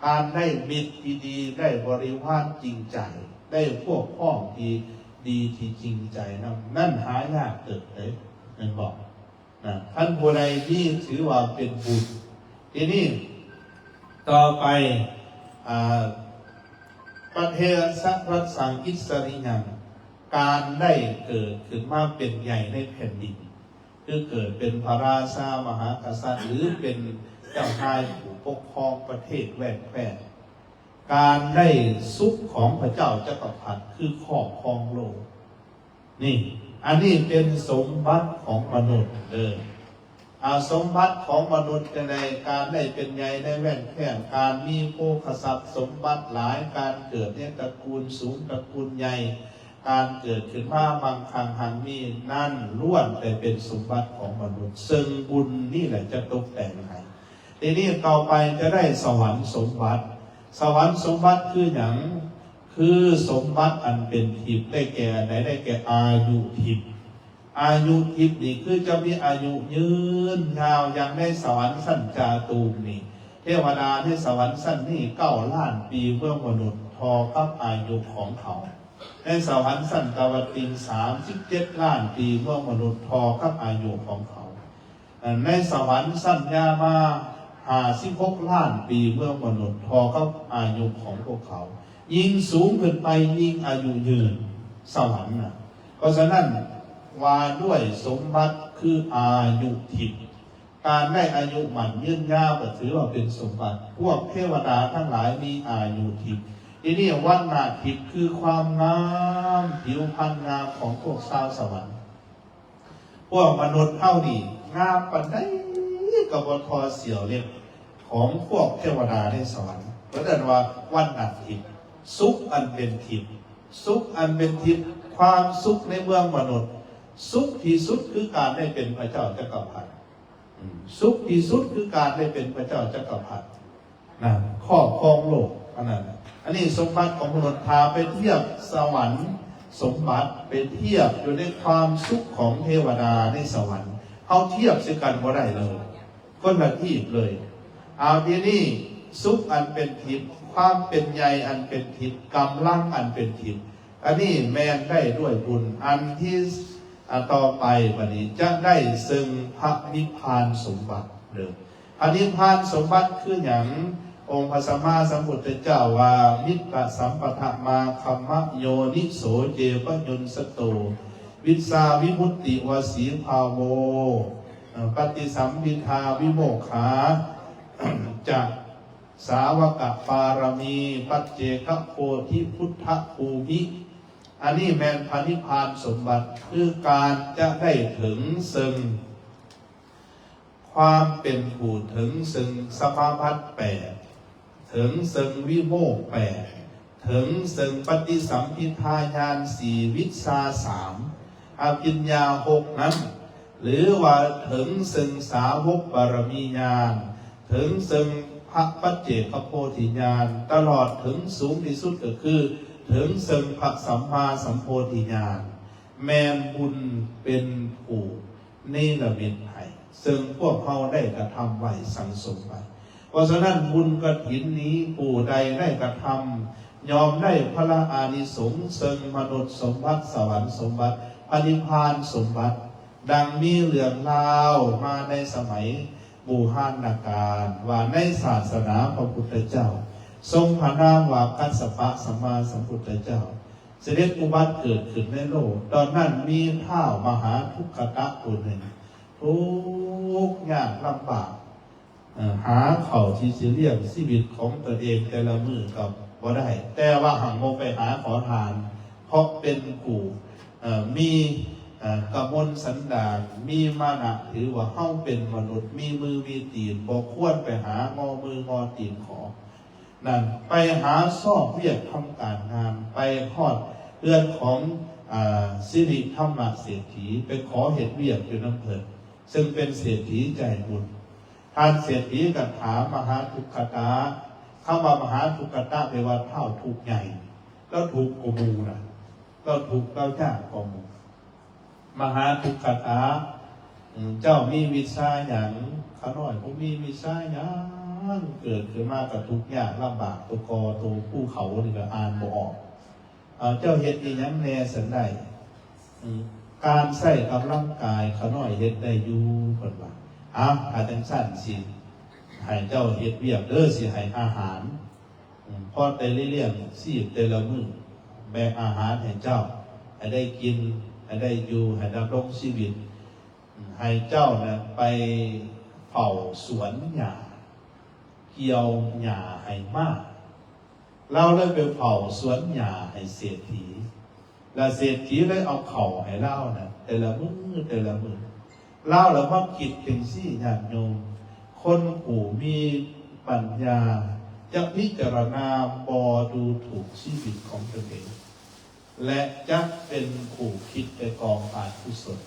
ການໄດ້ມິດທີ່ດີ ໄດ້ບໍລິວານຈິງໃຈ ໄດ້ພວກພ້ອມທີ່ດີທີ່ຈິງໃຈນຳ ນັ້ນຫາຍາກເຕີບເດ້ ແມ່ນບໍ່? ນະ ຄັນຜູ້ໃດມີ ຖືວ່າເປັນບຸນ. ທີນີ້ຕໍ່ໄປ ອາ ປະເທສະພັດສັງອິດສະລິຍັງ ການໄດ້ເກີດຂຶ້ນມາເປັນໃຫຍ່ໃນແຜ່ນດິນ ຄືເກີດເປັນພະລາຊາມະຫາກະສັດ ຫຼື ເປັນເຈົ້ານາຍຜູ້ປົກຄອງປະເທດແວ່ນແຄວ້ນ ການໄດ້ສຸກຂອງພະເຈົ້າຈັກກະພັດ ຄືຄອບຄອງໂລກ. ນີ້ ອັນນີ້ເປັນສົມບັດຂອງມະນຸດເດີ. ອາ ສົມບັດຂອງມະນຸດຈັ່ງໃດ? ການໄດ້ເປັນໃຫຍ່ໃນແວ່ນແຄວ້ນ ການມີໂພຄະຊັບສົມບັດຫຼາຍ ການເກີດໃນຕະກູນສູງຕະກູນໃຫຍ່ ການເກີດຂຶ້ນມາມັ່ງຄັ່ງຮັ່ງມີ ນັ້ນລ້ວນແຕ່ເປັນສົມບັດຂອງມະນຸດ ເຊິ່ງບຸນນີ້ແຫຼະຈະຕົກແຕ່ງໃຫ້. ທີນີ້ຕໍ່ໄປຈະໄດ້ສະຫວັນສົມບັດ. ສະຫວັນສົມບັດຄືຫຍັງ? ຄືສົມບັດອັນເປັນທິບ ໄດ້ແກ່ອັນໃດ? ໄດ້ແກ່ອາຍຸທິບ. ອາຍຸທິບນີ້ຄືຈະມີອາຍຸຍືນຍາວ ຢ່າງໃນສະຫວັນຊັ້ນຈາຕຸມນີ້ ເທວະດາໃນສະຫວັນຊັ້ນນີ້ເກົ້າລ້ານປີເມືອງມະນຸດ ເທົ່າກັບອາຍຸຂອງເຂົາ. ໃນສະຫວັນຊັ້ນຕາວະຕິງສາມສິບເຈັດລ້ານປີເມືອງມະນຸດ ເທົ່າກັບອາຍຸຂອງເຂົາ. ໃນສະຫວັນຊັ້ນຍາມາຫ້າສິບຫົກລ້ານປີເມືອງມະນຸດ ເທົ່າກັບອາຍຸຂອງພວກເຂົາ. ຍິ່ງສູງຂຶ້ນໄປຍິ່ງອາຍຸຍືນ ສະຫວັນນະ. ເພາະສະນັ້ນ ວ່າດ້ວຍສົມບັດຄືອາຍຸທິບ. ການໄດ້ອາຍຸໝັ້ນຍືນຍາວກໍຖືວ່າເປັນສົມບັດ. ພວກເທວະດາທັງຫຼາຍມີອາຍຸທິບ. ທີນີ້ວັນນະທິບຄືຄວາມງາມ ຜິວພັນງາມຂອງພວກຊາວສະຫວັນ. ພວກມະນຸດເຮົານີ້ງາມປານໃດກໍບໍ່ທໍ່ສ່ຽວເລັບຂອງພວກເທວະດາໃນສະຫວັນ. ເພິ່ນເອີ້ນວ່າວັນນະທິບ ສຸກອັນເປັນທິບ. ສຸກອັນເປັນທິບ ຄວາມສຸກໃນເມືອງມະນຸດ ສຸກທີ່ສຸດຄືການໄດ້ເປັນພະເຈົ້າຈັກກະພັດ. ອືມ ສຸກທີ່ສຸດຄືການໄດ້ເປັນພະເຈົ້າຈັກກະພັດນະ ຄອບຄອງໂລກ ອັນນັ້ນນະ. ອັນນີ້ສົມບັດຂອງມະນຸດ. ຖ້າໄປທຽບສະຫວັນສົມບັດ ໄປທຽບຢູ່ໃນຄວາມສຸກຂອງເທວະດາໃນສະຫວັນ ເຮົາທຽບໃສ່ກັນບໍ່ໄດ້ເລີຍ ຄົນລະທີບເລີຍ. ເອົາ ທີນີ້ສຸກອັນເປັນທິບ ຄວາມເປັນໃຫຍ່ອັນເປັນທິບ ກຳລັງອັນເປັນທິບ ອັນນີ້ແມ່ນໄດ້ດ້ວຍບຸນ. ອັນທີ່ ອັນຕໍ່ໄປບັດນີ້ຈະໄດ້ເຊິ່ງພະນິບພານສົມບັດເດີ. ພະນິບພານສົມບັດຄືຫຍັງ? ອົງພະສຳມາສຳພຸດທະເຈົ້າວ່າ ມິດຕະສຳປະທະມາຄຳມະໂຍນິໂສເຈປະຍຸນສະໂຕ ວິຊາວິມຸດຕິວະສີພາໂວ ປະຕິສຳພິທາວິໂມກຂາ ຈະ ສາວະກະປາລະມີ ປັດເຈກະໂພທິພຸດທະພູມິ. ອັນນີ້ແມ່ນພະນິບພານສົມບັດ ຄືການຈະໄດ້ເຖິງເຊິ່ງຄວາມເປັນຜູ້ເຖິງເຊິ່ງສະມາບັດແປດ ເຖິງເຊິ່ງວິໂມກແປດ ເຖິງເຊິ່ງປະຕິສຳພິທາຍານສີ່ ວິຊາສາມ ອະພິນຍາຫົກນັ້ນ ຫຼືວ່າເຖິງເຊິ່ງສາວົກບາລະມີຍານ ເຖິງເຊິ່ງພະປັດເຈກໂພທິຍານ ຕະຫຼອດເຖິງສູງທີ່ສຸດກໍຄືເຖິງເຊິ່ງພະສຳມາສຳໂພທິຍານ ແມ່ນບຸນເປັນຜູ້ເນລະມິດໃຫ້ ເຊິ່ງພວກເຮົາໄດ້ກະທຳໄວ້ ສັງສົມໄວ້. ເພາະສະນັ້ນ ບຸນກະຖິນນີ້ ຜູ້ໃດໄດ້ກະທຳ ຍ່ອມໄດ້ພະລະອານິສົງ ເຊິ່ງມະນຸດສົມບັດ ສະຫວັນສົມບັດ ພະນິບພານສົມບັດ. ດັ່ງມີເລື່ອງລາວມາໃນສະໄໝບູຮານນະການ ວ່າໃນສາສະໜາພະພຸດທະເຈົ້າ ຊົງພະນາມວ່າກັດສະປະສຳມາສຳພຸດທະເຈົ້າ ສະເດັດອຸບັດເກີດຂຶ້ນໃນໂລກ. ຕອນນັ້ນມີທ້າວມະຫາທຸກຂະຕະຜູ້ໜຶ່ງ ທຸກຍາກລຳບາກ ເອີ ຫາເຂົ້າທີ່ຊິລ້ຽງຊີວິດຂອງຕົນເອງແຕ່ລະມື້ກໍບໍ່ໄດ້ ແຕ່ວ່າຫາກບໍ່ໄປຫາຂໍທານ ເພາະເປັນຜູ້ ເອີ ມີ ເອີ ກະມົນສັນດານ ມີມານະ ຖືວ່າເຮົາເປັນມະນຸດ ມີມືມີຕີນ ບໍ່ຄວນໄປຫາງໍມືງໍຕີນຂໍ. ນັ້ນ ໄປຫາຊອກວຽກທຳການງານ ໄປຮອດເຮືອນຂອງ ອາ ສິລິທຳມະເສດຖີ່ ໄປຂໍເຮັດວຽກຢູ່ນຳເພິ່ນ ເຊິ່ງເປັນເສດຖີໃຈບຸນ. ທ່ານເສດຖີກໍຖາມມະຫາທຸກຂະຕະ ຄຳວ່າມະຫາທຸກຂະຕະແປວ່າທ້າວທຸກໃຫຍ່ ລາວທຸກກວ່າໝູ່ນະ ລາວທຸກລາວຍາກກວ່າໝູ່. ມະຫາທຸກຂະຕະ ເຈົ້າມີວິຊາຫຍັງ? ຂ້ານ້ອຍບໍ່ມີວິຊາຫຍັງ ເກີດຂຶ້ນມາກໍທຸກຍາກລຳບາກ ຕົວກໍຕົວພູເຂົານີ້ກໍອ່ານບໍ່ອອກ. ເຈົ້າເຮັດອີ່ຫຍັງແດ່ຊັ້ນໄດ? ການໃຊ້ກຳລັງກາຍຂ້ານ້ອຍເຮັດໄດ້ຢູ່ ເພິ່ນວ່າ. ເອົາ ຖ້າຈັ່ງຊັ້ນຊິໃຫ້ເຈົ້າເຮັດວຽກເດີ ຊິໃຫ້ອາຫານ ອືມ ພໍໄດ້ລ້ຽງຊີບແຕ່ລະມື້ ແບ່ງອາຫານໃຫ້ເຈົ້າ ໃຫ້ໄດ້ກິນ ໃຫ້ໄດ້ຢູ່ ໃຫ້ດຳລົງຊີວິດ ອືມ ໃຫ້ເຈົ້ານະໄປເຝົ້າສວນຫຍ້າ ກ່ຽວຫຍ້າໃຫ້ມ້າ. ລາວເລີຍໄປເຝົ້າສວນຫຍ້າໃຫ້ເສດຖີ ລະເສດຖີເລີຍເອົາເຂົ້າໃຫ້ລາວນະ ແຕ່ລະມື້ ແຕ່ລະມື້. ລາວລະມາຄິດຈັ່ງຊີ້ ຍາດໂຍມ, ຄົນຜູ້ມີປັນຍາຈະພິຈາລະນາບໍ່ດູຖູກຊີວິດຂອງຕົນເອງ ແລະ ຈະເປັນຜູ້ຄິດແຕ່ກອງອະກຸສົນ.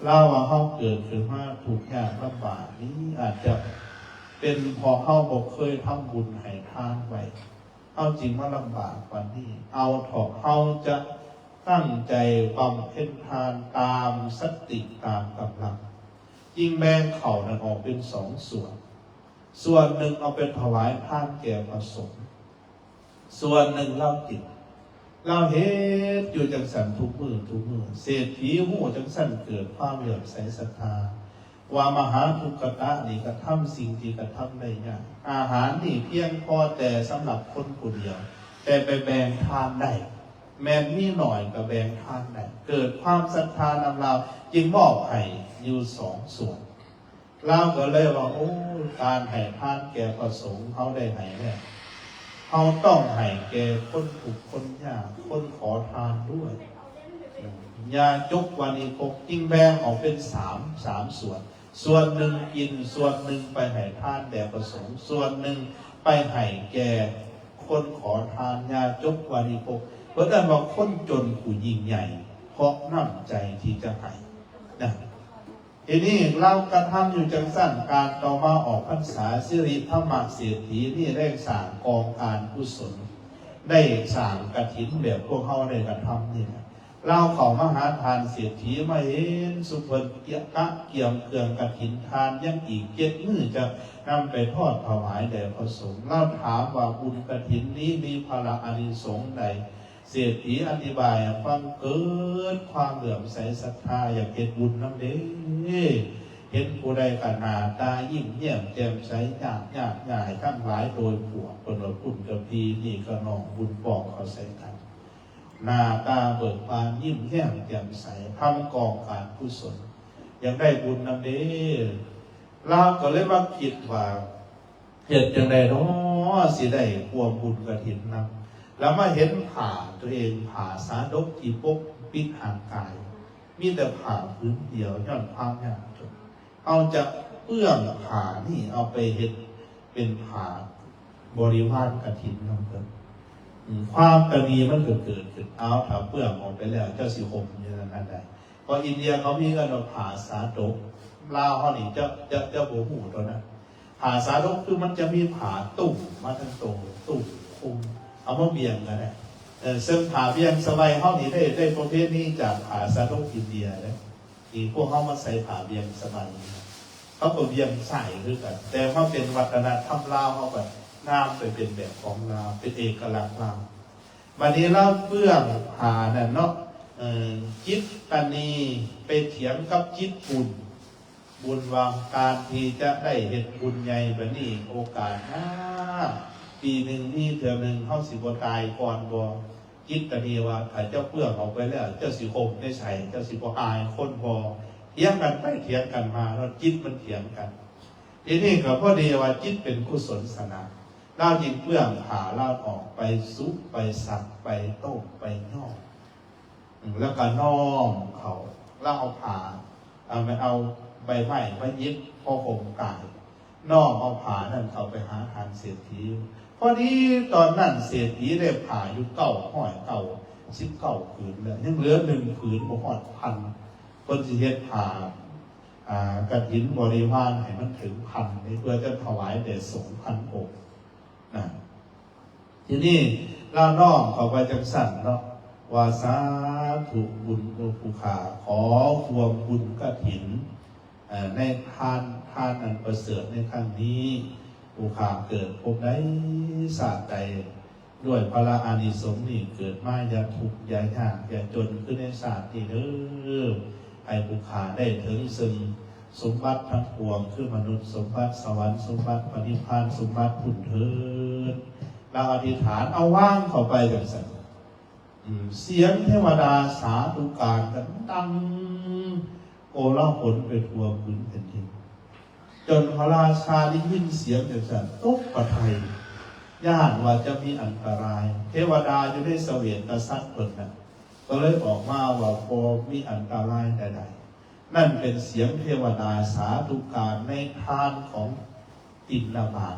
ລາວວ່າເຮົາເກີດຂຶ້ນມາທຸກຍາກລຳບາກນີ້ ອາດຈະເປັນເພາະເຮົາບໍ່ເຄີຍທຳບຸນໃຫ້ທານໄວ້. ເຮົາຈຶ່ງມາລຳບາກປານນີ້. ເອົາເຖາະ ເຮົາຈະຕັ້ງໃຈບຳເພັນທານຕາມສະຕິຕາມກຳລັງ. ຈຶ່ງແບ່ງເຂົ້ານັ້ນອອກເປັນສອງສ່ວນ, ສ່ວນໜຶ່ງເອົາໄປຖວາຍທານແກ່ພະສົງ, ສ່ວນໜຶ່ງລາວກິນ. ລາວເຮັດຢູ່ຈັ່ງຊັ້ນທຸກມື້ທຸກມື້. ເສດຖີຮູ້ຈັ່ງຊັ້ນເກີດຄວາມເຫຼື້ອມໃສສັດທາ ວ່າມະຫາທຸກຂະຕະນີ້ກະທຳສິ່ງທີ່ກະທຳໄດ້ຍາກ. ອາຫານນີ້ພຽງພໍແຕ່ສຳລັບຄົນຜູ້ດຽວ, ແຕ່ໄປແບ່ງທານໄດ້, ແມ່ນມີໜ້ອຍກະແບ່ງທານໄດ້. ເກີດຄວາມສັດທານຳລາວ, ຈຶ່ງມອບໃຫ້ຢູ່ສອງສ່ວນ. ລາວກະເລີຍວ່າ ໂອ້ ການໃຫ້ທານແກ່ພະສົງເຮົາໄດ້ໃຫ້ແລ້ວ, ເຮົາຕ້ອງໃຫ້ແກ່ຄົນທຸກຄົນຍາກ, ຄົນຂໍທານດ້ວຍ. ຍາຈົກວານິພົກຈຶ່ງແບ່ງອອກເປັນສາມ, ສາມສ່ວນ. ສ່ວນໜຶ່ງກິນ, ສ່ວນໜຶ່ງໄປໃຫ້ທານແດ່ພະສົງ, ສ່ວນໜຶ່ງໄປໃຫ້ແກ່ຄົນຂໍທານ, ຍາຈົກວານິພົກ. ເພິ່ນເອີ້ນວ່າຄົນຈົນຜູ້ຍິ່ງໃຫຍ່ ເພາະນ້ຳໃຈທີ່ຈະໃຫ້ນະ. ທີນີ້ລາວກະທຳຢູ່ຈັ່ງຊັ້ນ, ການຕໍ່ມາອອກພັນສາ, ສິລິທຳມະເສດຖີນີ້ໄດ້ສ້າງກອງການກຸສົນ, ໄດ້ສ້າງກະຖິນແບບພວກເຮົາໄດ້ກະທຳນີ້ແຫຼະ. ລາວເຂົ້າມາຫາທ່ານເສດຖີ, ມາເຫັນຊຸມເພິ່ນກະກຽມເຄື່ອງກະຖິນ, ທ່ານຍັງອີກເຈັດມື້ຈະນຳໄປທອດຖວາຍແດ່ພະສົງ. ລາວຖາມວ່າ ບຸນກະຖິນນີ້ມີພະລະອານິສົງໃດ? ເສດຖີອະທິບາຍໃຫ້ຟັງ, ເກີດຄວາມເຫຼື້ອມໃສສັດທາ ຢາກເຮັດບຸນນຳເດ້. ເຫັນຜູ້ໃດກະໜ້າຕາຍິ້ມແຍ້ມແຈ່ມໃສ, ຍາກຍາກຍາກທັງຫຼາຍໂດຍພວກ, ເພິ່ນວ່າພຸ້ນກະພີ່ ນີ້ກະນ້ອງ, ບຸນປ້ອງເຂົ້າໃສ່ກັນ. ໜ້າຕາເບີກບານ, ຍິ້ມແຍ້ມແຈ່ມໃສ, ທຳກອງການກຸສົນ, ຢາກໄດ້ບຸນນຳເດ້. ລາວກໍເລີຍມາຄິດວ່າ ເຮັດຈັ່ງໃດນໍ ຊິໄດ້ຮ່ວມບຸນກະຖິນນຳ? ລະມາເຫັນຜ້າຕົວເອງ, ຜ້າສາດົກທີ່ປົກປິດຮ່າງກາຍ, ມີແຕ່ຜ້າຜືນດຽວ, ຍ້ອນຄວາມຍາກຈົນ. ເຮົາຈະເປື້ອງຜ້ານີ້ເອົາໄປເຮັດເປັນຜ້າບໍລິວານກະຖິນນຳເພິ່ນ. ອາ ຄວາມຕະໜີມັນກໍເກີດຂຶ້ນ, ເອົາ ຖ້າເປື້ອງອອກໄປແລ້ວ ເຈົ້າຊິຫົ່ມຢູ່ນັ້ນໄດ້. ເພາະອິນເດຍເຂົາມີເອີ້ນວ່າຜ້າສາດົກ, ລາວເຮົານີ້ຈະ ຈະ ຈະບໍ່ຮູ້ຕົວນັ້ນ. ເ ຜ້າສາດົກຄືມັນຈະມີຜ້າຕຸ້ມມາທັງໂຕ ຕຸ້ມຄຸມ ເອົາມາບ່ຽງກໍໄດ້. ເອີ ເຊິ່ງຜ້າບ່ຽງສະໄບເຮົານີ້ໄດ້ ໄດ້ປະເພນີຈາກຜ້າສາດົກອິນເດຍເດ້. ທີ່ພວກເຮົາມາໃສ່ຜ້າບ່ຽງສະໄບ ເຮົາກໍບ່ຽງໃສ່ຄືກັນ, ແຕ່ມາເປັນວັດທະນະທຳລາວ ເຮົາກໍງາມໄປເປັນແບບຂອງລາວ ເປັນເອກະລັກລາວ. ບັດນີ້ລາວເປື້ອງຜ້ານັ້ນເນາະ ເອີ ຈິດຕະນີໄປຖຽງກັບຈິດບຸນ ບຸນວ່າການທີ່ຈະໄດ້ເຮັດບຸນໃຫຍ່ແບບນີ້ ໂອກາດງາມ ປີໜຶ່ງມີເທື່ອໜຶ່ງ ເຮົາຊິບໍ່ຕາຍກ່ອນບໍ່? ຈິດຕະນີວ່າ ຖ້າເຈົ້າເປື້ອງອອກໄປແລ້ວ ເຈົ້າຊິຫົ່ມໃນໃສ? ເຈົ້າຊິບໍ່ອາຍຄົນບໍ່? ຖຽງກັນໄປຖຽງກັນມາເນາະ ຈິດມັນຖຽງກັນ. ທີນີ້ກໍພໍດີວ່າຈິດເປັນກຸສົນສະນະ ລາວຈຶ່ງເປື້ອງຜ້າລາວອອກໄປສຸກ ໄປສັກ ໄປຕົ້ມ ໄປຍ້ອມ ແລ້ວກໍນ້ອມເຂົ້າ ລາວເອົາຜ້າ ເອົາ ເອົາໃບໄມ້ມາຫຍິບພໍຫົ່ມກາຍ ນ້ອມເອົາຜ້ານັ້ນເຂົ້າໄປຫາທ່ານເສດຖີ. ພໍດີຕອນນັ້ນເສດຖີໄດ້ຜ້າຢູ່ເກົ້າຮ້ອຍເກົ້າສິບເກົ້າຜືນແລ້ວ ຍັງເຫຼືອໜຶ່ງຜືນບໍ່ຮອດພັນ ເພິ່ນຊິເຮັດຜ້າ ອ່າ ກະຖິນບໍລິວານໃຫ້ມັນເຖິງພັນ ເພື່ອຈະຖວາຍແດ່ສົງພັນອົງນະ. ທີນີ້ລາວນ້ອມເຂົ້າໄປຈັ່ງຊັ້ນເນາະ ວ່າ ສາທຸບຸນ ໂອ ຜູ້ຂ້າ ຂໍຮ່ວມບຸນກະຖິນ ເອີ ໃນທານ ທານອັນປະເສີດໃນຄັ້ງນີ້ ຜູ້ຂ້າເກີດພົບໃດຊາດໃດ ດ້ວຍພະລະອານິສົງນີ້ ເກີດມາຢ່າທຸກຢ່າຍາກຢ່າຈົນຄືໃນຊາດນີ້ເດີ. ໃຫ້ຜູ້ຂ້າໄດ້ເຖິງເຊິ່ງສົມບັດທັງປວງ ຄືມະນຸດສົມບັດ ສະຫວັນສົມບັດ ພະນິບພານສົມບັດພຸ້ນເທີດ. ລາວອະທິຖານເອົາວາງເຂົ້າໄປຈັ່ງຊັ້ນ ອືມ ສຽງເທວະດາສາທຸການກັນດັງໂກລາຫົນໄປທົ່ວພື້ນແຜ່ນດິນ ຈົນພະລາຊາໄດ້ຍິນສຽງຈັ່ງຊັ້ນ ຕົກພະໄທ ຢ້ານວ່າຈະມີອັນຕະລາຍ. ເທວະດາຢູ່ໃນສະເວດຕະສັດເພິ່ນນະ ກໍເລີຍອອກມາວ່າບໍ່ມີອັນຕະລາຍໃດໆ. ນັ້ນເປັນສຽງເທວະດາສາທຸການໃນທານຂອງຕິນນະບາດ.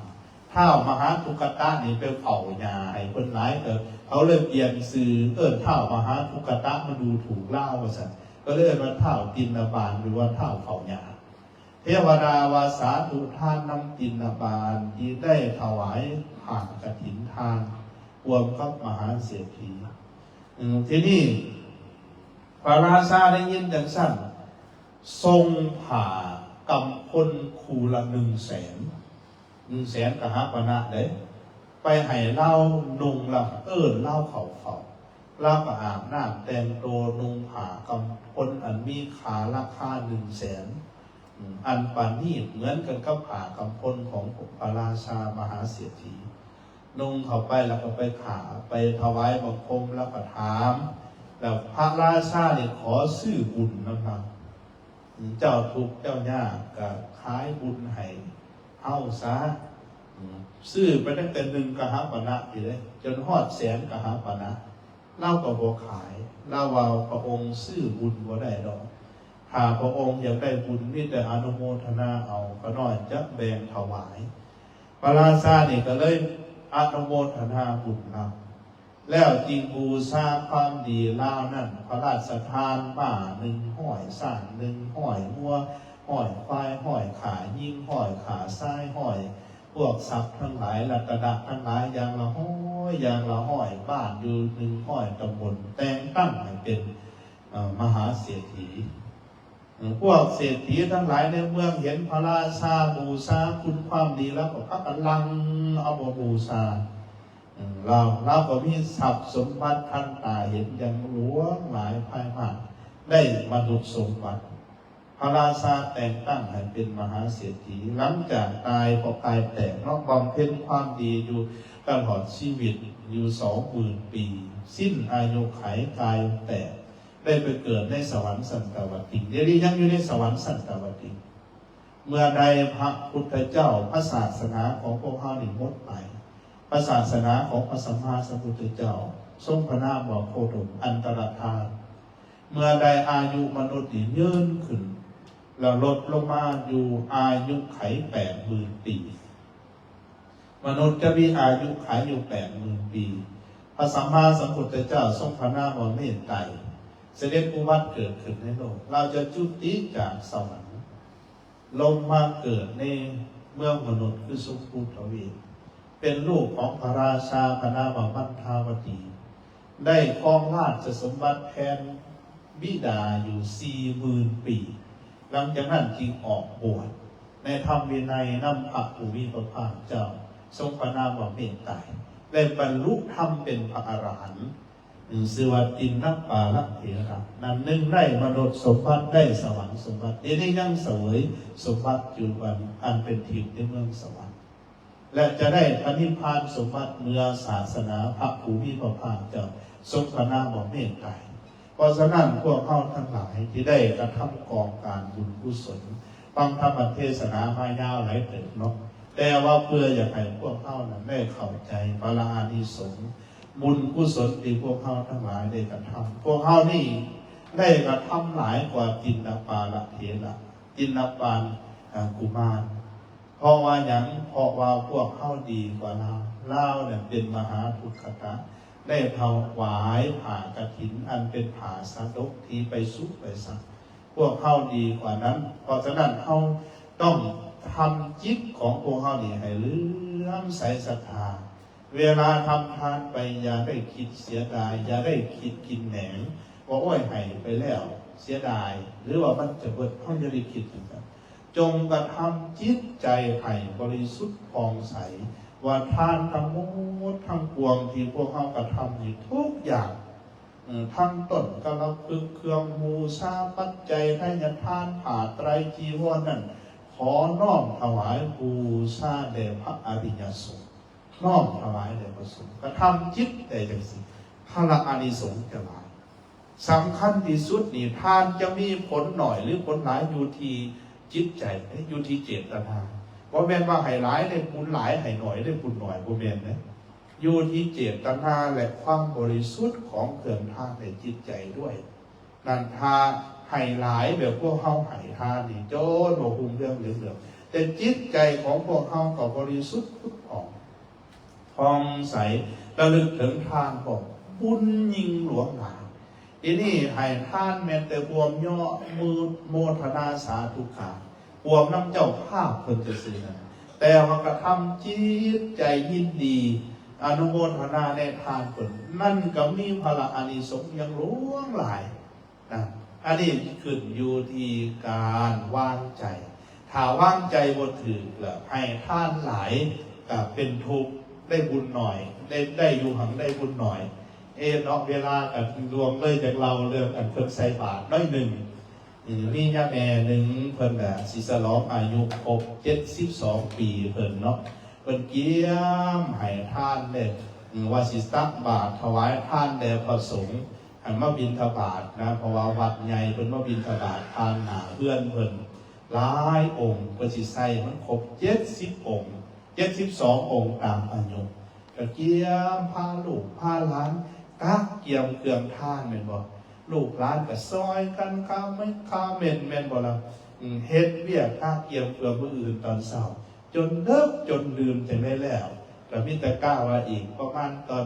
ທ້າວມະຫາທຸກກະຕະນີ້ໄປເຝົ້າຫຍ້າໃຫ້ເພິ່ນຫຼາຍເຕີບ ເຂົາເລີຍປ່ຽນຊື່ເອີ້ນທ້າວມະຫາທຸກກະຕະ ມາດູຖູກລາວວ່າຊັ້ນ ກໍເລີຍເອີ້ນວ່າທ້າວຕິນນະບາດ ຫຼືວ່າທ້າວເຝົ້າຫຍ້າ. ເທວະດາວ່າ ສາທຸທານນຳຕິນນະບາດ ທີ່ໄດ້ຖວາຍຜ້າກະຖິນທານ ຮ່ວມກັບມະຫາເສດຖີ. ເອີ ທີນີ້ພະລາຊາໄດ້ຍິນຈັ່ງຊັ້ນ ສົ່ງຜ້າກຳພົນຄູ່ລະໜຶ່ງແສນ ໜຶ່ງແສນກະຫະປະນະເດ້ ໄປໃຫ້ລາວນຸ່ງ ແລ້ວເອີ້ນລາວເຂົ້າເຝົ້າ. ລາວກໍອາບນ້ຳແຕ່ງໂຕ ນຸ່ງຜ້າກຳພົນອັນມີຄ່າລາຄາໜຶ່ງແສນ ອັນປານີດເໝືອນກັນກັບຜ້າກຳພົນຂອງພະລາຊາມະຫາເສດຖີ. ນຸ່ງເຂົ້າໄປແລ້ວກໍໄປຂາ ໄປຖວາຍບັງຄົມ ແລ້ວກໍຖາມ ແລ້ວພະລາຊານີ້ຂໍຊື້ບຸນນຳລາວ. ເຈົ້າທຸກເຈົ້າຍາກກໍຂາຍບຸນໃຫ້ເຮົາຊະ. ຊື້ໄປຕັ້ງແຕ່ໜຶ່ງກະຫະປະນະພຸ້ນເດ້ ຈົນຮອດແສນກະຫະປະນະ. ລາວກໍບໍ່ຂາຍ ລາວວ່າ ພະອົງຊື້ບຸນບໍ່ໄດ້ດອກ. ຖ້າພະອົງຢາກໄດ້ບຸນ ມີແຕ່ອະນຸໂມທະນາເອົາ, ຂ້ານ້ອຍຈະແບ່ງຖວາຍ. ພະລາຊານີ້ກໍເລີຍອະນຸໂມທະນາບຸນລາວ ແລ້ວຈຶ່ງບູຊາຄວາມດີລາວນັ້ນ ພະລາຊະທານມ້າໜຶ່ງຮ້ອຍ, ຊ້າງໜຶ່ງຮ້ອຍ, ງົວຮ້ອຍ, ຄວາຍຮ້ອຍ, ຂ້າຍິງຮ້ອຍ, ຂ້າຊາຍຮ້ອຍ, ພວກຊັບທັງຫຼາຍ, ລັດຕະນະທັງຫຼາຍ ຢ່າງລະຮ້ອຍ, ຢ່າງລະຮ້ອຍ, ບ້ານຢູ່ໜຶ່ງຮ້ອຍຕຳບົນ, ແຕ່ງຕັ້ງໃຫ້ເປັນ ເອີ ມະຫາເສດຖີ. ເອີ ພວກເສດຖີທັງຫຼາຍໃນເມືອງເຫັນພະລາຊາບູຊາຄຸນຄວາມດີ ລາວກໍພາກັນຫຼັ່ງເອົາມາບູຊາ. ເອີ ລາວ ລາວກໍມີຊັບສົມບັດທັນຕາເຫັນຢ່າງຫຼວງຫຼາຍພາຍມາກ ໄດ້ມະນຸດສົມບັດ. ພະລາຊາແຕ່ງຕັ້ງໃຫ້ເປັນມະຫາເສດຖີ. ຫຼັງຈາກຕາຍ ກໍກາຍແຕກເນາະ, ບຳເພັນຄວາມດີຢູ່ຕະຫຼອດຊີວິດຢູ່ສອງໝື່ນປີ, ສິ້ນອາຍຸໄຂກາຍແຕກ ໄດ້ໄປເກີດໃນສະຫວັນສັນຕະວະຕິງ. ດຽວນີ້ຍັງຢູ່ໃນສະຫວັນສັນຕະວະຕິງ. ເມື່ອໃດພະພຸດທະເຈົ້າ ພະສາສະໜາຂອງພວກເຮົານີ້ໝົດໄປ, ພະສາສະໜາຂອງພະສຳມາສຳພຸດທະເຈົ້າ ຊົງພະນາມວ່າໂຄດົມ ອັນຕະລະທານ. ເມື່ອໃດອາຍຸມະນຸດນີ້ຍືນຂຶ້ນ ແລ້ວລົດລົງມາຢູ່ອາຍຸໄຂແປດໝື່ນປີ, ມະນຸດຈະມີອາຍຸໄຂຢູ່ແປດໝື່ນປີ. ພະສຳມາສຳພຸດທະເຈົ້າຊົງພະນາມວ່າເມດໄຕ ສະເດັດອຸບັດເກີດຂຶ້ນໃນໂລກ, ລາວຈະຈຸຕິຈາກສະຫວັນ ລົງມາເກີດໃນ ເມືອງມະນຸດຄືຊົມພູທະວີບ ເປັນລູກຂອງພະລາຊາຄະນະມາມັນທາວະຕີ ໄດ້ຄອງລາຊະສົມບັດແທນບິດາຢູ່ສີ່ໝື່ນປີ. ຫຼັງຈາກນັ້ນຈຶ່ງອອກບວດໃນທຳວິໄນນຳພະຜູ້ມີພະພາກເຈົ້າ ຊົງພະນາມວ່າເມດຕາຍ ໄດ້ບັນລຸທຳເປັນພະອະລະຫັນ ຊື່ວ່າຕິນນະປາລະເຖລະ ນັ້ນໜຶ່ງໄດ້ມະນຸດສົມບັດ ໄດ້ສະຫວັນສົມບັດ ດຽວນີ້ຍັງສະເຫວີຍສົມບັດຢູ່ອັນ ອັນເປັນທິບໃນເມືອງສະຫວັນ ແລະ ຈະໄດ້ພະນິບພານສົມບັດເມື່ອສາສະໜາພະຜູ້ມີພະພາກເຈົ້າຊົງພະນາມວ່າເມດຕາຍ. ເພາະສະນັ້ນ ພວກເຮົາທັງຫຼາຍທີ່ໄດ້ກະທຳກອງການບຸນກຸສົນ ຟັງທຳມະເທສະນາມາຍາວຫຼາຍເຕີບເນາະ ແຕ່ວ່າເພື່ອຢາກໃຫ້ພວກເຮົານັ້ນໄດ້ເຂົ້າໃຈພະລາອານິສົງ ບຸນກຸສົນທີ່ພວກເຮົາທັງຫຼາຍໄດ້ກະທຳ ພວກເຮົານີ້ໄດ້ກະທຳຫຼາຍກວ່າຕິນນະປາລະເຖລະ ຕິນນະປານ ອາ ກຸມານ. ເພາະວ່າຫຍັງ? ເພາະວ່າພວກເຮົາດີກວ່າລາວ. ລາວນັ້ນເປັນມະຫາທຸກຂະຕະ ໄດ້ຖວາຍຜ້າກະຖິນອັນເປັນຜ້າສະດົກທີ່ໄປສຸໄປສັກ ພວກເຮົາດີກວ່ານັ້ນ. ເພາະສະນັ້ນ ເຮົາຕ້ອງທຳຈິດຂອງພວກເຮົານີ້ໃຫ້ເຫຼື້ອມໃສສັດທາ. ເວລາທຳທານໄປ ຢ່າໄດ້ຄິດເສຍດາຍ, ຢ່າໄດ້ຄິດກິນແໜງ ວ່າ ໂອ້ຍ ໃຫ້ໄປແລ້ວເສຍດາຍ ຫຼືວ່າມັນຈະເບິດ, ເຮົາຢ່າໄດ້ຄິດຈັ່ງຊັ້ນ. ຈົ່ງກະທຳຈິດໃຈໃຫ້ບໍລິສຸດຜ່ອງໃສ ວ່າທານທັງໝົດທັງປວງທີ່ພວກເຮົາກະທຳນີ້ທຸກຢ່າງ ເອີ ທັງຕົ້ນກະລະພຶກ, ເຄື່ອງບູຊາ, ປັດໄຈ, ໄທຍະທານ, ຜ້າໄຕຣຈີວອນນັ້ນ ຂໍນ້ອມຖວາຍບູຊາແດ່ພະອະລິຍະສົງ, ນ້ອມຖວາຍແດ່ພະສົງ, ກະທຳຈິດໄດ້ຈັ່ງຊີ້ ພະລະອານິສົງຈະຫຼາຍ. ສຳຄັນທີ່ສຸດນີ້ ທານຈະມີຜົນໜ້ອຍ ຫຼື ຜົນຫຼາຍ ຢູ່ທີ່ຈິດໃຈເດ້, ຢູ່ທີ່ເຈດຕະນາ. ບໍ່ແມ່ນວ່າໃຫ້ຫຼາຍໄດ້ບຸນຫຼາຍ, ໃຫ້ໜ້ອຍໄດ້ບຸນໜ້ອຍ, ບໍ່ແມ່ນເດ້. ຢູ່ທີ່ເຈດຕະນາ ແລະ ຄວາມບໍລິສຸດຂອງເຄື່ອງທານໃນຈິດໃຈດ້ວຍ. ນັ້ນ ຖ້າໃຫ້ຫຼາຍແບບພວກເຮົາໃຫ້ທານນີ້ ຈົນບໍ່ຮຸ່ງເຮືອງເຫຼືອເຫຼືອ, ແຕ່ຈິດໃຈຂອງພວກເຮົາກໍບໍລິສຸດຜຸດຜ່ອງ ຜ່ອງໃສ, ລະລຶກເຖິງທານກໍບຸນຍິ່ງຫຼວງຫຼາຍ. ທີນີ້ໃຫ້ທານແມ່ນແຕ່ຮ່ວມຍໍມືໂມທະນາສາທຸກາ ຮ່ວມນຳເຈົ້າພາບເພິ່ນຊື່ໆນັ້ນ, ແຕ່ວ່າກະທຳຈິດໃຈຍິນດີອະນຸໂມທະນາໃນທານເພິ່ນ, ນັ້ນກໍມີພະລະອານິສົງຢ່າງຫຼວງຫຼາຍນະ. ອັນນີ້ຂຶ້ນຢູ່ທີ່ການວາງໃຈ. ຖ້າວາງໃຈບໍ່ຖືກລະ ໃຫ້ທານຫຼາຍກໍເປັນທຸກ, ໄດ້ບຸນໜ້ອຍ ໄດ້ ໄດ້ຢູ່ຫັ້ນໄດ້ບຸນໜ້ອຍ. ເອເນາະ ເວລາກໍລ່ວງເລີຍ, ຢາກເລົ່າເລື່ອງອັນເພິ່ນໃສ່ບາດໜ້ອຍໜຶ່ງ. ເອີ ມີຍາແມ່ໜຶ່ງ ເພິ່ນນະຊິສະຫຼອງອາຍຸຄົບເຈັດສິບສອງປີເພິ່ນເນາະ, ເພິ່ນກຽມໃຫ້ທານເດ້ ວ່າຊິຕັກບາດຖວາຍທານແດ່ພະສົງ ໃຫ້ມາບິນທະບາດນະ, ເພາະວ່າວັດໃຫຍ່ເພິ່ນມາບິນທະບາດຜ່ານໜ້າເຮືອນເພິ່ນຫຼາຍອົງ, ເພິ່ນຊິໃສ່ໃຫ້ມັນຄົບເຈັດສິບອົງ ເຈັດສິບສອງອົງຕາມອາຍຸ. ກະກຽມພາລູກພາຫຼານ ກະກຽມເຄື່ອງທານແມ່ນບໍ່? ລູກຫຼານກະຊ່ອຍກັນຄາເມັນຄາເມັນແມ່ນບໍ່ລະ? ເຮັດວຽກກະກຽມເພື່ອມື້ອື່ນຕອນເຊົ້າ ຈົນເດິກຈົນດື່ນຈັ່ງໄດ້ແລ້ວ. ກະມີແຕ່ກະວ່າອີກປະມານຕອນ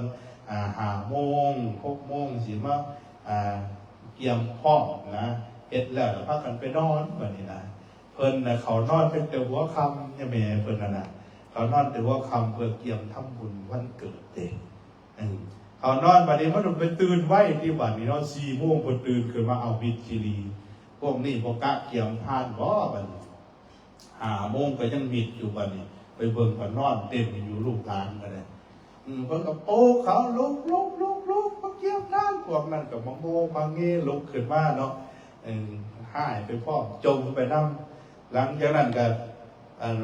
ອາ ຫ້າໂມງ ຫົກໂມງຊິມາ ອາ ກຽມພ້ອມນະ, ເຮັດແລ້ວລະພາກັນໄປນອນບັດນີ້ນະ. ເພິ່ນນະເຂົ້ານອນຕັ້ງແຕ່ຫົວຄ່ຳ, ຍາແມ່ເພິ່ນນັ້ນນະ ເຂົ້ານອນແຕ່ຫົວຄ່ຳເພື່ອກຽມທຳບຸນວັນເກີດເດ້. ເອີ ເຂົ້ານອນບັດນີ້ມັນຕ້ອງໄປຕື່ນໄວຕິບັດນີ້ເນາະ, ສີ່ໂມງເພິ່ນຕື່ນຂຶ້ນມາ ເອົາ ມິດຈີ່ຫຼີ່. ພວກນີ້ບໍ່ກະກຽມທານບໍບັດນີ້? ຫ້າໂມງກໍຍັງມິດຢູ່ບັດນີ້, ໄປເບິ່ງກໍນອນເຕັມຢູ່ ລູກຫຼານກໍໄດ້. ອືມ ເພິ່ນກໍປຸກເຂົາ ລຸກ ລຸກ ລຸກ ລຸກ ມາກຽມທານ. ພວກນັ້ນກໍມາໂງມາເງລຸກຂຶ້ນມາເນາະ, ເອີ ຮ້າຍໄປພ້ອມ ຈົ່ມໄປນຳ. ຫຼັງຈາກນັ້ນກໍ ອັນ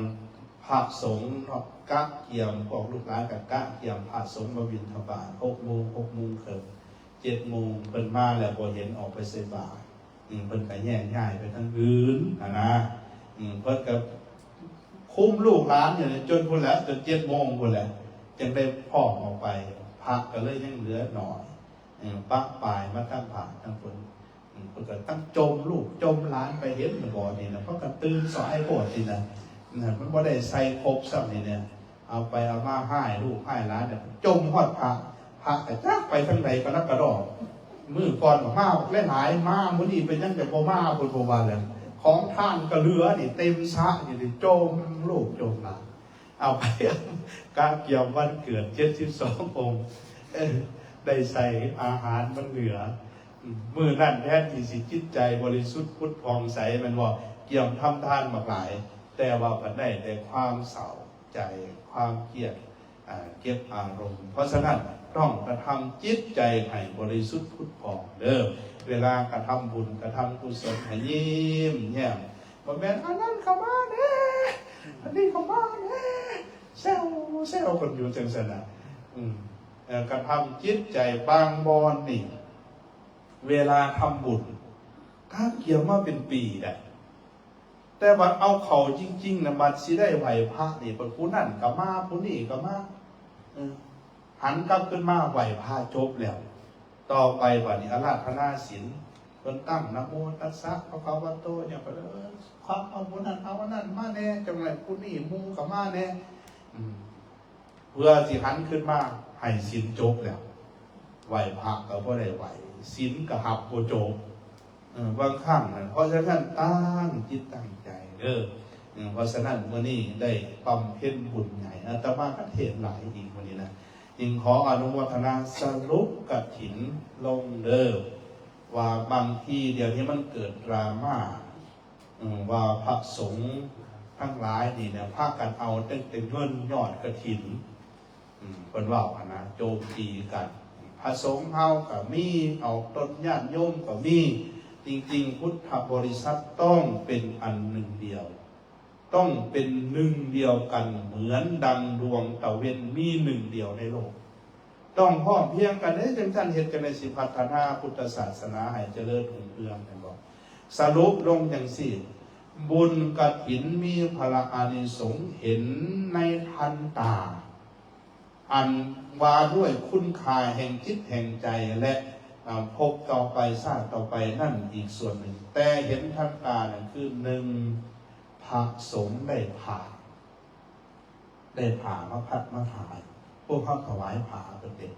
ພະສົງເນາະ ກະກຽມ, ພວກລູກຫຼານກໍກະກຽມພະສົງມາບິນທະບາດ ຫົກໂມງ ຫົກໂມງເຄິ່ງ ເຈັດໂມງ ເພິ່ນມາແລ້ວບໍ່ເຫັນອອກໄປໃສ່ບາດ. ອືມ ເພິ່ນກໍແຍກຍ້າຍໄປທາງອື່ນຫັ້ນນະ. ອືມ ເພິ່ນກໍຄຸມລູກຫຼານຢູ່ຈົນພຸ້ນແຫຼະ ຈົນເຈັດໂມງພຸ້ນແຫຼະ ຈຶ່ງໄດ້ພ້ອມອອກໄປ. ພະກໍເລີຍຍັງເຫຼືອໜ້ອຍ ເອີ ປະປາຍມາທາງບ້ານທາງເພິ່ນ. ເພິ່ນກໍຕັ້ງຈົ່ມລູກຈົ່ມຫຼານໄປ ເຫັນບໍ່ນີ້ນະ, ເພິ່ນກໍຕື່ນສາຍໂພດນີ້ນະ. ມັນບໍ່ໄດ້ໃສ່ຄົບຊ້ຳນີ້ນະ, ເອົາໄປເອົາມາຮ້າຍລູກຮ້າຍຫຼານ ຈົ່ມຮອດພະ, ພະກໍຈັກໄປທາງໃດກະລະກະດໍ້. ມື້ກ່ອນກໍມາບັກຫຼາຍໆ, ມາມື້ນີ້ເປັນຫຍັງຈະບໍ່ມາ ເພິ່ນບໍ່ວ່າແລ້ວ, ເຂ ຂອງທານກໍເຫຼືອນີ້ ເຕັມສະຢູ່ນີ້ ຈົ່ມລູກຈົ່ມຫຼານ ເອົາໄປກະກຽມວັນເກີດ ເຈັດສິບສອງອົງ ເອີ ໄດ້ໃສ່ອາຫານມັນເຫຼືອ ມື້ນັ້ນແທນທີ່ຊິຈິດໃຈບໍລິສຸດຜຸດຜ່ອງໃສແມ່ນບໍ່ ກຽມທຳທານບັກຫຼາຍ ແຕ່ວ່າບັດໄດ້ແຕ່ຄວາມເສົ້າໃຈ ຄວາມຄຽດ ອ່າ ເກັບອາລົມ. ເພາະສະນັ້ນ ຕ້ອງກະທຳຈິດໃຈໃຫ້ບໍລິສຸດຜຸດຜ່ອງເດີ້. ເວລາກະທຳບຸນ ກະທຳກຸສົນ ໃຫ້ຍິ້ມແຍ້ມ. ບໍ່ແມ່ນ ອັນນັ້ນເຂົ້າມາແດ່ ອັນນີ້ເຂົ້າມາແດ່ ແຊວໆກັນຢູ່ຈັ່ງຊັ້ນນະ. ອືມ ເອີ ກະທຳຈິດໃຈ ບາງບ່ອນນີ້ ເວລາທຳບຸນ ກະກຽມມາເປັນປີໄດ໋. ແຕ່ບັດເອົາເຂົ້າຈິງໆນະ ບັດຊິໄດ້ໄຫວ້ພະນີ້ ບັດຜູ້ນັ້ນກໍມາ ຜູ້ນີ້ກໍມາ ເອີ ຫັນກັບຄືນມາໄຫວ້ພະຈົບແລ້ວ ຕໍ່ໄປບັດນີ້ອາລາທະນາສິນ ເພິ່ນຕັ້ງນະໂມຕັດສະພະຄະວະໂຕຫຍັງໄປເລີຍ ຄວັກເອົາຜູ້ນັ້ນເອົາອັນນັ້ນມາແດ່ ຈັ່ງໃດຜູ້ນີ້ໝູ່ກໍມາແດ່ ອືມ ເພື່ອຊິຫັນຂຶ້ນມາໃຫ້ສິນຈົບແລ້ວ ໄຫວ້ພະກໍບໍ່ໄດ້ໄຫວ້ ສິນກໍຮັບບໍ່ຈົບ ເອີ ບາງຄັ້ງນັ້ນ ເພາະສະນັ້ນຕັ້ງຈິດຕັ້ງໃຈເດີ້ ເອີ ເພາະສະນັ້ນມື້ນີ້ໄດ້ບຳເພັນບຸນໃຫຍ່ ອາດຕະມາກໍເທດຫຼາຍອີກມື້ນີ້ນະ ຈຶ່ງຂໍອະນຸໂມທະນາສະຫຼຸບກະຖິນລົງເດີ້ ວ່າບາງທີດຽວນີ້ມັນເກີດດຣາມາ ເອີ ວ່າພະສົງທັງຫຼາຍນີ້ນະ ພາກັນເອົາຕັ້ງແຕ່ເງິນຍອດກະຖິນ ເພິ່ນເວົ້າຫັ້ນນະ ໂຈມຕີກັນ ພະສົງເຮົາກໍມີ ອອກຕົນຍາດໂຍມກໍມີ. ຈິງໆ ພຸດທະບໍລິສັດຕ້ອງເປັນອັນໜຶ່ງດຽວ ຕ້ອງເປັນໜຶ່ງດຽວກັນ ເໝືອນດັ່ງດວງຕາເວັນມີໜຶ່ງດຽວໃນໂລກ. ຕ້ອງພ້ອມພຽງກັນເດ້ ຈັ່ງຊັ້ນເຮັດຈັ່ງໃດຊິພັດທະນາພຸດທະສາສະໜາໃຫ້ຈະເລີນຮຸ່ງເຮືອງ ແມ່ນບໍ່? ສະຫຼຸບລົງຈັ່ງຊີ້ ບຸນກະຖິນມີພະລະອານິສົງເຫັນໃນທັນຕາ ອັນວ່າດ້ວຍຄຸນຄ່າແຫ່ງຈິດແຫ່ງໃຈ ແລະ ພົບຕໍ່ໄປຊາດຕໍ່ໄປນັ້ນອີກສ່ວນໜຶ່ງ ແຕ່ເຫັນທັນຕານັ້ນຄື ໜຶ່ງ ພະສົງໄດ້ຜ້າ ໄດ້ຜ້າມາພັດມາຖວາຍ ພວກເຮົາຖວາຍຜ້າເພິ່ນເດ້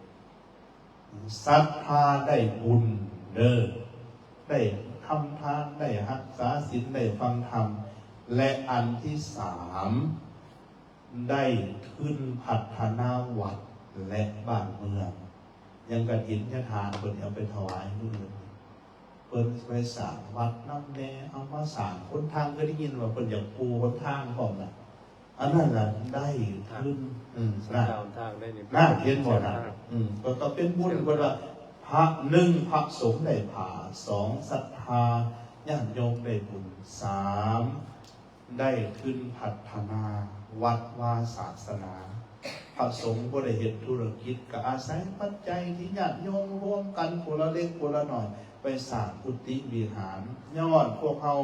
ສັດທາໄດ້ບຸນເດີ້ ໄດ້ທຳທານ ໄດ້ຮັກສາສິນ ໄດ້ຟັງທຳ ແລະ ອັນທີສາມ ໄດ້ທຶນພັດທະນາວັດ ແລະ ບ້ານເມືອງ ຢ່າງກະຖິນຍະທານເພິ່ນເອົາໄປຖວາຍມື້ອື່ນ ເພິ່ນໄປສ້າງວັດນຳແດ່ ເອົາມາສ້າງຫົນທາງ ເຄີຍໄດ້ຍິນວ່າເພິ່ນຢາກປູຫົນທາງພ້ອມນະ ອັນນັ້ນລະໄດ້ທຶນ ເອີ ນັ້ນ ເຫັນບໍ່ນະ ເອີ ກໍ ກໍເປັນບຸນ ເພິ່ນວ່າ ພະ ໜຶ່ງ ພະສົງໄດ້ຜ້າ ສອງ ສັດທາຍາດໂຍມໄດ້ບຸນ ສາມ ໄດ້ທຶນພັດທະນາວັດວາສາສະໜາ ພະສົງບໍ່ໄດ້ເຮັດທຸລະກິດ ກໍອາໄສປັດໄຈທີ່ຍາດໂຍມລວມກັນຜູ້ລະເລັກຜູ້ລະໜ້ອຍ ໄປສ້າງກຸຕິວິຫານ ຍ້ອນພວກເຮົາ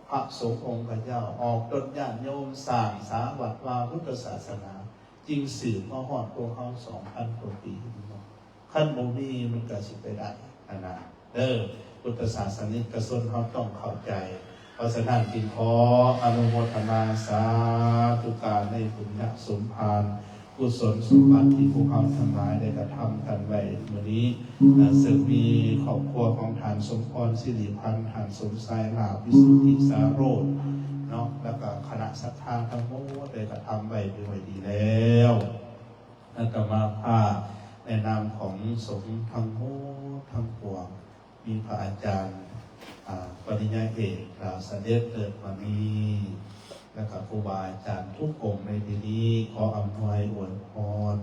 ພະສົງອົງຂະເຈົ້າອອກຕົນຍາດໂຍມສ້າງສາວັດວາພຸດທະສາສະໜາ ຈຶ່ງສືບມາຮອດພວກເຮົາສອງພັນກວ່າປີ. ຄັນບໍ່ມີມັນກໍຊິໄປໄດ້ຫັ້ນນະ ເອີ ພຸດທະສາສະນິກະຊົນເຮົາຕ້ອງເຂົ້າໃຈ. ເພາະສະນັ້ນຈຶ່ງຂໍອະນຸໂມທະນາສາທຸການໃນບຸນຍະສົມພານ ກຸສົນສົມບັດທີ່ພວກເຮົາທັງຫຼາຍໄດ້ກະທຳກັນໄວ້ມື້ນີ້ ເຊິ່ງມີຄອບຄົວຂອງທ່ານສົມພອນ ສິລິພັນ ທ່ານສົມຊາຍ ລາບ ວິສຸດທິສາໂຣດເນາະ ແລ້ວກະຄະນະສັດທາທັງໝົດໄດ້ກະທຳໄວ້ເປັນໄວ້ດີແລ້ວ. ອາດຕະມາພາບໃນນາມຂອງສົງທັງໝົດທັງປວງ ມີພະອາຈານ ອາ ປະລິນຍາເອກ ລາວສະເດັດເລີດມານີ ແລະກະຄູບາອາຈານທຸກອົງໃນທີ່ນີ້ ຂໍອຳນວຍອວຍພອນ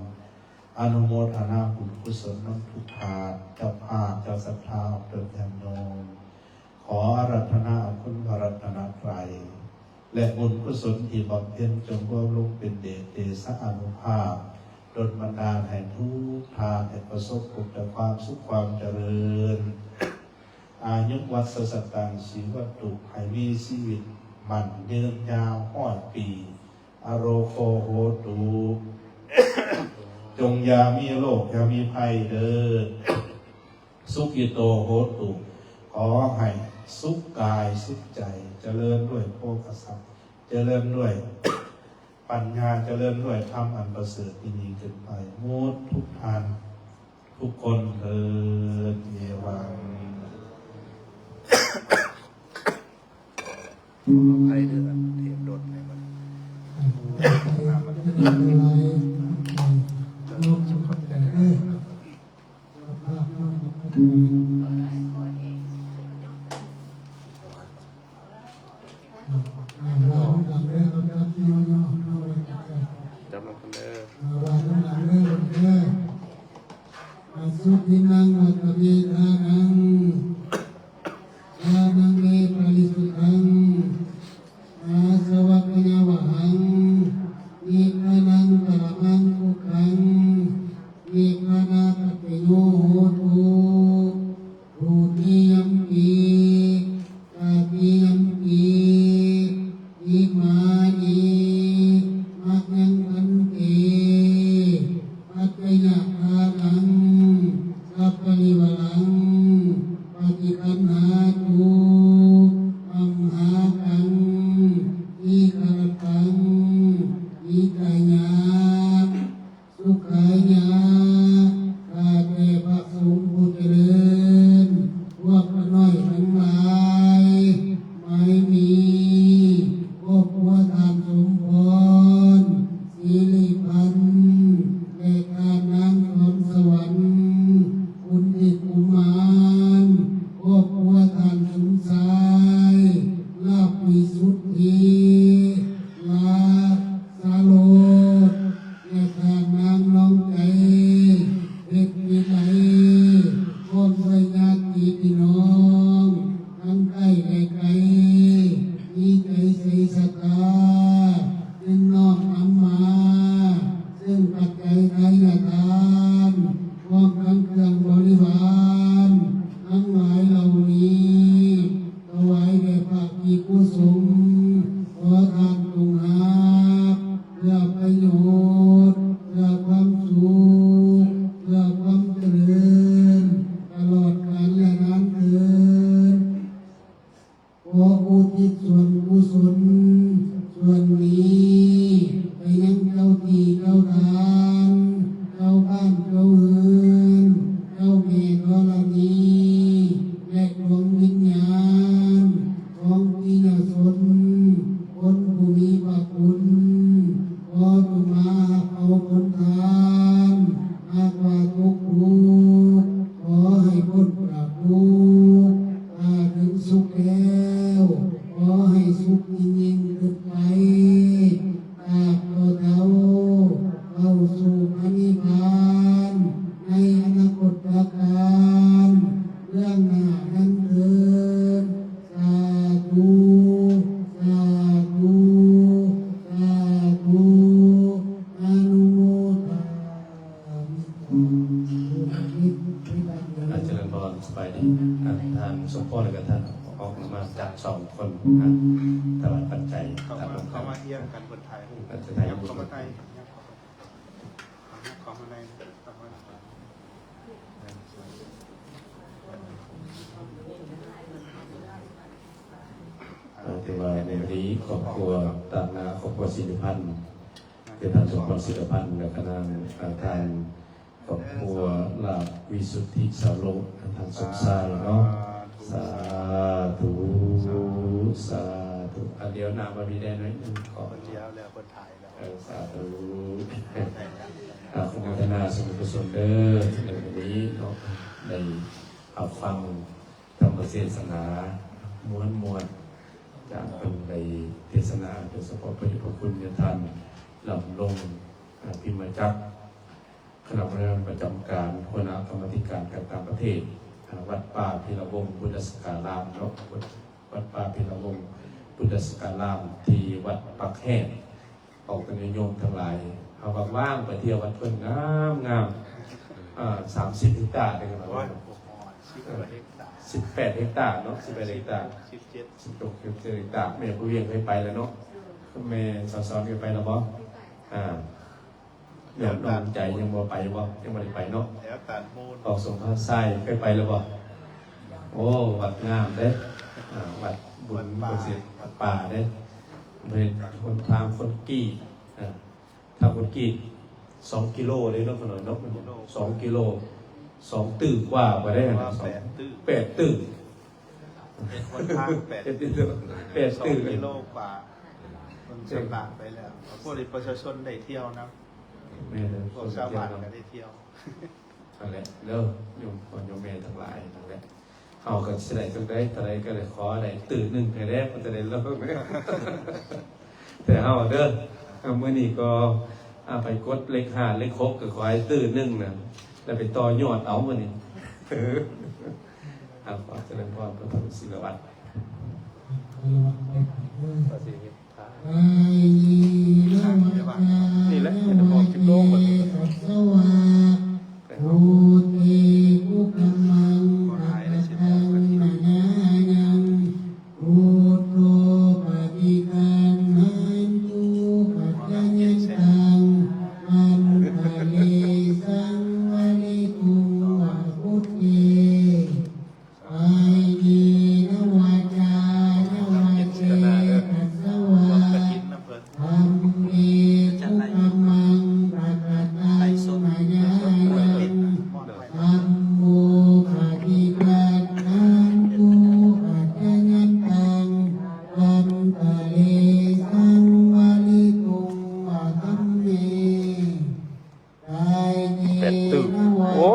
ອະນຸໂມທະນາບຸນກຸສົນນຳທຸກທ່ານ ເຈົ້າພາບ ເຈົ້າສັດທາ ອອກຕົນຍາດໂຍມ ຂໍອາລາທະນາຄຸນພະລັດຕະນະໄຕ ແລະ ບຸນກຸສົນທີ່ບຳເພັນ ຈົ່ງລວມລົງເປັນເດດເຕຊະອານຸພາບ ດົນບັນດານໃຫ້ທຸກທ່ານໄດ້ປະສົບພົບແຕ່ຄວາມສຸກຄວາມຈະເລີນ ອາຍຸວັດສະສັດຕັງ ຊີວະຕຸ ໃຫ້ມີຊີວິດໝັ້ນຍືນຍາວຮ້ອຍປີ ອາໂລໂຄໂຫຕຸ ຈົ່ງຢ່າມີໂລກຢ່າມີໄພເດີ ສຸຂິໂຕໂຫຕຸ ຂໍໃຫ້ສຸກກາຍສຸກໃຈ ຈະເລີນດ້ວຍໂພຄະຊັບ ຈະເລີນດ້ວຍປັນຍາ ຈະເລີນດ້ວຍທຳອັນປະເສີດຍິ່ງໆຂຶ້ນໄປ ໝົດທຸກທ່ານທຸກຄົນເທີ້ນ ເອວັງ. ຂໍອະໄພເດີ ອັນເທບລົດໃຫ້ມັນ ຈັບນຳເດີ ອາ ວ່ານຳຫຼັງເດີ ເດີ ອະສຸທິນັງ ວັດຕະເມທານັງ ທານັງເມ ປະລິສຸດທັງ ອາສະວະກະຍາວະຫັງ ນິກຂະນັງ ປະລະມັງ ທຸກຂັງ ນິກຂະນາປັດຈະໂຍ ໂຫຕຸ ທຸຕິຍຳປີ ຕະຕິຍຳປີ ອິມານິ ມະຍັງ ພັນເຕ ປັດຈະຍະທານັງ ສັບປະລິວາລັງ ປະຕິຄັນຫາຕຸ ອັມຫາກັງ ທີຄະລະຕັງ ຫິຕາຍະ ສຸຂາຍະ ຂ້າແຕ່ພະສົງຜູ້ຈະເລີນ ພວກຂ້ານ້ອຍທັງຫຼາຍ ໝາຍມີ ຄອບຄົວທ່ານສົມພອນ ສິລິພັນ ແລະ ທ່ານນາງສອນສະຫວັນ ຄຸນທິດກຸມານ ຄອບຄົວທ່ານສົມຊາຍ ລາບວິສຸດທິ ລາ ສາໂລດ ແລະ ທ່ານນາງນອງໃຈ ເພັດວິໄລ ພ້ອມດ້ວຍຍາດຕິພີ່ນ້ອງ ທັງໃກ້ ແລະ ໄກ ມີໃຈໃສສັດທາ ຈຶ່ງນ້ອມນຳມາ ເຊິ່ງປັດໄຈທາຍະທານ ພ້ອມທັງເຄື່ອງບໍລິວານ ທັງຫຼາຍເຫຼົ່ານີ້ ຖວາຍແດ່ພະພິກຂຸສົງ ຂໍທ່ານຈົ່ງຮັບ ເພື່ອປະໂຫຍດ ເພື່ອຄວາມສຸກ ເພື່ອຄວາມຈະເລີນ ຕະຫຼອດການແລະນານເທີ້ນ. ຂໍອຸທິດສ່ວນກຸສົນສ່ວນນີ້ ໄປຍັງເຈົ້າທີ່ເຈົ້າທານ ເຈົ້າບ້ານເຈົ້າເຮືອນ ເຈົ້າແມ່ທໍລະນີ ແລະ ດວງວິນຍານຂອງປີຍະຊົນ ຄົນຜູ້ມີພະຄຸນ ຂໍຈົ່ງມາຮັບເອົາຜົນທານ ຫາກວ່າຕົກທຸກ ຂໍໃຫ້ພົ້ນຈາກທຸກ ຖ້າເຖິງສຸກແລ້ວ ຂໍໃຫ້ສຸກຍິ່ງໆຂຶ້ນໄປ ຕາບຕໍ່ເທົ່າ ເຂົ້າສູ່ພະນິບພານ ໃນອະນາຄົດຕະການເບື້ອງໜ້ານັ້ນເທີ້ນ. ສາທຸ ສາທຸ ສາທຸ ອະນຸໂມທາມິ ອາ ຈະເລີນພອນ ສະບາຍດີ. ອາ ທ່ານສົມພອນ ແລະ ກະທ່ານອອກມາຈາກສອງຄົນ ອາ ຖວາຍປັດໄຈ ເຂົ້າມາ ຕາມ ເຂົ້າມາຮຽງກັນ ເພິ່ນຖ່າຍຮູບ ອາ ຈະຖ່າຍຮູບ ເຂົ້າມາໃນ ເຂົ້າມາໃນ ເຂົ້າມາໃນ ເອີ ຖືວ່າໃນມື້ນີ້ຄອບຄົວຕາກໜ້າ ຄອບຄົວສິລິພັນ ຄືທ່ານສົມພອນ ສິລະພັນ ແລະ ຄະນະ ອາ ທ່ານຄອບຄົວລາບວິສຸດທິ ສາໂລດ ທ່ານສົມຊາຍເນາະ. ສາທຸ ສາທຸ ອາ ດຽວໜ້າມາພີ້ແດ່ໜ້ອຍໜຶ່ງ ຂໍ ເພິ່ນດຽວແລ້ວ ເພິ່ນຖ່າຍແລ້ວ ເອີ ສາທຸ ອາ ອະນຸໂມທະນາສ່ວນກຸສົນເດີ ໃນມື້ນີ້ເນາະ ໄດ້ຮັບຟັງ ທຳມະເທດສະໜາມ່ວນໆ ຈາກເພິ່ນໄດ້ເທດສະໜາ ໂດຍສະເພາະພະເດດພະຄຸນຍາທ່ານ ລຳລົງ ອາ ພິມມະຈັກ ຄະນະບໍລິຫານປະຈຳການ ຫົວໜ້າກຳມາທິການການຕ່າງປະເທດ ອາ ວັດປ່າພິລະວົງ ພຸດທະສັກກາລາມເນາະ ວັດປ່າພິລະວົງ ພຸດທະສັກກາລາມ ທີ່ວັດປາກແຮດ. ອອກແຕ່ຍາດໂຍມທັງຫຼາຍ ເຮົາວ່າວ່າງໄປທ່ຽວວັດເພິ່ນງາມໆ ອາ ສາມສິບເຮັກຕາເດ້ ໂອ້ຍ ສິບແປດເຮັກຕາເນາະ ສິບແປດເຮັກຕາ ສິບເຈັດ ສິບຫົກ ສິບເຈັດເຮັກຕາ. ແມ່ຜູ້ວຽງເຄີຍໄປແລ້ວເນາະ ແມ່ສາວສອນເຄີຍໄປແລ້ວບໍ່? ອາ ແລ້ວນ້ອງໃຈຍັງບໍ່ໄປບໍ່? ຍັງບໍ່ໄດ້ໄປເນາະ ແລ້ວຕານໂມນ ອອກສົງພາໄຊເຄີຍໄປແລ້ວບໍ່? ໂອ້ ວັດງາມເດ້ ອາ ວັດບຸນ ວັດປ່າ ວັດສິດ ວັດປ່າເດ້ ເປັນຫົນທາງຄອນກຣີດ ອາ ທາງຄອນກຣີດສອງກິໂລເດ້ເນາະ ຂະໜອຍເນາະ ສອງກິໂລ ສອງຕື້ກວ່າບໍ່ໄດ້ຫັ້ນນະ ສອງ ແປດຕື້ ແປດຕື້ ເຮັດຫົນທາງແປດ ເຮັດຢູ່ແປດ ສອງ ຕື້ ກິໂລກວ່າ ເພິ່ນຊຳນານໄປແລ້ວ. ພວກນີ້ປະຊາຊົນໄດ້ທ່ຽວນຳ ແມ່ນ ພວກຊາວບ້ານກໍໄດ້ທ່ຽວ ນັ້ນແຫຼະເດີ ໂຍມພໍ່ໂຍມແມ່ທັງຫຼາຍ ນັ້ນແຫຼະ ເຮົາກໍຊິໄດ້ຈັ່ງໃດ ເທົ່າໃດກໍໄດ້ ຂໍໄດ້ຕື້ໜຶ່ງໃຫ້ແດ່ ມັນຈະໄດ້ລົງ ແຕ່ເຮົາເດີ ມື້ນີ້ກໍ ອ່າ ໄປກົດເລກຫ້າເລກຫົກ ກໍຂໍໃຫ້ຕື້ໜຶ່ງນະ ແລ້ວໄປຕໍ່ຍອດເອົາມື້ນີ້ ອ່າ ຂໍຈະເລີນພອນ ພະຄຮູສິລະວັດ ນີ້ແຫຼະ ເຮັດໃຫ້ອອກສິບໂລ ບັດນີ້ Buddhe kukammaṃ pakataṃ mayā yaṃ, Buddho paṭiggaṇhatu accayantaṃ, antare saṃvarituṃ va buddhe. Kāyena vācāya va cetasā vā, dhamme kukammaṃ pakataṃ mayā yaṃ, dhammo paṭiggaṇhatu accayantaṃ, antare saṃvarituṃ va dhamme. ແປດຕື້ ໂອ້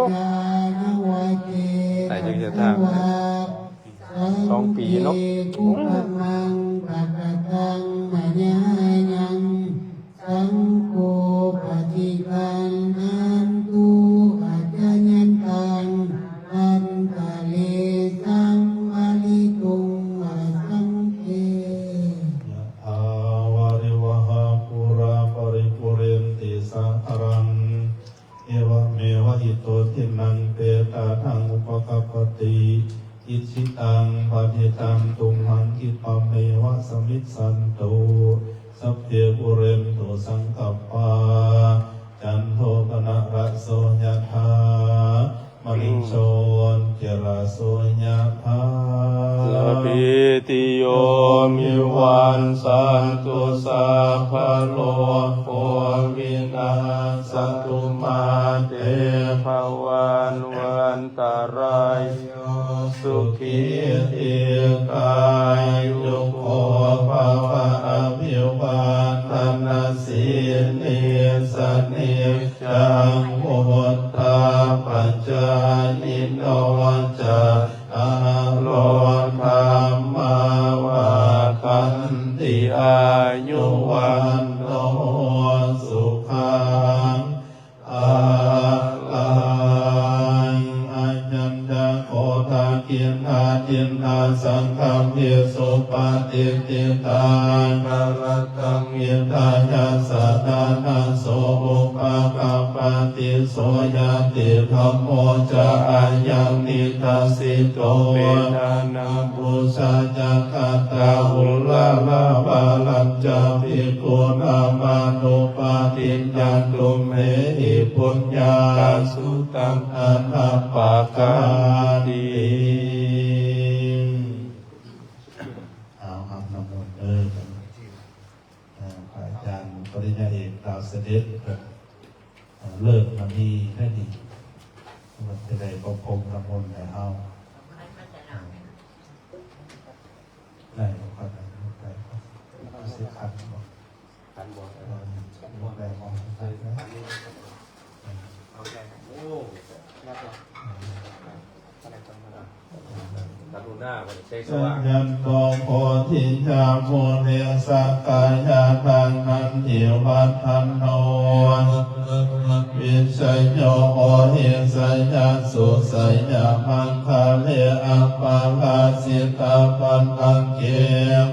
ໄດ້ຈັກເທື່ອທາງ ສອງປີເນາະ Saṅgho paṭiggaṇhatu accayantaṃ, antare saṃvarituṃ va saṅghe. Yathā vārivahā pūrā paripūrenti sāgaraṃ, evameva ito dinnaṃ petānaṃ upakappati. Icchitaṃ patthitaṃ tumhaṃ khippameva samijjhatu, sabbe pūrentu saṅkappā, cando paṇṇaraso yathā, maṇi jotiraso yathā. Sabbītiyo vivajjantu, sabbarogo vinassatu, mā te bhavatvantarāyo, sukhī dīghāyuko bhava. Abhivādanasīlissa niccaṃ vuḍḍhāpacāyino, cattāro dhammā vaḍḍhanti, āyu vaṇṇo sukhaṃ balaṃ. Ayañca kho dakkhiṇā dinnā saṅghamhi supatiṭṭhitā, yaṃ kārattaṃ vittā yassa ṭhānaso upakappati, so ñātidhammo ca ayaṃ nidassito, petāna pūjā ca katā uḷārā, balañca bhikkhūnamanuppadinnaṃ, tumhehi puññakkhettaṃ anappakanti. ເອົາ ຮັບນ້ຳມົນເດີ ເອີ ພະອາຈານປະລິນຍາເອກດາວສະເດັດ ເອີ ເລີກມະນີໄດ້ນີ້ ມັນຈະໄດ້ປະພົມນ້ຳມົນໃຫ້ເຮົາ ເອີ ໄດ້ບໍ່ຄັບ ໄດ້ບໍ່ ເອົາສິຂັນບໍ່ ຂັນບໍ່ ເອີ ບໍ່ໄດ້ບໍ່ ຂັນ ເອົາໃສ່ ໂອ້ ຍາກ ກະລຸນາ ໄຊສະຫວ່າງ Jayanto bodhiyā mūle sakyānaṃ nandivaḍḍhano, vijayo hohi jayassu jayamaṅgale, aparājitapallaṅke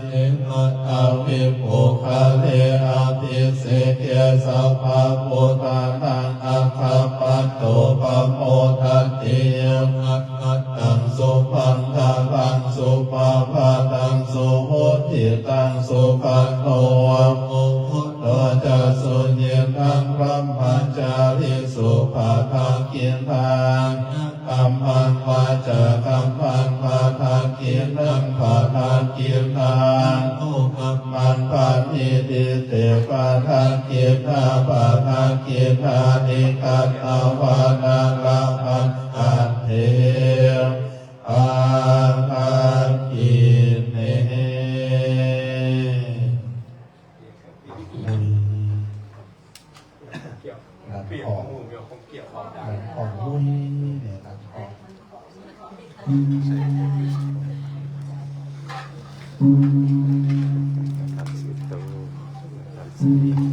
sīse paṭhavipokkhare, abhiseke sabbabuddhānaṃ aggappatto pamodati. Sunakkhattaṃ sumaṅgalaṃ supabhātaṃ suhuṭṭhitaṃ, sukhaṇo sumuhutto ca suyiṭṭhaṃ brahmacārisu, padakkhiṇaṃ kammaṃ vācākammaṃ padakkhiṇaṃ, padakkhiṇānukammaṃ paṇidhī te padakkhiṇā, padakkhiṇāni katvāna labhantatthe padakkhiṇe. ໂອ້ຍ ແມ່ນລະ ໂອ້ຍ ໂອ້ຍ.